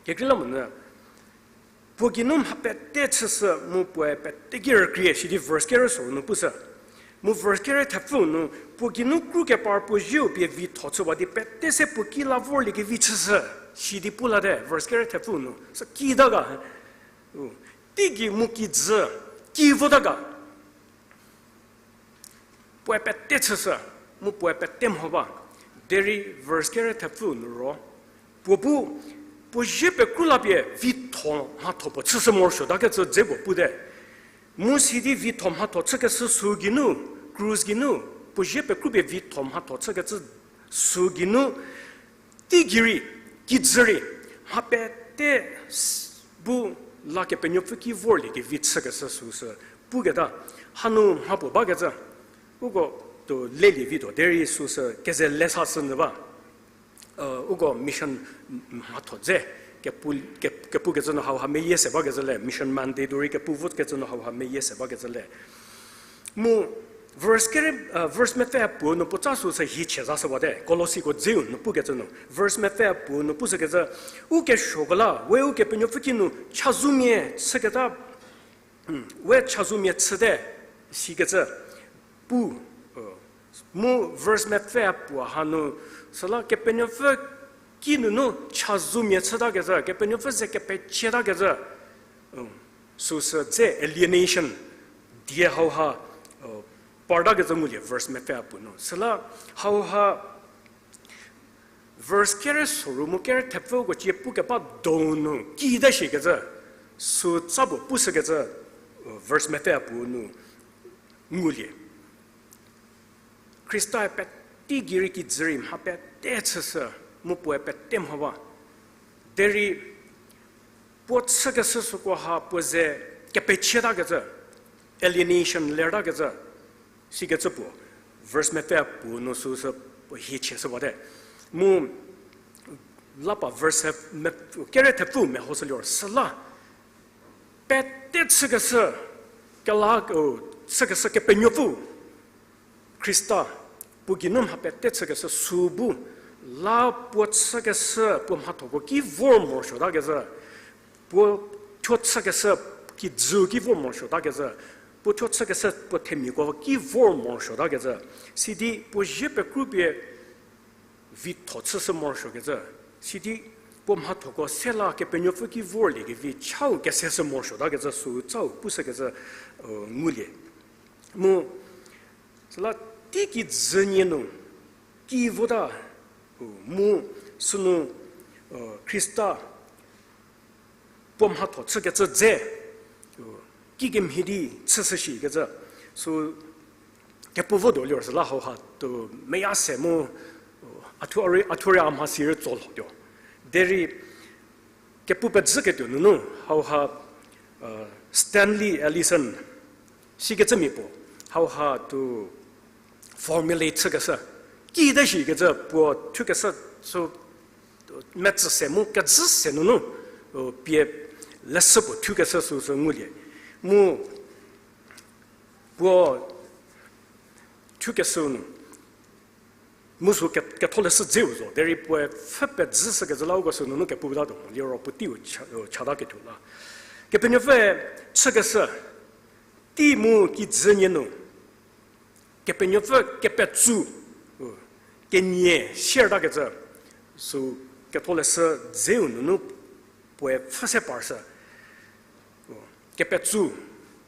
Kekreilamonyü, puo geinu mha pete chüshü mu puoe pete ki rükrie sidi verse kere soru nu pushü. Mu verse kere thepfüu nu, puo geinu kru kepar puo zieu pie vitho chüwa di pete se puo ki la vorlie kevi chüshü, sidi pu late, verse kere thepfüu nu. Sü kita ga, u, teigei mu kijü, ki vota ga. Puoe pete chüshü, mu puoe pete mho ba. Derei verse kere thepfüu nu ro, puo bu, puo zie pekru la pie vitho mhatho puo chüshü morosuotakecü dze puo pute. Mu sidi vitho mhatho chükeshü sü geinu, krus geinu, puo zie pekru pie vitho mhatho chükecü sü geinu, teigei rei, kijü rei, mha pete s-, bu la Kepenuopfü ki vorlie kevi chükeshü süsü puketa, hanu mha puo bakecü, uko tuo lelie vituo, derei süsü keze le sashü nyü ba. Uko mission mhatho dze, kepu, ke-, kepukecü nu hauha meyie se bakecü le, mission mandate-u rei kepu vokecü nu hauha meyie se bakecü le. Mu verse kere, verse mepfü puo nu puotsa süsü hiechie zashü bate, Kolosiko dzeu nu pukecü nu. Verse mepfü puo nu pushükecü, ukesuoko la we Ukepenuopfü kinu chazoumia chüketa, we chazoumia chüte, sikecü pu, mu verse mepfü puo hanu, süla Kepenuopfü kinunu chazoumia chütakecü, Kepenuopfü ze kepechietakecü, süsü dze alienation die hauha partakecü ngulie verse mepfü puo nu. Süla hauha verse kere soru mu kere thepfüko cie pukeba donu kita shikecü, sütsa puo pushükecü, verse mepfü puo nu ngulie. Khristae pete gei rei kijü rei mha pete chüshü, mu puoe pete mho ba. Derei puo chükeshü süko ha puo ze kepechietakecü, alienation lertakecü, sikecü puo verse mepfü puo nu süsü puo hiechie shü bate. Mu lapa verse me-, kere thepfü mehoshü liro süla pete chükeshü, kela, chükeshü Kepenuopfü, Khrista, puo geinu mha pete chükeshü sü bu, la puo chükeshü puo mhathoko ki vor morosuotakecü, puo thuo chükeshü kijü ki vor morosuotakecü, puo thuo chükeshü puo themiako ki vor morosuotakecü, sidi puo zie pekru pie vitho chüshü morosuokecü, sidi puo mhathoko se la Kepenuopfü ki vorlie kevi chau keseshü morosuotakecü süu tsau pushükecü ngulie. Mu, süla teiki dzünie nu, ki vota, mu, sünu, Khrista puo mhatho chükecü dze, kikemhie di chüshü shikecü, sü kepu votuo liro süla hauha tuo meya se mu, a thuo rei, a thuo rei a mha si rei tso lhotuo. Derei kepu pezhüketuo nunu hauha, Stanley Allison, sikecümia puo, hauha tuo formulate chükeshü, kite shikecü puo thukeshü sü, metsü se mu kezhü se nunu, pie leshü puo thukeshü süsü ngulie. Mu puo thukeshü nu, mu sü ke-, ketholeshü dzeu zo, derei puoe pfhü pezhüshükecü la uko sünunu kepu tatuo mo liro puoteiu cha-, chataketuo la. Kepenuopfüe chükeshü, tei mu kijü nie nu, Kepenuopfü kepetsou, kenie siertakecü, sü ketholeshü dzeu nunu puoe pfhü se parshü. Kepetsou,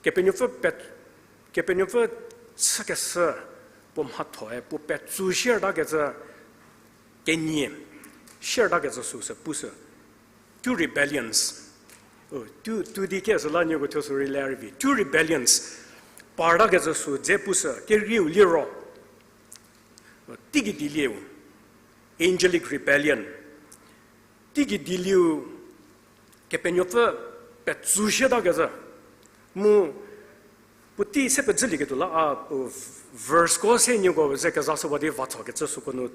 Kepenuopfü pe-, Kepenuopfü chükeshü puo mhathoe puo petsou siertakecü kenie siertakecü süsü pushü. Two rebellions. Two, two di kesü la nieko thuo sü rei le rei vi. Two rebellions partakecü sü dze pushü, kerieu liro, teigei dielieu, angelic rebellion. Teigei dielieu, Kepenuopfü petsou sietakecü. Mu puotei se pezhülieketuo la a, verse ko se nieko ze kezashüwa di vathokecü süko nu,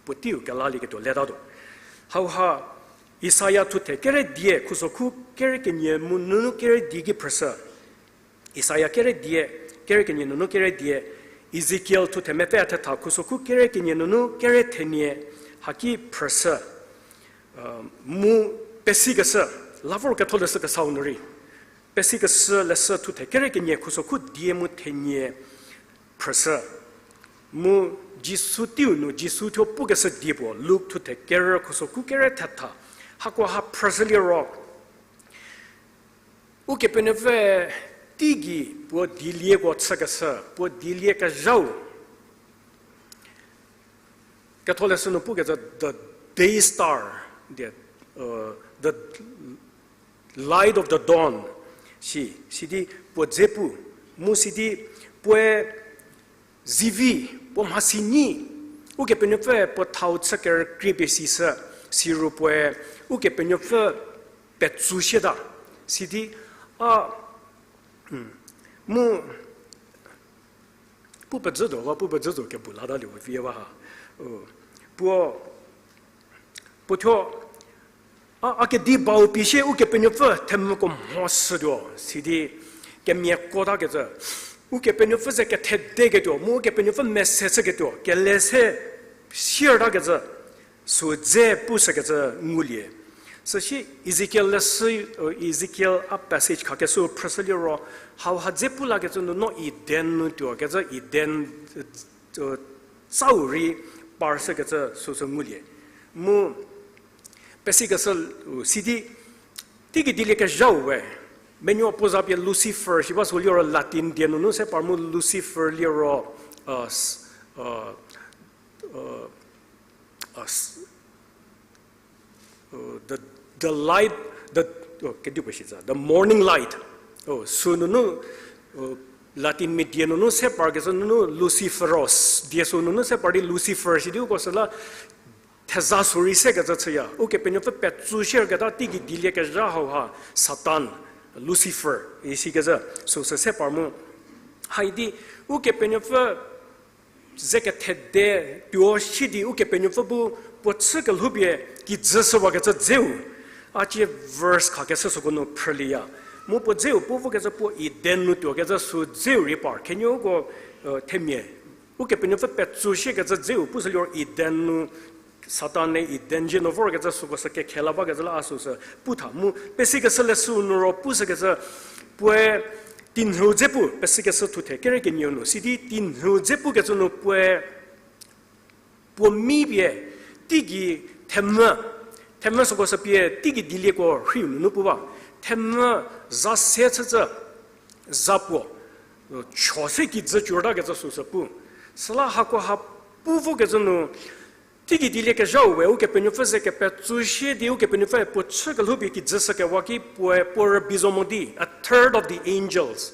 puoteiu kelalieketuo letatuo. Hauha Isaia thuthe kere die, khusokhu kere kenie mu nunu kere die ki phrüshü. Isaia kere die, kere kenie nunu kere die, Ezekiel thuthe mepfü thetha, khusokhu kere kenie nunu kere thenie, haki phrüshü. Mu pesikeshü, la vor Ketholeshü Kesau nu rei. Pesikeshü leshü thuthe kere kenie, khusokhu die mu thenie phrüshü. Mu Jisu teiu nu, Jisu thuo pukeshü die puo, Luk thuthe kere, khusokhu kere thetha. Hakoha phrüshü liro, Ukepenuopfü teigei puo dielieko chükeshü, puo dieliekezhau. Ketholeshü nu pukecü the day star, the, uh, the light of the dawn, si, sidi puo dze pu, mu sidi puoe zivi, puo mhasi nyi, Ukepenuopfü puo thau chü kerükrie pie sishü, siro puoe Ukepenuopfü petsu shieta, sidi, a, mu, pu pezhütuo, pu pezhütuo kebu latalie vi ba ha. Puo, puo thuo, a, a kedi bau pie sie Ukepenuopfü themvüko mhoshütuo, sidi kemiakotakecü. Ukepenuopfü ze kethedeketuo, mu Ukepenuopfü mese chüketuo, kele se siertakecü, sü dze pushükecü ngulie. Süsie Ezekiel leshü, Ezekiel a passage khakeshü phrüshü liro, hauha dze pu lakecü nu no Eden nu tuokecü Eden, tsau rei parshükecü süsü ngulie. Mu pesikeshü, sidi, teigei dieliekezhau we, menuo puo za pie Lucifer shi ba sü liro Latin die nunu se par mu Lucifer liro, the, the light, the, kedipuo shi tsü, the morning light. Sü nunu, Latin mia die nunu se parkecü nunu Luciferus, die sü nunu se par di Lucifer shi di uko süla theza sü rei sekecü chüya. Ukepenuopfü petsu shierketa teigei dieliekezha hauha Satan, Lucifer isikecü süsü se par mu. Haidi Ukepenuopfü ze kethede tuo shi di Ukepenuopfü bu puo chü kelhoupie kijü shüwakecü dzeu. A cie verse khakeshü süko nu phrülieya. Mu puo dzeu puo vokecü puo Eden nu tuokecü sü dzeu rei par. Khenouko, themia Ukepenuopfü petsu shiekecü dzeu pushü liro Eden nu Satan-e Eden zie nu vorkecü süko sü kekhe la bakecü la a süsü pu tha mu pesikeshü leshü nu ro pushükecü puoe tinhüu dze pu, pesikeshü thuthe kere kenieu nu sidi tinhüu dze pukecü nu puoe puo mi pie teigei themvü, themvü süko sü pie teigei dielieko rhiu nunu pu ba, themvü za se chücü, za puo, cho se kijü cürtakecü süsü pu. Süla hakoha pu vokecü nu, teigei dieliekezhau we Ukepenuopfü ze kepetsu shie di Ukepenuopfüe puo chü kelhoupie kijü shükewa ki puoe puo rübei zo mo di, a third of the angels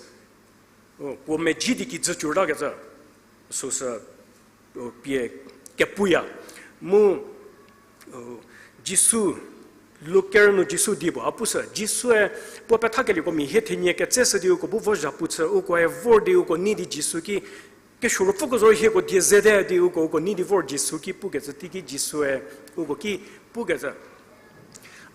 puo meji di kijü cürtakecü süsü pie kepuya. Mu Jisu, Luk ker nu Jisu die puo a pushü, Jisue puo pethakelieko mia hie thenie ketseshü di uko bu vo zhapu chü, ukoe vor di uko nei di Jisu ki, kesuo ruopfüko zo hieko die zete di uko, uko nei di vor Jisu ki pukecü teiki Jisue uko ki pukecü,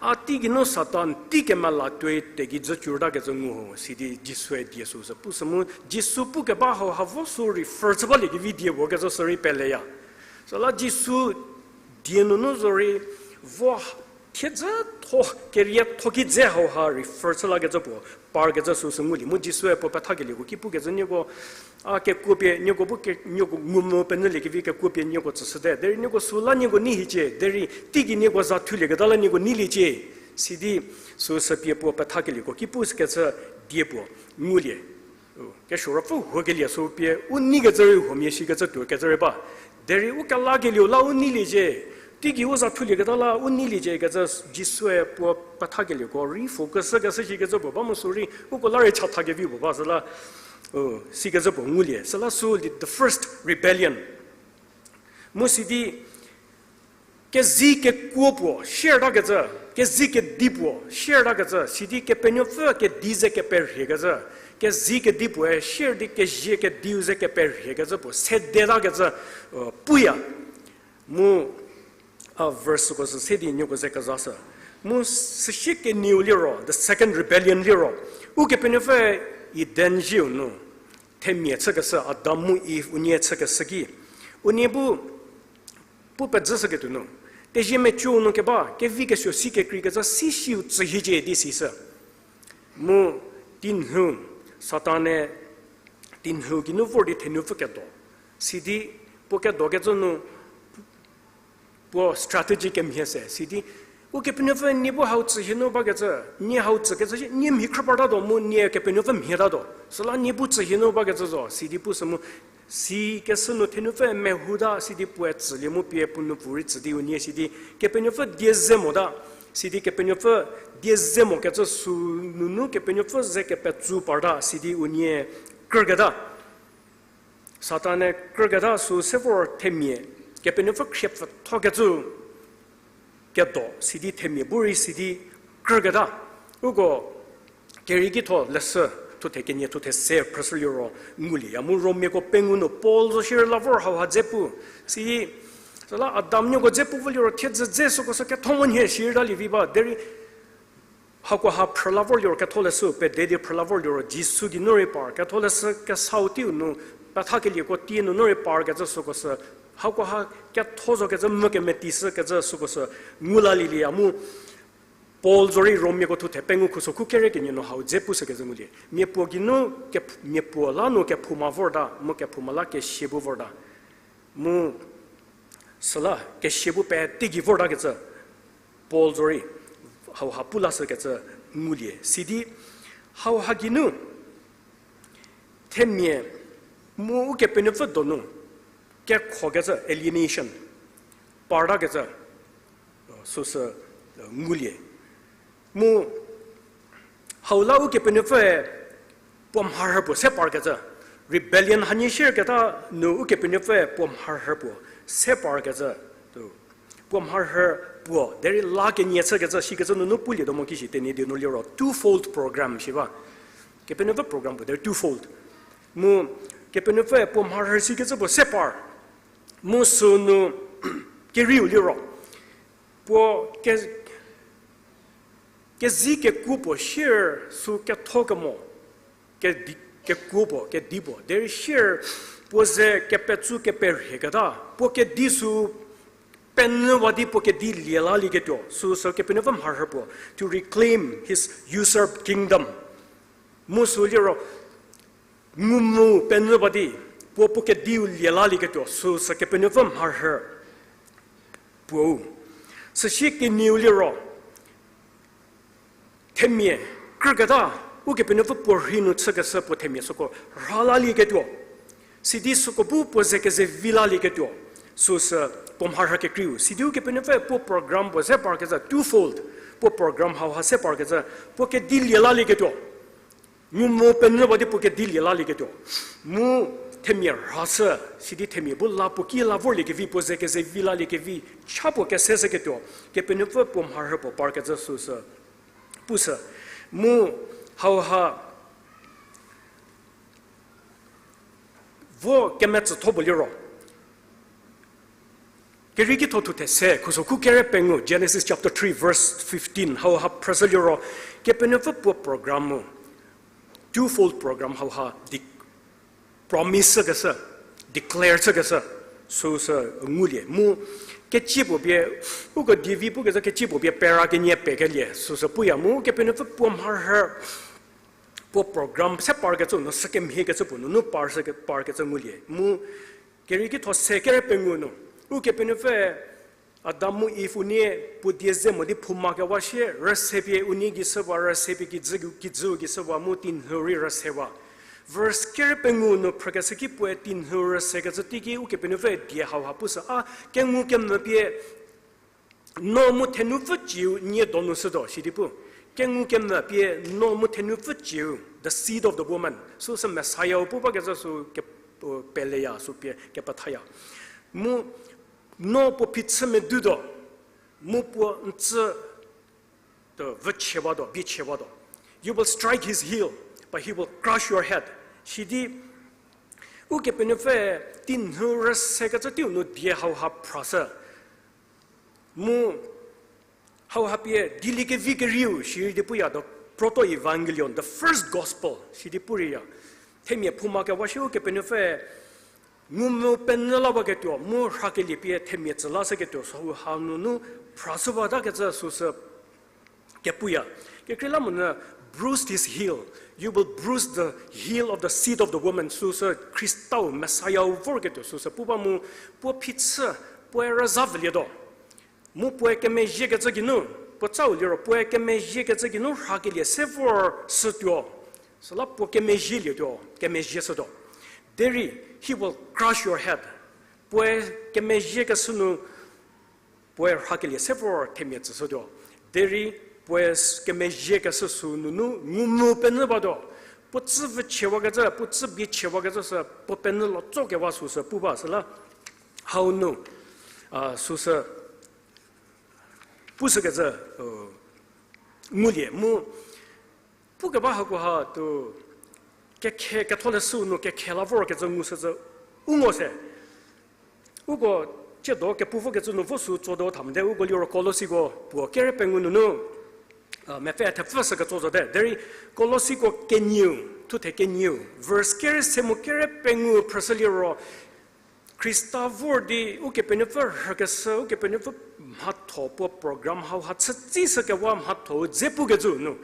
a teigei nu Satan tei kemela tuoi tekijü cürtakecü ngu ho, sidi Jisue die süsü pushü mu Jisu pukeba hauha vo sü refer chü baliekevi die puo kecü sü rei peleya. Süla Jisu die nunu zo rei vo thiedzü tho, kerietho ki dze hauha refer chü lakecü puo, parkecü süsü ngulie. Mu Jisue puo pethakelieko ki pukecü nieko, a kekuo pie nieko bu ke, nieko ngu mu penyüliekevi kekuo pie nieko tsüshüte. Derei nieko süla nieko nei hiecie, derei teigei nieko za thulieketa la nieko neiliecie. Sidi süsü pie puo pethakelieko ki pukecü die puo ngulie. Kesuo ruopfü huokelie sü pie u neikecü rei huomia shikecü tuokecü rei ba. Derei u kelakelieu la u neiliecie. Teigei u za thulieketa la u neiliecie kecü Jisue puo pethakelieko rei focus shükeshü shikecü puo ba mu sü rei uko la rei chathakevi puo ba süla, sikecü puo ngulie. Süla sü the first rebellion. Mu sidi kezi kekuo puo shiertakecü, kezi kedi puo shiertakecü, sidi Kepenuopfü kedi ze keperhiekecü, kezi kedi puoe shier di kezie kediu ze keperhiekecü puo sedetakecü puya. Mu A verse süko sü se di nieko ze kezashü. Mu süsie kenieu liro, the second rebellion liro, Ukepenuopfü Eden zieu nu themia chükeshü, Adam mu Eve unie chükeshü ki, unie bu pu pezhüshüketuo nu, tezie meco nu keba kevi kesuo si kekreikecü si siu tsühiecie di sishü. Mu tinhu, Satan-e tinhu geinu vor di thenupfü kedo. Sidi puo kedokecü nu puo strategy kemhie se, sidi, Ukepenuopfü nie bu hau tsühie nu bakecü, nie hau tsükecü sie nie mhi khrü partatuo mu nie Kepenuopfü mhietatuo. Süla nie bu tsühie nu bakecü zo, sidi pusü mu, sikeshü nu thenupfüe mehouta, sidi puoe tsülie mu pie puo nupfu rei tsü di unie sidi, Kepenuopfü die ze mota, sidi Kepenuopfü die ze mokecü sü nunu Kepenuopfü ze kepetsu parta, sidi unie krüketa. Satan-e krüketa sü se vor themia, Kepenuopfü khrie pfüthokecü kedo, sidi themia bu rei sidi krüketa. Uko Kerieki tho leshü, thuthe kenie thuthe se phrüshü liro ngulieya mu Romiako pengou nu Paul zo shierei la vor hauha dze pu. Si, süla Adam nuoko dze pu vo liro thiedzü dze süko sü ketho mo nhie shierei ta lievi ba, derei hakoha phrü la vor liro ketholeshü, pede di phrü la vor liro Jisu geinu rei par, ketholeshü kesau teiu nu, pethakelieko tie nunu rei parkecü süko sü, hakoha ketho zokecü mu kemeti shükecü süko sü ngu lalieya mu, Paul zorei Romiako thuthe pengou khuso khu kere kenie nu hau dze pushükecü ngulie. Miapuo geinu, keph-, miapuo la nu kephouma vorta, mu kephouma la kesia bu vorta. Mu süla kesia bu pete gei vortakecü, Paul zorei hauha pu lashükecü ngulie. Sidi hauha geinu themia mu Ukepenuopfü donu kekhokecü alienation partakecü süsü ngulie. Mu hau la Ukepenuopfüe puo mharhü puo se parkecü, rebellion hanie shierketa nu Ukepenuopfüe puo mharhü puo se parkecü, puo mharhü puo derei la kenie chükecü shikecü nunu pulietuo mo kishi, Tenyidie nu liro twofold program shi ba. Kepenuopfü program puo derei twofold. Mu Kepenuopfüe puo mharhü sikecü puo se par. Mu sünu kerieu liro, puo ke-, kezi kekuo puo shier sü ketho kemo, kedi, kekuo puo, kedi puo derei shier puo ze kepetsu keperhieketa, puo kedi sü penyüwa di puo kedi lie lalieketuo süsü Kepenuopfü mharhü puo, to reclaim his usurped kingdom. Mu sü liro ngumu penyü ba di puo puo kediu lie lalieketuo süsü Kepenuopfü mharhü puou. Süsie kenieu liro themia krüketa, Ukepenuopfü puo rhei nu chükeshü puo themia süko rha lalieketuo, sidi süko bu puo ze keze vi lalieketuo süsü puo mharhü kekreiu. Sidi Ukepenuopfü puo program puo se parkecü twofold, puo program hauha se parkecü, puo kedi lie lalieketuo, ngumu penyü ba di puo kedi lie lalieketuo, mu themia rhashü, sidi themia bu la puo ki la vorliekevi, puo ze keze vi laliekevi cha puo keseshüketuo, Kepenuopfü puo mharhü puo parkecü süsü pushü. Mu hauha vo kemetsütho puo liro, Kerieki tho thuthe se khuso khu kere pengou, Genesis chapter three verse fifteen, hauha phrüshü liro, Kepenuopfü puo program mu, twofold program hauha di promise chükeshü, declare chükeshü süsü ngulie. Mu ketsie puo pie, uko dievi pukecü ketsie puo pie pera kenie pekelie süsü puya mu Kepenuopfü puo mharhü puo program se parkecü nu sükemhiekecü puo nunu par sü ke-, parkecü ngulie. Mu Kerieki tho se kere pengou nu, Ukepenuopfü Adam mu Eve unie puo die ze mo di phouma kewa shie, rüse pie unie gei shüwa, rüse pie kijü, kijüu gei shüwa mu tinhu rei rüsewa. Verse kere pengou nu phrükeshü ki puoe tinhu rüsekecü teiki Ukepenuopfü die hauha pushü, a kengu kemvü pie no mu thenupfü cieu nie donu shütuo, sidi pu. Kengu kemvü pie no mu thenupfü cieu, the seed of the woman, süsü Messiah-u pu bakecü sü ke-, peleya, sü pie kepethaya. Mu no puo phichü medutuo, mu puo n tsü to vüchiewatuo, bichiewatuo. You will strike his heel, but he will crush your head. Sidi Ukepenuopfü tinhu rüsekecü teiu nu die hauha phrashü. Mu hauha pie dieliekevi kerieu shirei di puya, the proto-evangelion, the first gospel sidi puriya. Themia phouma kewa shi Ukepenuopfüe ngumvü penyü la baketuo mu rhakelie pie themia tsü lashüketuo süu hanunu phrashüwatakecü süsü kepuya. Kekreilamonyü bruised his heel, you will bruise the heel of the seed of the woman, süsü Khristau Messiah-u vorketuo süsü pu ba mu, puo phichü, puoe rüza vülietuo. Mu puoe kemezhiekecü geinu, puo tsau liro puoe kemezhiekecü geinu rhakelie se vor shütuo. Süla puo kemezhielietuo, kemezhie shütuo. Derei, he will crush your head. Puoe kemezhiekeshü nu, puoe rhakelie se vor themia tsüshütuo. Derei, puoe s-, kemezhiekeshü sü nunu ngumvü penyü batuo. Puo tsü vüchiewakecü, puo tsü bichiewakecü sü puo penyü lo tsokewa süsü pu ba süla. Hau nu, a, süsü pushükecü, u, ngulie mu, pukeba hakoha tuo, kekhe ketholeshü nu kekhe la vorkecü ngushücü u ngo se. Uko tsiedo kepu vokecü nu vo sü tsodo thamde, uko liro Kolosiko puo kere pengou nunu, a, mepfü thepfü sü ketso zote. Derei Kolosiko kenieu, thuthe kenieu, verse kere se mu kere pengou phrüshü liro, Khrista vor di Ukepenuopfü rhükeshü, Ukepenuopfü mhatho puo program hauha chütsishükewa mhatho-u dze pukecü nu.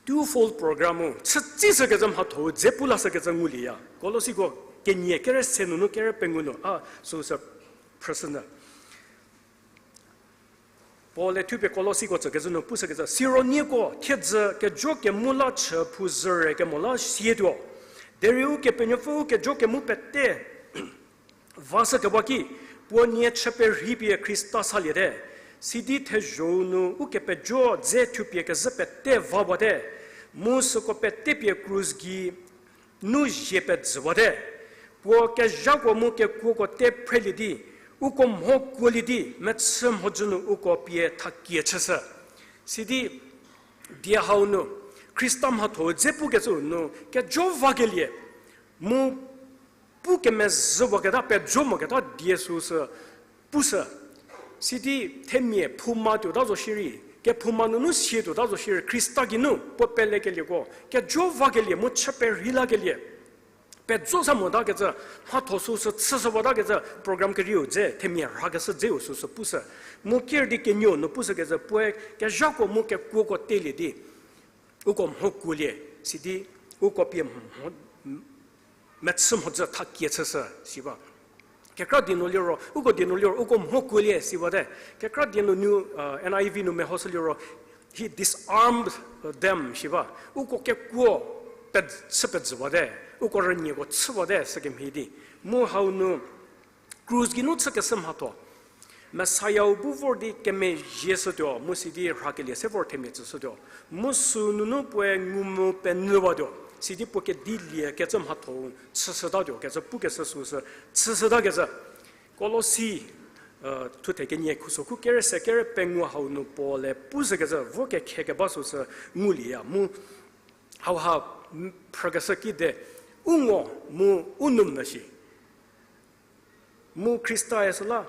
Two-fold program-u chütsishükecü mhatho-u dze pu lashükecü ngulieya. Kolosiko kenie kere se nunu kere pengou nu, a, süsü phrüshünyü. Paul-e thupie Kolosiko tsükecü nu pushükecü, siro nieko thiedzü kejo kemu la chü phou zhüre kemo la sietuo. Derei Ukepenuopfü u kejo kemu pete vashükewa ki, puo nie chü perhei pie Khrista saliete. Sidi thezho-u nu ukepejo dze thupie kezhü pete vawate. Mu süko pete pie krus gei nu zie pejüwate. Puo kezhako mu kekuoko te phrelie di, uko mho kuolie di, mechü mhodzü nu uko pie thakie chüshü. Sidi, die hau nu, Khrista mhatho-u dze pukecü nu kejo vakelie, mu pu kemezhüwaketa pejo moketa die süsü pushü. Sidi themia phouma tuota zo shierei, kephouma nunu sie tuota zo shierei, Khrista geinu puo pelekelieko kejo vakelie mu chü perhei lakelie, pejo sa motakecü, mhatho süsü chüshüwatakecü program kerieu dze themia rhakeshü dzeu süsü pushü. Mu ker di kenuo nu pushükecü puoe kezhako mu kekuoko telie di, uko mho kuolie, sidi uko pie mho, mechü mhodzü thakie chüshü, si ba. Kekra die nu liro, uko die nu liro, uko mho kuolie, si bate. Kekra die nu nu, uh, N I V nu mehoshü liro, he disarmed them, si ba. Uko kekuo pe-, chü pejüwate, uko rünieko chüwate, sükemhie di. Mu hau nu, krus geinu chükeshü mhatho Messiah-u bu vor di kemezhie shütuo, mu sidi rhakelie se vor themia tsüshütuo. Mu sünunu puoe ngumvü penyüwatuo, sidi puo kedilie kecü mhatho-u chüshütatuo kecü pukeshü süsü chüshütakecü. Kolosi, uh, thuthe kenie khusokhu kere se kere pengou hau nu Paul-e pushükecü vo kekhe keba süsü ngulieya mu hauha, m-, phrükeshü kide u ngo mu u nou mvü shi. Mu Khrista-e süla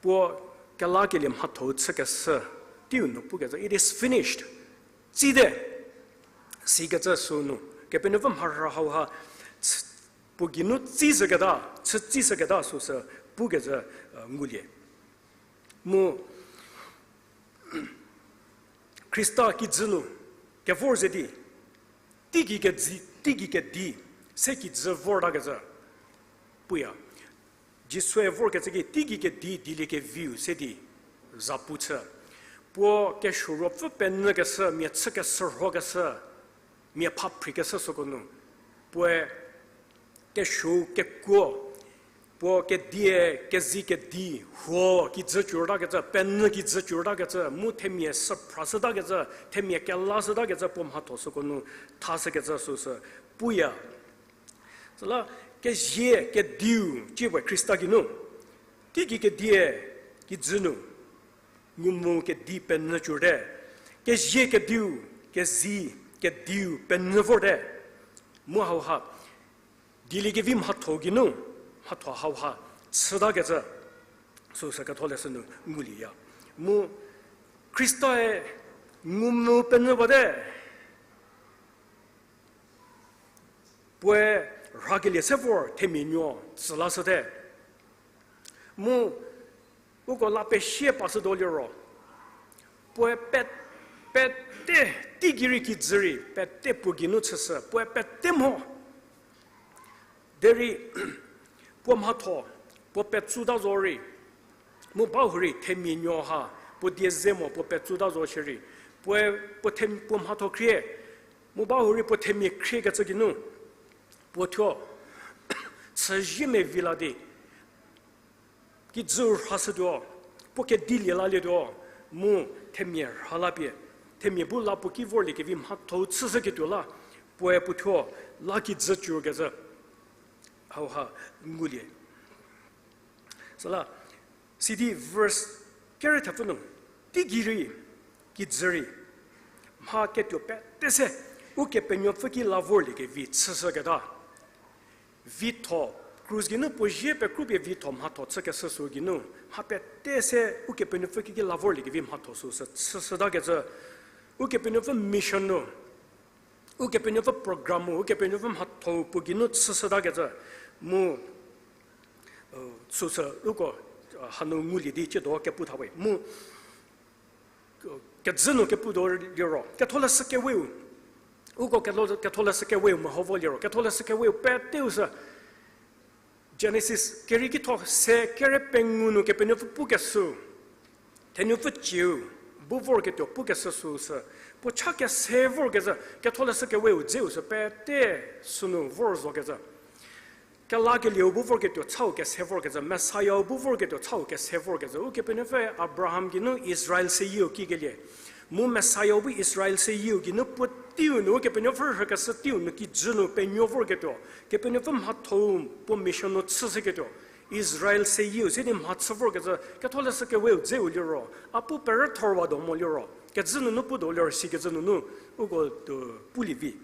puo kelakelie mhatho-u chükeshü teiu nu pukecü, it is finished. Tsite, sikecü sünu, Kepenuopfü mharhü hauha, ts-, puo geinu tsishüketa, chütsishüketa süsü pukecü, uh, ngulie. Mu Khrista kijü nu kevor ze di, teigei kedi, teigei kedi se kijü vortakecü puya. Jisue vorkecü ki teigei kedi dieliekeviu se di zapu chü. Puo kesuo ruopfü penyükeshü, mia chü keshürhokeshü, mia pha phrikeshü süko nu, puoe kesuo kekuo, puo kedie, kezi kedi, huo kijü cürtakecü, penyü kijü cürtakecü, mu themia süphrashütakecü, themia kelashütakecü puo mhatho süko nu thashükecü süsü puya. Süla kezie kediu, ciwe Khrista geinu, teigei kedie kijü nu, ngumvü kedi penyü cürte, kezie kediu, kezi kediu penyü vorte, mu hauha dieliekevi mhatho geinu, mhatho hauha chütakecü, Süsü ketholeshü nu ngulieya. Mu Khrista-e ngumvü penyü bate. Puoe rhakelie se vor themia nuo tsü lashüte. Mu uko la pesie pashütuo liro, puoe pe-, pete, teigei rei kijü rei pete puo geinu chüshü, puoe pete mho. Derei puo mhatho, puo petsüta zorei, mu bahurei themia nuo ha, puo die ze mo puo petsüta zo shierei, puoe puo them-, puo mhatho khrie, mu bahurei puo themia khriekecü geinu, puo thuo chüzie mevi la di, kijü rhashütuo, puo kedilie lalietuo, mu themia rha la pie, themia bu la puo ki vorlie kevi mhatho-u chüshüketuo la, puoe puo thuo la kijü cürkezhü. Hauha ngulie. Süla, sidi verse kere thepfü nu, teigei rei, kijü rei, mha ketuo pete se, Ukepenuopfü ki la vorlie kevi chüshüketa. Vitho, krus geinu puo zie pekrupie vitho mhatho chükeshü sü geinu, mha pete se Ukepenuopfü ki la vorlie kevi mhatho süsü chüshütakecü, Ukepenuopfü mission nu, Ukepenuopfü program-u, Ukepenuopfü mhatho-u puo geinu chüshütakecü, mu, süsü uko, hanu ngulie di ciedo kepu thawe. Mu, kejü nu keputuo liro, ketholeshü keweu, uko ketho-, ketholeshü keweu meho vo liro, ketholeshü keweu peteu sü, Genesis kerieki tho se kere pengou nu Kepenuopfü pukeshü, thenupfü cieu bu vorketuo pukeshü süsü, puo cha kese vorkezhü, ketholeshü keweu dzeu sü pete sünu vor zokecü. Kelakelieu bu vorketuo chau kese vorkezhü, Messiah-u bu vorketuo chau kese vorkezhü. Ukepenuopfü Abraham geinu Israel seyieu kikelie. Mu Messiah-u bu Israel seyieu geinu puoteiu nu, Ukepenuopfü rhükeshü teiu nu kijü nu penuo vorketuo, Kepenuopfü mhatho-u puo mission nu chüshüketuo, Israel seyieu se di mhachü vorkezhü, ketholeshü keweu dzeu liro, a pu perüthorwatuo mo liro, kejü nunu putuo liro, sikecü nunu uko, pulie vi.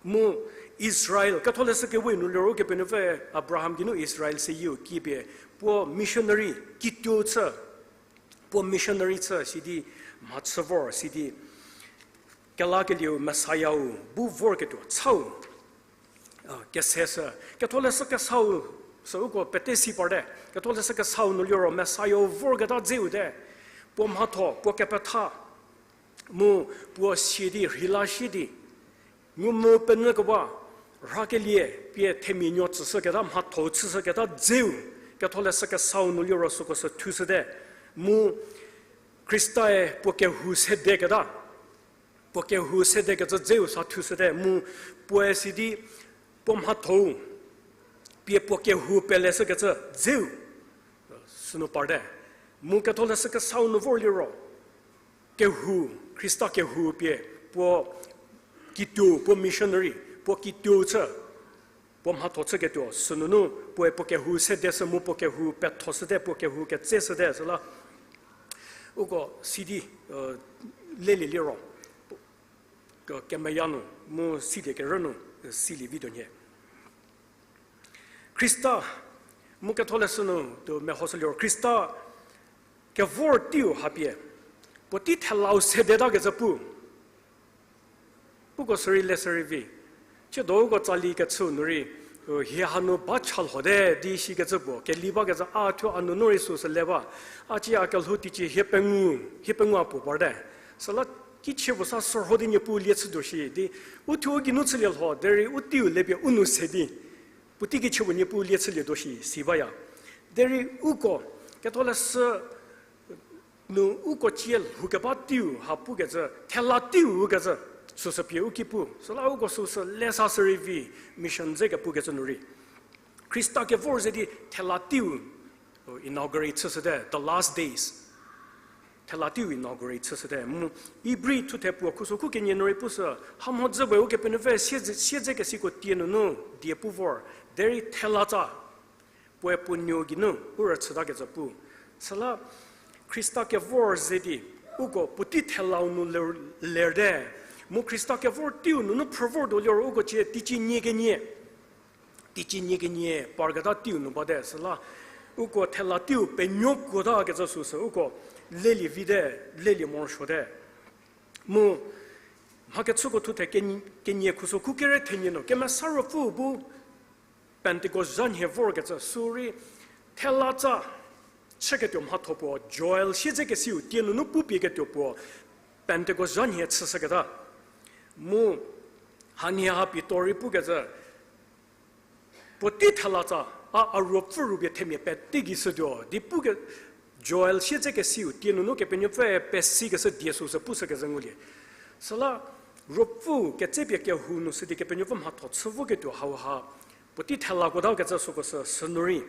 Mu Israel, ketholeshü keweu nu liro Ukepenuopfü Abraham geinu Israel seyieu kipie, puo missionary kituo chü, puo missionary chü sidi mhachü vor sidi, kelakelieu Messiah-u bu vorketuo chau keseshü, ketholeshü kesau sü uko pete si parte, ketholeshü kesau nu liro Messiah-u vorketa dzeu te, puo mhatho, puo kepetha, mu puo sie di, rheila sie di, ngumvü penyü keba, rhakelie pie themia nuo tsüshüketa, mhatho-u chüshüketa dzeu, ketholeshü kesau nu liro süko sü thushüte, mu Khrista-e puo kehou sedeketa, puo kehou sedekecü dzeu sa thushüte, mu puoe sidi puo mhatho-u pie puo kehou peleshükecü dzeu sünu parte. Mu ketholeshü kesau nu vor liro, kehou, Khrista kehou pie puo kituo, puo missionary, puo kituo chü, puo mhatho chüketuo sünunu puoe puo kehou sedeshü mu puo kehou pethoshüte, puo kehou ketseshüte süla, uko sidi, lelie liro, kemeya nu mu silie kerü nu, silie vituo nhie. Khrista, mu ketholeshü nu tuo mehoshü liro Khrista kevor teiu hapie, puotei thelau sedetakecü pu, uko sürei le sürei vi. Thiedo uko tsali kechüu nu rei, hie hanu ba chalhote di shikecü puo keli bakecü a thuo a nunu rei süsü le ba. A cie a kelhou teicie hie pengou, hie pengou a puo parte. Süla kichie puo sa sürho di Niepuu lie chütuo shi di, u thuo u geinu chülie lho derei u teiu lepie u nu se di, puotei kichie puo Niepuu lie chülietuo shi si baya. Derei uko, ketholeshü nu uko cie lhoukeba teiu ha pukecü, thela teiu kecü, süsü pie u ki pu. Süla uko süsü le sa sürei vi, mission dze kepukecü nu rei, Khrista kevor ze di thela teiu inaugurate chüshüte, the last days. Thela teiu inaugurate chüshüte. Mu Ibri thuthe puo khuso khu kenie nu rei pushü, hamhodzü we Ukepenuopfü siedze, siedze kesiko tie nunu die pu vor, derei thelatsa puoe puo nuo geinu u rüchütakecü pu. Süla Khrista kevor ze di, uko puotei thelau nu ler-, lerte. Mu Khrista kevor teiu nunu phrü vortuo liro uko cie teicie nie kenie, teicie nie kenie parketa teiu nu bate. Süla uko thela teiu penuo kuotakecü süsü uko lelie vite, lelie morosuote. Mu mha kechüko thuthe kenie, kenie khuso khu kere thenie nu Kemesa Ruopfü bu Pentecost zha nhie vorkecü sürei thela tsa chüketuo mhatho puo, Joel siedzekesiu tie nunu pupieketuo puo Pentecost zha nhie chüshüketa. Mu hanhie ha Pitor rei pukecü, puotei thela tsa, a, a ruopfü rupie themia pete gei shütuo di puke, Joel siedzekesiu tie nunu Kepenuopfüe pesikeshü die süsü pushükezhü ngulie. Süla ruopfü ketsepie kehou nu shü di Kepenuopfü mhatho chü voketuo hauha puotei thela kuotakecü süko sü sünu rei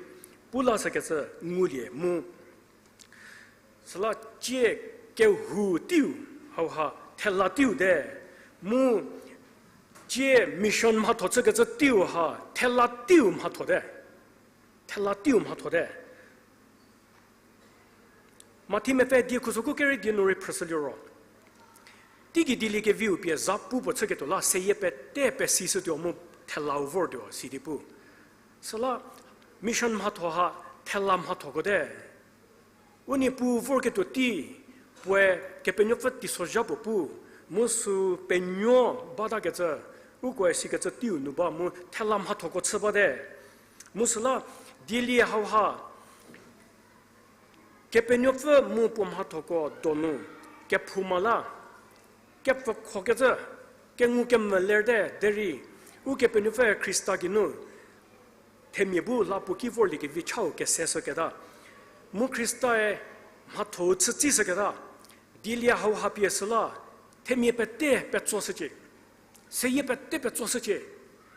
pu lashükecü ngulie mu. Süla tsie kehou teiu hauha thela teiu te, mu tsie mission mhatho chükecü teiu ha thela teiu mhathote. Thela teiu mhathote. Mathi mepfü die khuso khu kere die nu rei phrüshü liro, teigei dieliekeviu pie za pu puo chüketuo la seyie pete pesishütuo mu thelau vortuo sidi pu. Süla mission mhatho ha thela mhathoko te. U Niepuu vorketuo tei, puoe Kepenuopfü teisozha puo pu, mu sü penuo batakecü, ukoe sikecü teiu nu ba mu thela mhathoko chü bate. Mu süla dielie hauha Kepenuopfü mu puo mhathoko donu kephouma la kepfükhokecü, kengu kemvü lerte derei, Ukepenuopfü Khrista geinu themia bu la puo ki vorliekevi chau keseshüketa, mu Khristae mhatho-u chütsishüketa, dielie hauha pie süla themia pete petsoshücie, seyie pete petsoshücie,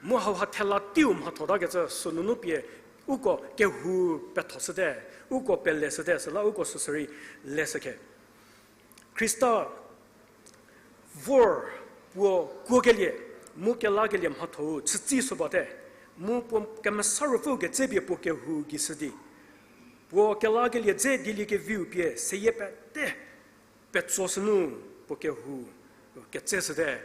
mu hauha thela teiu mhathotakecü sünunu pie uko kehou pethoshüte, uko peleshüte, süla uko süsürei leshükhe. Khrista vor puo kuokelie, mu kelakelie mhatho-u chütsishü bate, mu puo Kemesa Ruopfü ketsepie puo kehou gei shü di, puo kelakelie dze dieliekeviu pie seyie pete petsoshünu puo kehou ketseshüte.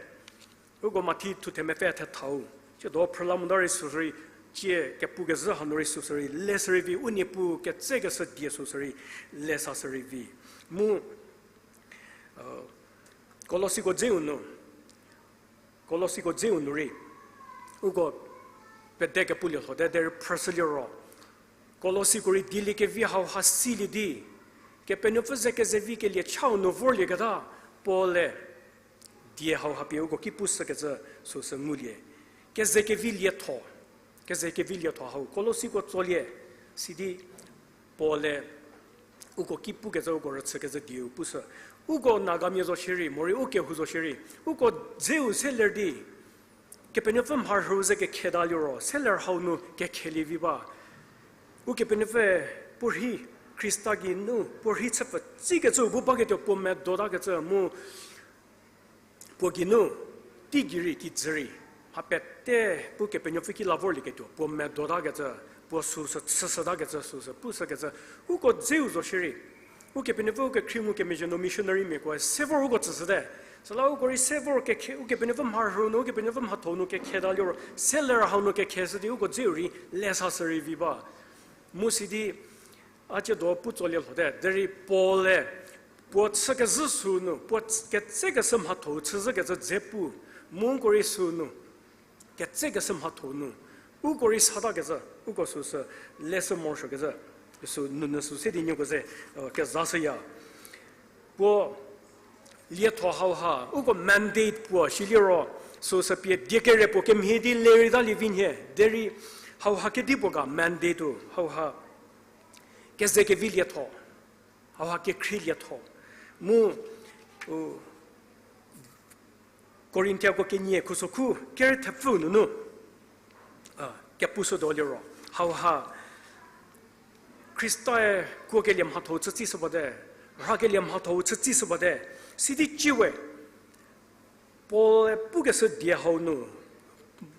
Uko Mathi thuthe mepfü thethau, tiedo phrüla mota rei süsürei, tsie kepukezhü hanu rei süsürei leshürei vi, u Niepuu ketsekeshü die süsürei lesashürei vi. Mu Kolosiko dzeu nu, Kolosiko dzeu nu rei uko pede kepulie lhote derei phrüshü liro, Kolosiko rei dieliekevi hauha silie di, Kepenuopfü ze kezevikelie chau nu vorlieketa Paul-e die hauha pie uko ki pushükecü süsü ngulie. Kezekevi lietho, kezekevi lietho hau Kolosiko tsolie, sidi Paul-e uko ki pukecü uko rüchükecü dieu pushü. Uko Nagamia zo shierei, morei u kehou zo shierei, uko dzeu se ler di Kepenuopfü mharhüu ze kekheta liro, se ler hau nu kekhelievi ba. Ukepenuopfü puorhi, Khrista geinu puorhi chüpfü tsikecü bu baketuo puo medotakecü mu puo geinu, teigei rei kijü rei, mha pete bu Kepenuopfü ki la vorlieketuo puo medotakecü, puo süsü chüshütakecü süsü pushükecü, uko dzeu zo shierei, Ukepenuopfü ukekhrie ngukemezhie nu missionarymiakoe se vor uko tsüshüte. Süla uko rei se vor kekhe, Ukepenuopfü mharhüu nu, Ukepenuopfü mhatho nu kekheta liro, se ler hau nu kekheshü di uko dzeu rei lesashürei vi ba. Mu sidi a tiedo pu tsolie lhote derei Paul-e puo chükezhü sünu, puo ketsekeshü mhatho-u chüzhükecü dze pu, mu uko rei sünu ketsekeshü mhatho nu uko rei satakecü, uko süsü leshü morosuokecü, sü nunu sü se di nieko ze kezashüya. Puo lietho hauha uko mandate puo shiliro, süsü pie die kere puo kemhie di lerei talie vi nhie derei, hauha kedipuo ga mandate-u hauha kezekevi lietho, hauha kekhrie lietho. Mu u Korinthiako kenie khuso khu kere thepfü nunu kepushütuo liro, hauha Khrista-e kuokelie mhatho-u chütsishü bate, rhakelie mhatho-u chütsishü bate, sidi ciewe Paul-e pukeshü die hau nu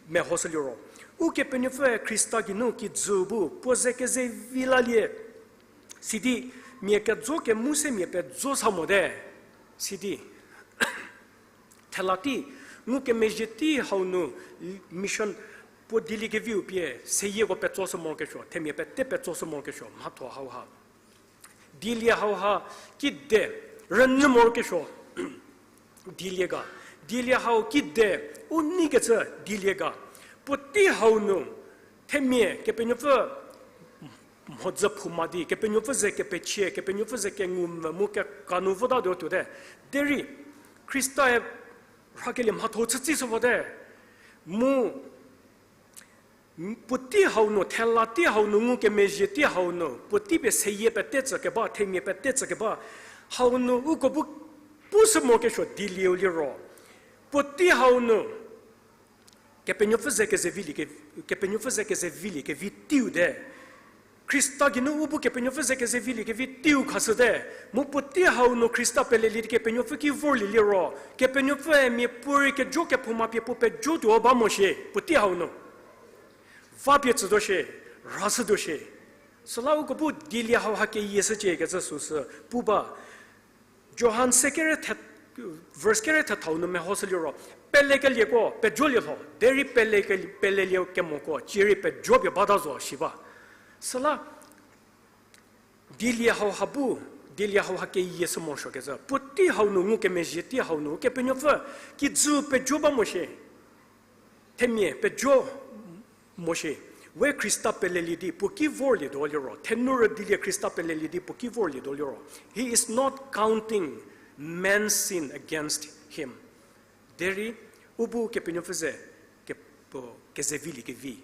mehoshü liro, Ukepenuopfüe Khrista geinu kijü bu puo ze kezevi lalie, sidi mia kejo kemu se mia pejo sa mote, sidi thela tei, ngukemezhie tei hau nu mission Puo dieliekeviu pie seyieko petsoshü morokesuo, themia pete petsoshü morokesuo mhatho hauha. Dielie hauha kide rünyü morokesuo dielie ga. Dielie hau kide u neikecü dielie ga. Puotei hau nu themia Kepenuopfü mhodzü phouma di, Kepenuopfü ze kepechie, Kepenuopfü ze kengu mvü mu kekanu votatuo tuote. Derei Khrista-e rhakelie mhatho chütsishü vote. Mu puotei hau nu, thela tei hau nu, ngukemezhie tei hau nu, puotei pie seyie pete tsükeba, themia pete tsükeba hau nu uko bu pushü morokesuo dielieu liro, puotei hau nu Kepenuopfü ze kezevilie ke-, Kepenuopfü ze kezevilie kevi teiu te. Khrista geinu u bu Kepenuopfü ze kezevilie kevi teiu khashüte. Mu puotei hau nu Khrista pelelie di Kepenuopfü ki vorlie liro, Kepenuopfüe miapuorei kejo kephouma pie puo pejotuo ba mo shie, puotei hau nu. Va pie tsütuo shie, rhashütuo shie. Süla uko bu dielie hauha keyieshücie kecü süsü pu ba. Johan se kere the-, verse kere thethau nu mehoshü liro, pelekelieko pejolie lho, derei pele ke-, pelelie kemoko cierei pejo pie bata zo shi ba. Süla dielie hauha bu, dielie hauha keyieshü morosuo kecü, puotei hau nu, ngukemezhie tei hau nu Kepenuopfü kijü pejo ba mo shie. Themia pejo mo shie, we Khrista pelelie di puo ki vorlietuo liro, thenu rüdilie Khrista pelelie di puo ki vorlietuo liro, he is not counting man's sin against him. Derei u bu Kepenuopfü ze ke-, puo kezevilie kevi.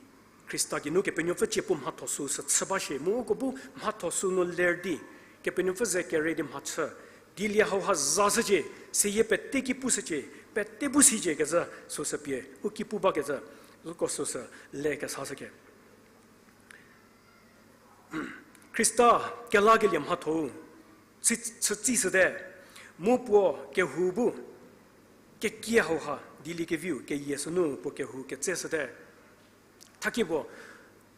Khrista geinu Kepenuopfü cie puo mhatho süu sü chü ba shie, mu uko bu mhatho süu nu ler di, Kepenuopfü ze kere di mhachü, dielie hauha zashücie, seyie pete ki pushücie, pete bu sicie kecü süsü pie u ki pu bakecü, uko süsü le kesashüke. Khrista kelakelie mhatho-u chü-, chütsishüte, mu puo kehou bu kekie hauha dieliekeviu keyie sünu puo kehou ketseshüte. Thakie puo,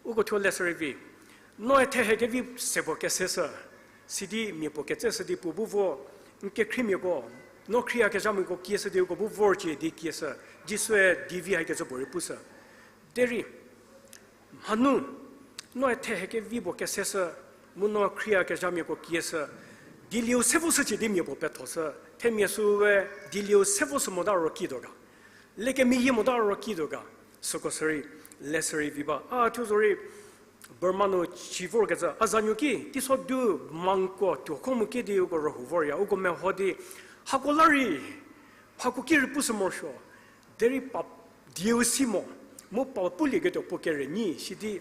uko thuo leshü rei vi, noe thehe kevi se puo keseshü, sidi mia puo ketseshü di puo bu vo, n kekhriemiako, no khrieyakezhamiako kieshü di uko bu vorcie di kieshü, Jisue divi haikecü puorei pushü. Derei mhanu, noe thehe kevi puo keseshü, mu no khrieyakezhamiako kieshü, dielieu se voshücie di mia puo pethoshü, themia süue dielieu se voshü mota ro kituo ga, lekemeyie mota ro kituo ga, süko sürei, leshü rei vi ba. A thuo zorei, Burma nu ci vorkecü, a zanuo ki, teiso du mangko tuokho mu kedi uko rühou vorya, uko meho di, hako la rei, hako ki rei pushü morosuo, derei pa dieu si mo, mu pa pulieketuo puo kere nyi, sidi,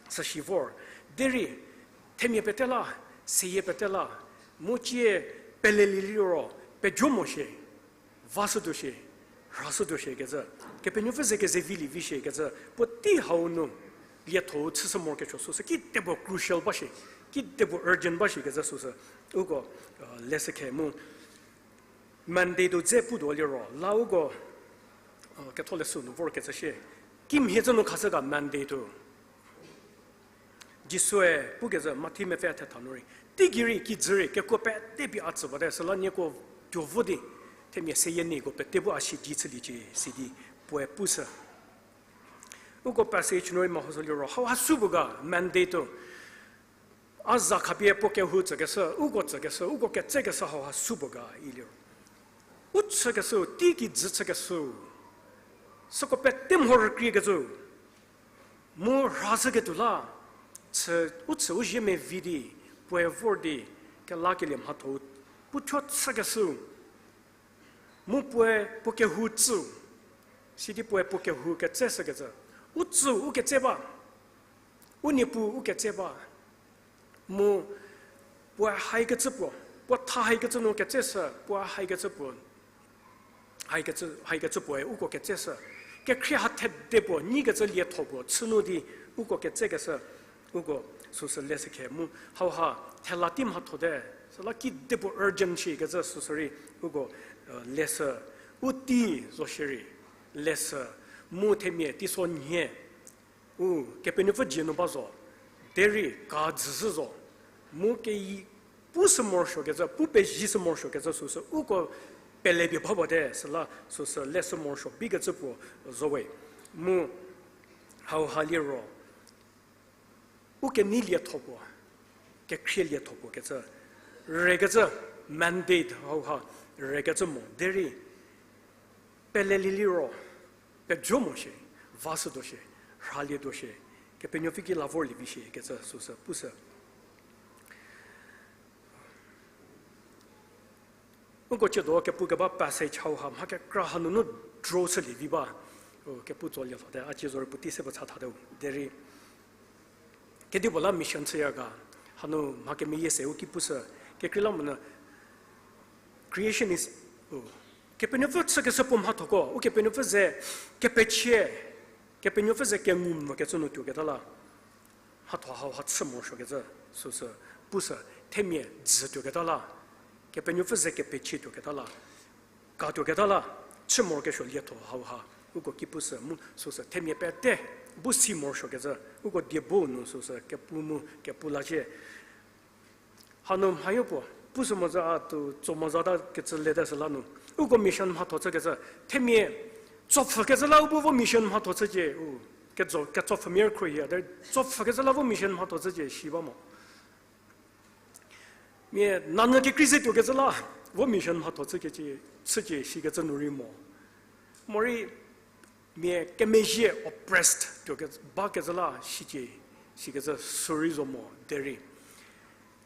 süsi vor, derei, themia pete la, seyie pete la, mu cie pelelie liro, pejo mo shie, vashütuo shie, rhashütuo shie kecü, Kepenuopfü ze kezevilie vi shie kecü, puotei hau nu lietho-u chüshü morokesuo süsü kidepuo crucial ba shie, kidepuo urgent ba shie kecü süsü, uko, leshü khe mu, mandate-u dze putuo liro, la uko, ketholeshü nu vorkecü shie, kimhie cü nu khashü ga mandate-u. Jisue pukecü Mathi mepfü thetha nu rei, teigei rei kijü rei kekuo pete pie a tsü bate, süla nieko tuo vo di, themia seyie nieko pete bu a shidi chüliecie, sidi puoe pushü. Uko passage nu rei mehoshü liro, hauha sü puo ga mandate-u. A za khapie puo kehou tsükeshü, uko tsükeshü, uko ketsekeshü hauha sü puo ga iliro, u chükeshü, teigei kijü chükeshü, süko pete mho rükriekecü, mu rhashüketuo la, chü, u chü u zie mevi di, puoe vor di, kelakelie mhatho-u, puo thuo chükeshü, mu puoe puo kehou tsü, sidi puoe puo kehou ketseshükecü, u tsü u ketse ba, u niepuu u ketse ba, mu puoe haikecü puo, puo tha haikecü nu ketseshü, puoe haikecü puo, haikecü, haikecü puoe uko ketseshü, kekhrie ha thede puo nyikecü lietho puo chü nu di uko ketsekeshü, uko süsü leshü khe mu hauha thela tei mhathote, süla kidepuo urgent shikecü süsü rei uko leshü, u tei zo shierei leshü, mu themia teisonhie u Kepenuopfü dzie nu ba zo, derei kajüzhü zo, mu keyi pushü morosuokecü, pu pezhishü morosuokecü süsü uko pelepie ba bate, süla süsü leshü morosuo bikecü puo zo we. Mu Hauha liro, u kenei lietho puo, kekhrie lietho puo kecü, rekecü, mandate hauha, rekecü mo, derei, pelelie liro, pejo mo shie, va shütuo shie, rhalie tuo shie, Kepenuopfü ki la vorlie vi shie kecü süsü pushü. Uko ciedo kepu keba passage hauha mha kekra hanunu draw chülie vi ba. U kepu tsolie lhote, a cie zorei puotei se puo cha thate u. Derei, kedipuo la mission chüya ga, hanu mha kemeyie se u ki pushü, kekreilamonyü creation is, u, Kepenuopfü chükeshü puo mhathoko, Ukepenuopfü ze kepechie, Kepenuopfü ze kengu mvü kecü nu tuoketa la mhatho hauha chü morosuokecü, süsü pushü, themia dzü tuoketa la, Kepenuopfü ze kepechie tuoketa la, ka tuoketa la, chü morokesuo lietho hauha, uko ki pushü mu süsü themia pete, bu si morosuokecü, uko die bu nu süsü kepu mu kepu la cie. Hanu mhayo puo, pushü mozü a tu tso mozata kecü leta süla nu. Uko mission mhatho chükecü, themia tsopfhükecü la u bu vo mission mhatho chücie, u, ketso, ketsopfhümia rükhro hie, de tsopfhükecü la vo mission mhatho chücie, shi ba mo. Mia nanyü kekrei ze tuokecü la, vo mission mhatho chükecie, chücie, shikecü nu rei mo. Morei, mia kemezhie oppressed tuoke, bakecü la, shicie, shikecü sürei zo mo, derei.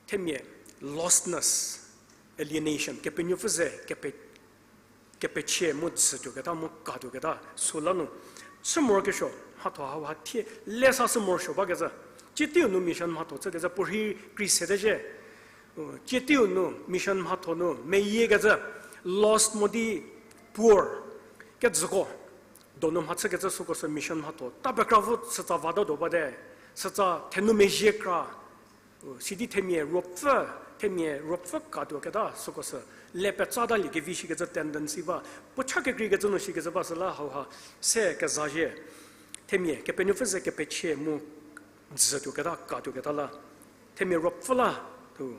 Themia lostness, alienation, Kepenuopfü ze kepe, kepechie mu dzü tuoketa mu ka tuoketa süla nu. Chü morokesuo, mhatho hauha thie, lesa sü morosuo bakecü. Cie teiu nu mission mhatho chükecü puorhi krei sete zhie. U, cie teiu nu mission mhatho nu meyiekecü, lost mo di poor, kejüko. Donu mha chükecü süko sü mission mhatho. Ta pekra vo sütsa vata do bate, sütsa thenou mezhie kra. U, sidi themia ruopfü, themia ruopfü ka tuoketa süko sü le petsatalie kevi shikecü tendency ba. Puo cha kekreikecü nu shikecü ba süla hauha se kezha zhie. Themia Kepenuopfü ze kepechie mu dzü tuoketa, ka tuoketa la. Themia ruopfü la, u,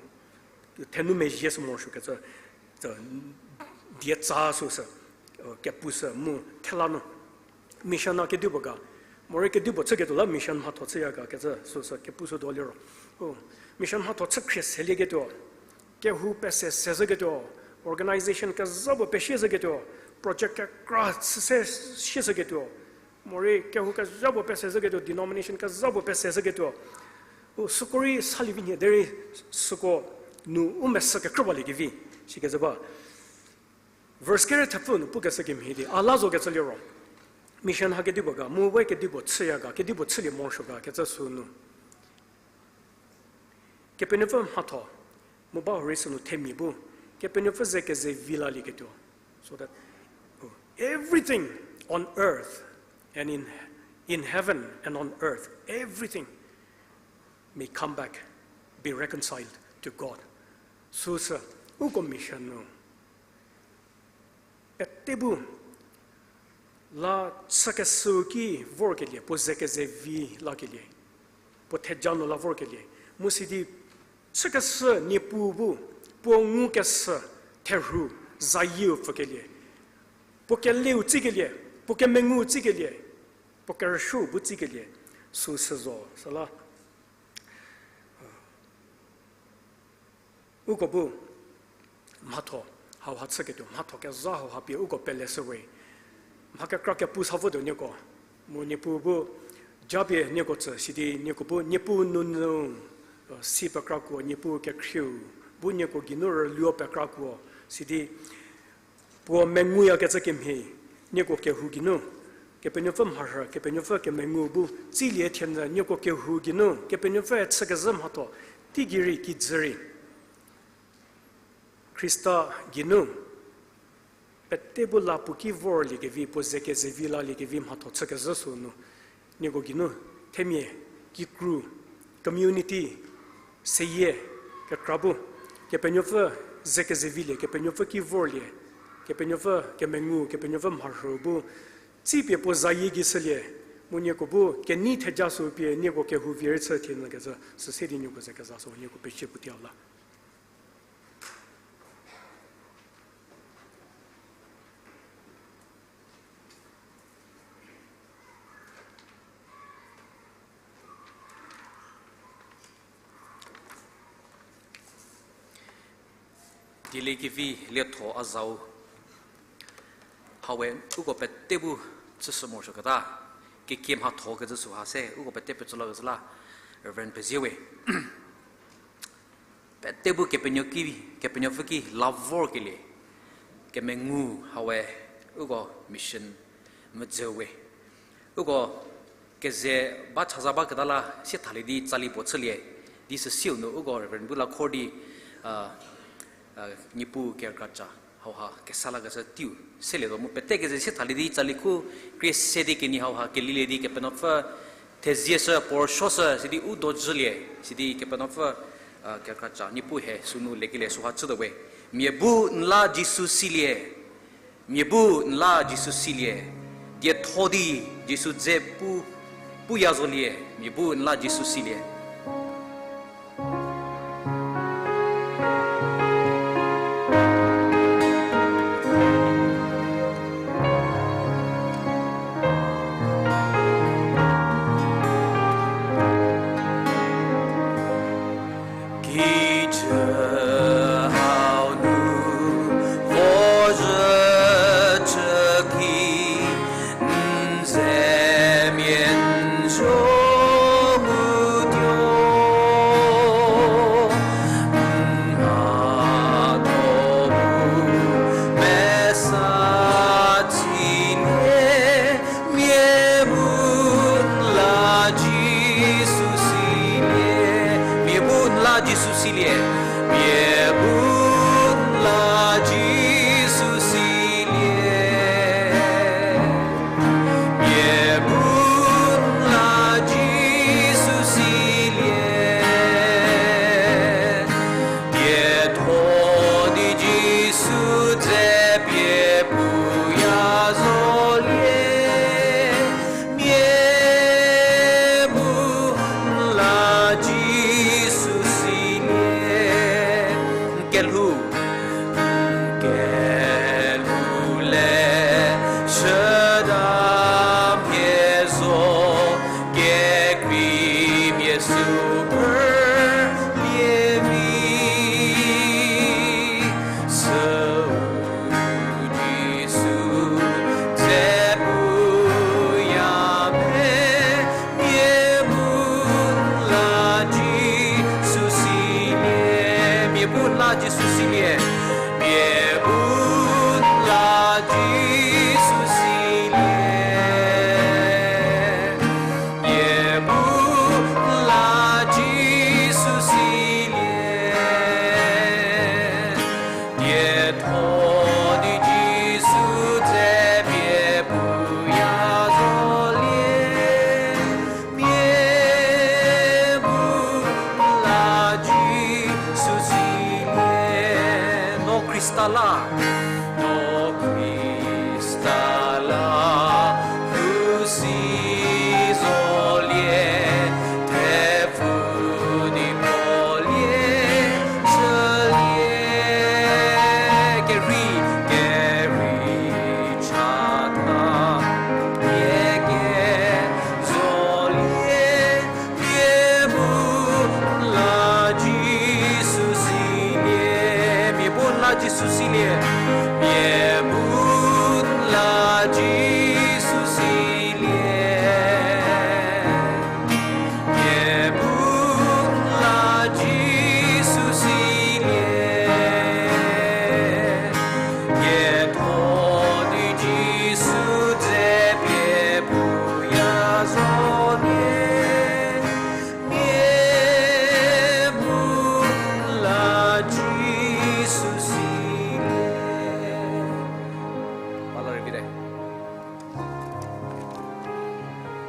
thenou mezhie sü morosuokecü, die tsa süsü, u, kepu sü mu thela nu. Mission a kedipuo ga, morei kedipuo chüketuo la mission mhatho chüya ga kecü süsü kepu sü do liro. U, mission mhatho chü khrie selieketuo, kehou pese sezhüketuo, organization kezha puo pesie zhüketuo, project kekra chü se siezhüketuo, morei kehou kezha puo pese zhüketuo, denomination kezha puo pese zhüketuo. U süko rei salie vi nhie derei süko nu u mesü kekrüwalie kevi, sikecü ba. Verse kere thepfü nu pukeshü kemhie di, a la zokecü liro. Mission ha kedipuo ga, mu we kedipuo chüya ga, kedipuo chülie morosuo ga, kecü sünu. Kepenuopfü mhatho, mu ba hurei sünu themia bu, Kepenuopfü ze kezevi lalieketuo. So that, oh, everything on earth and in, in heaven and on earth, everything may come back, be reconciled to God. Süsü, uko mission nu. Pete bu, la chükeshüu ki vorkelie, puo ze kezevi lakelie, puo theja nu la vorkelie. Mu sidi, chükeshü Niepuu bu, puo ngukeshü therhu, zayieu pfükelie. Puo keleu tsikelie, puo kemengu tsikelie, puo kerüshüu bu tsikelie, süsü zo, süla. Uko bu mhatho hauha chüketuo, mhatho kezha hauha pie uko peleshü we. Mha kekra kepu sa votuo nieko. Mu Niepuu bu japie nieko tsü sidi nieko bu Niepuu nunu, si pekrakuo, Niepuu kekhrieu bu nieko geinu rüluo pekrakuo, sidi puo menguyakecü kemhie, nieko kehou geinu, Kepenuopfü mharhü, Kepenuopfü kemengu bu tsilie thienü nieko kehou geinu, Kepenuopfüe chükezhü mhatho, teigei rei kijü rei. Khrista geinu, pete bu la puo ki vorliekevi, puo ze kezevi laliekevi mhatho chükezhü sünu, nieko geinu, themia, kikru, community, seyie, kekra bu, Kepenuopfü ze kezevilie, Kepenuopfü ki vorlie, Kepenuopfü kemengu, Kepenuopfü mharhü bu, tsipie puo zayie gei shülie, mu nieko bu kenei theja sü pie nieko kehou vie rei chü thie nyü kecü, süse di nieko ze keza sü nieko pezie puo tuo la. Dieliekevi lietho a zau. Hawe, uko pete bu chüshü morosuoketa, kekie mhatho kecü süha se uko pete petsü lakecü la, Reverend pezie we. Pete bu Kepenuo ki, Kepenuopfü ki la vorkelie kemengu hawe, uko mission medzeu we. Uko keze ba chaza baketa la sie thalie di tsali puo chülie, di süsiu nu uko Reverend bu la khor di, a, a, Niepuu kerükracha hauha kesa lakeshü teiu selie zo mu pete keze sie thalie di tsali khu krie se di kenyi hauha kelilie di Kepenuopfü thezieshü, puo rüsuoshü, sidi u dojülie, sidi Kepenuopfü, a, kerükracha Niepuu he sünu lekelie süha chütuo we. Mia bu n la Jisu silie. Mia bu n la Jisu silie. Dietho di Jisu dze pu, puya zolie. Mia bu n la Jisu silie. Kijü hau nu vozhü chü ki, n zemia n zo ngutuo, n mhatho bu mesa tsilie, mia bu n la Jisu silie, mia bu n la Jisu silie, mia bu n la Jisu silie. Mia bu n la Jisu silie. Dietho di Jisu dze pie puya zolie. Mia bu n la Jisu silie. N kelhou, n kelhou le chüta mhie zo, kekreimia sü phrülie vi. Süu Jisu dze puya me, mia bu n la Jisu silie, mia bu n la Jisu silie, mia bu n la Jisu silie, mia bu n la Jisu silie. Dietho di Jisu dze pie puya zolie, mia bu n la Jisu silie. No Khrista la, no Khrista la, u si zolie, thepfu di puo lie chülie, kerhei, kerhei chatha, mia ke zolie, mia bu n la Jisu silie, mia bu n la Jisu silie, mia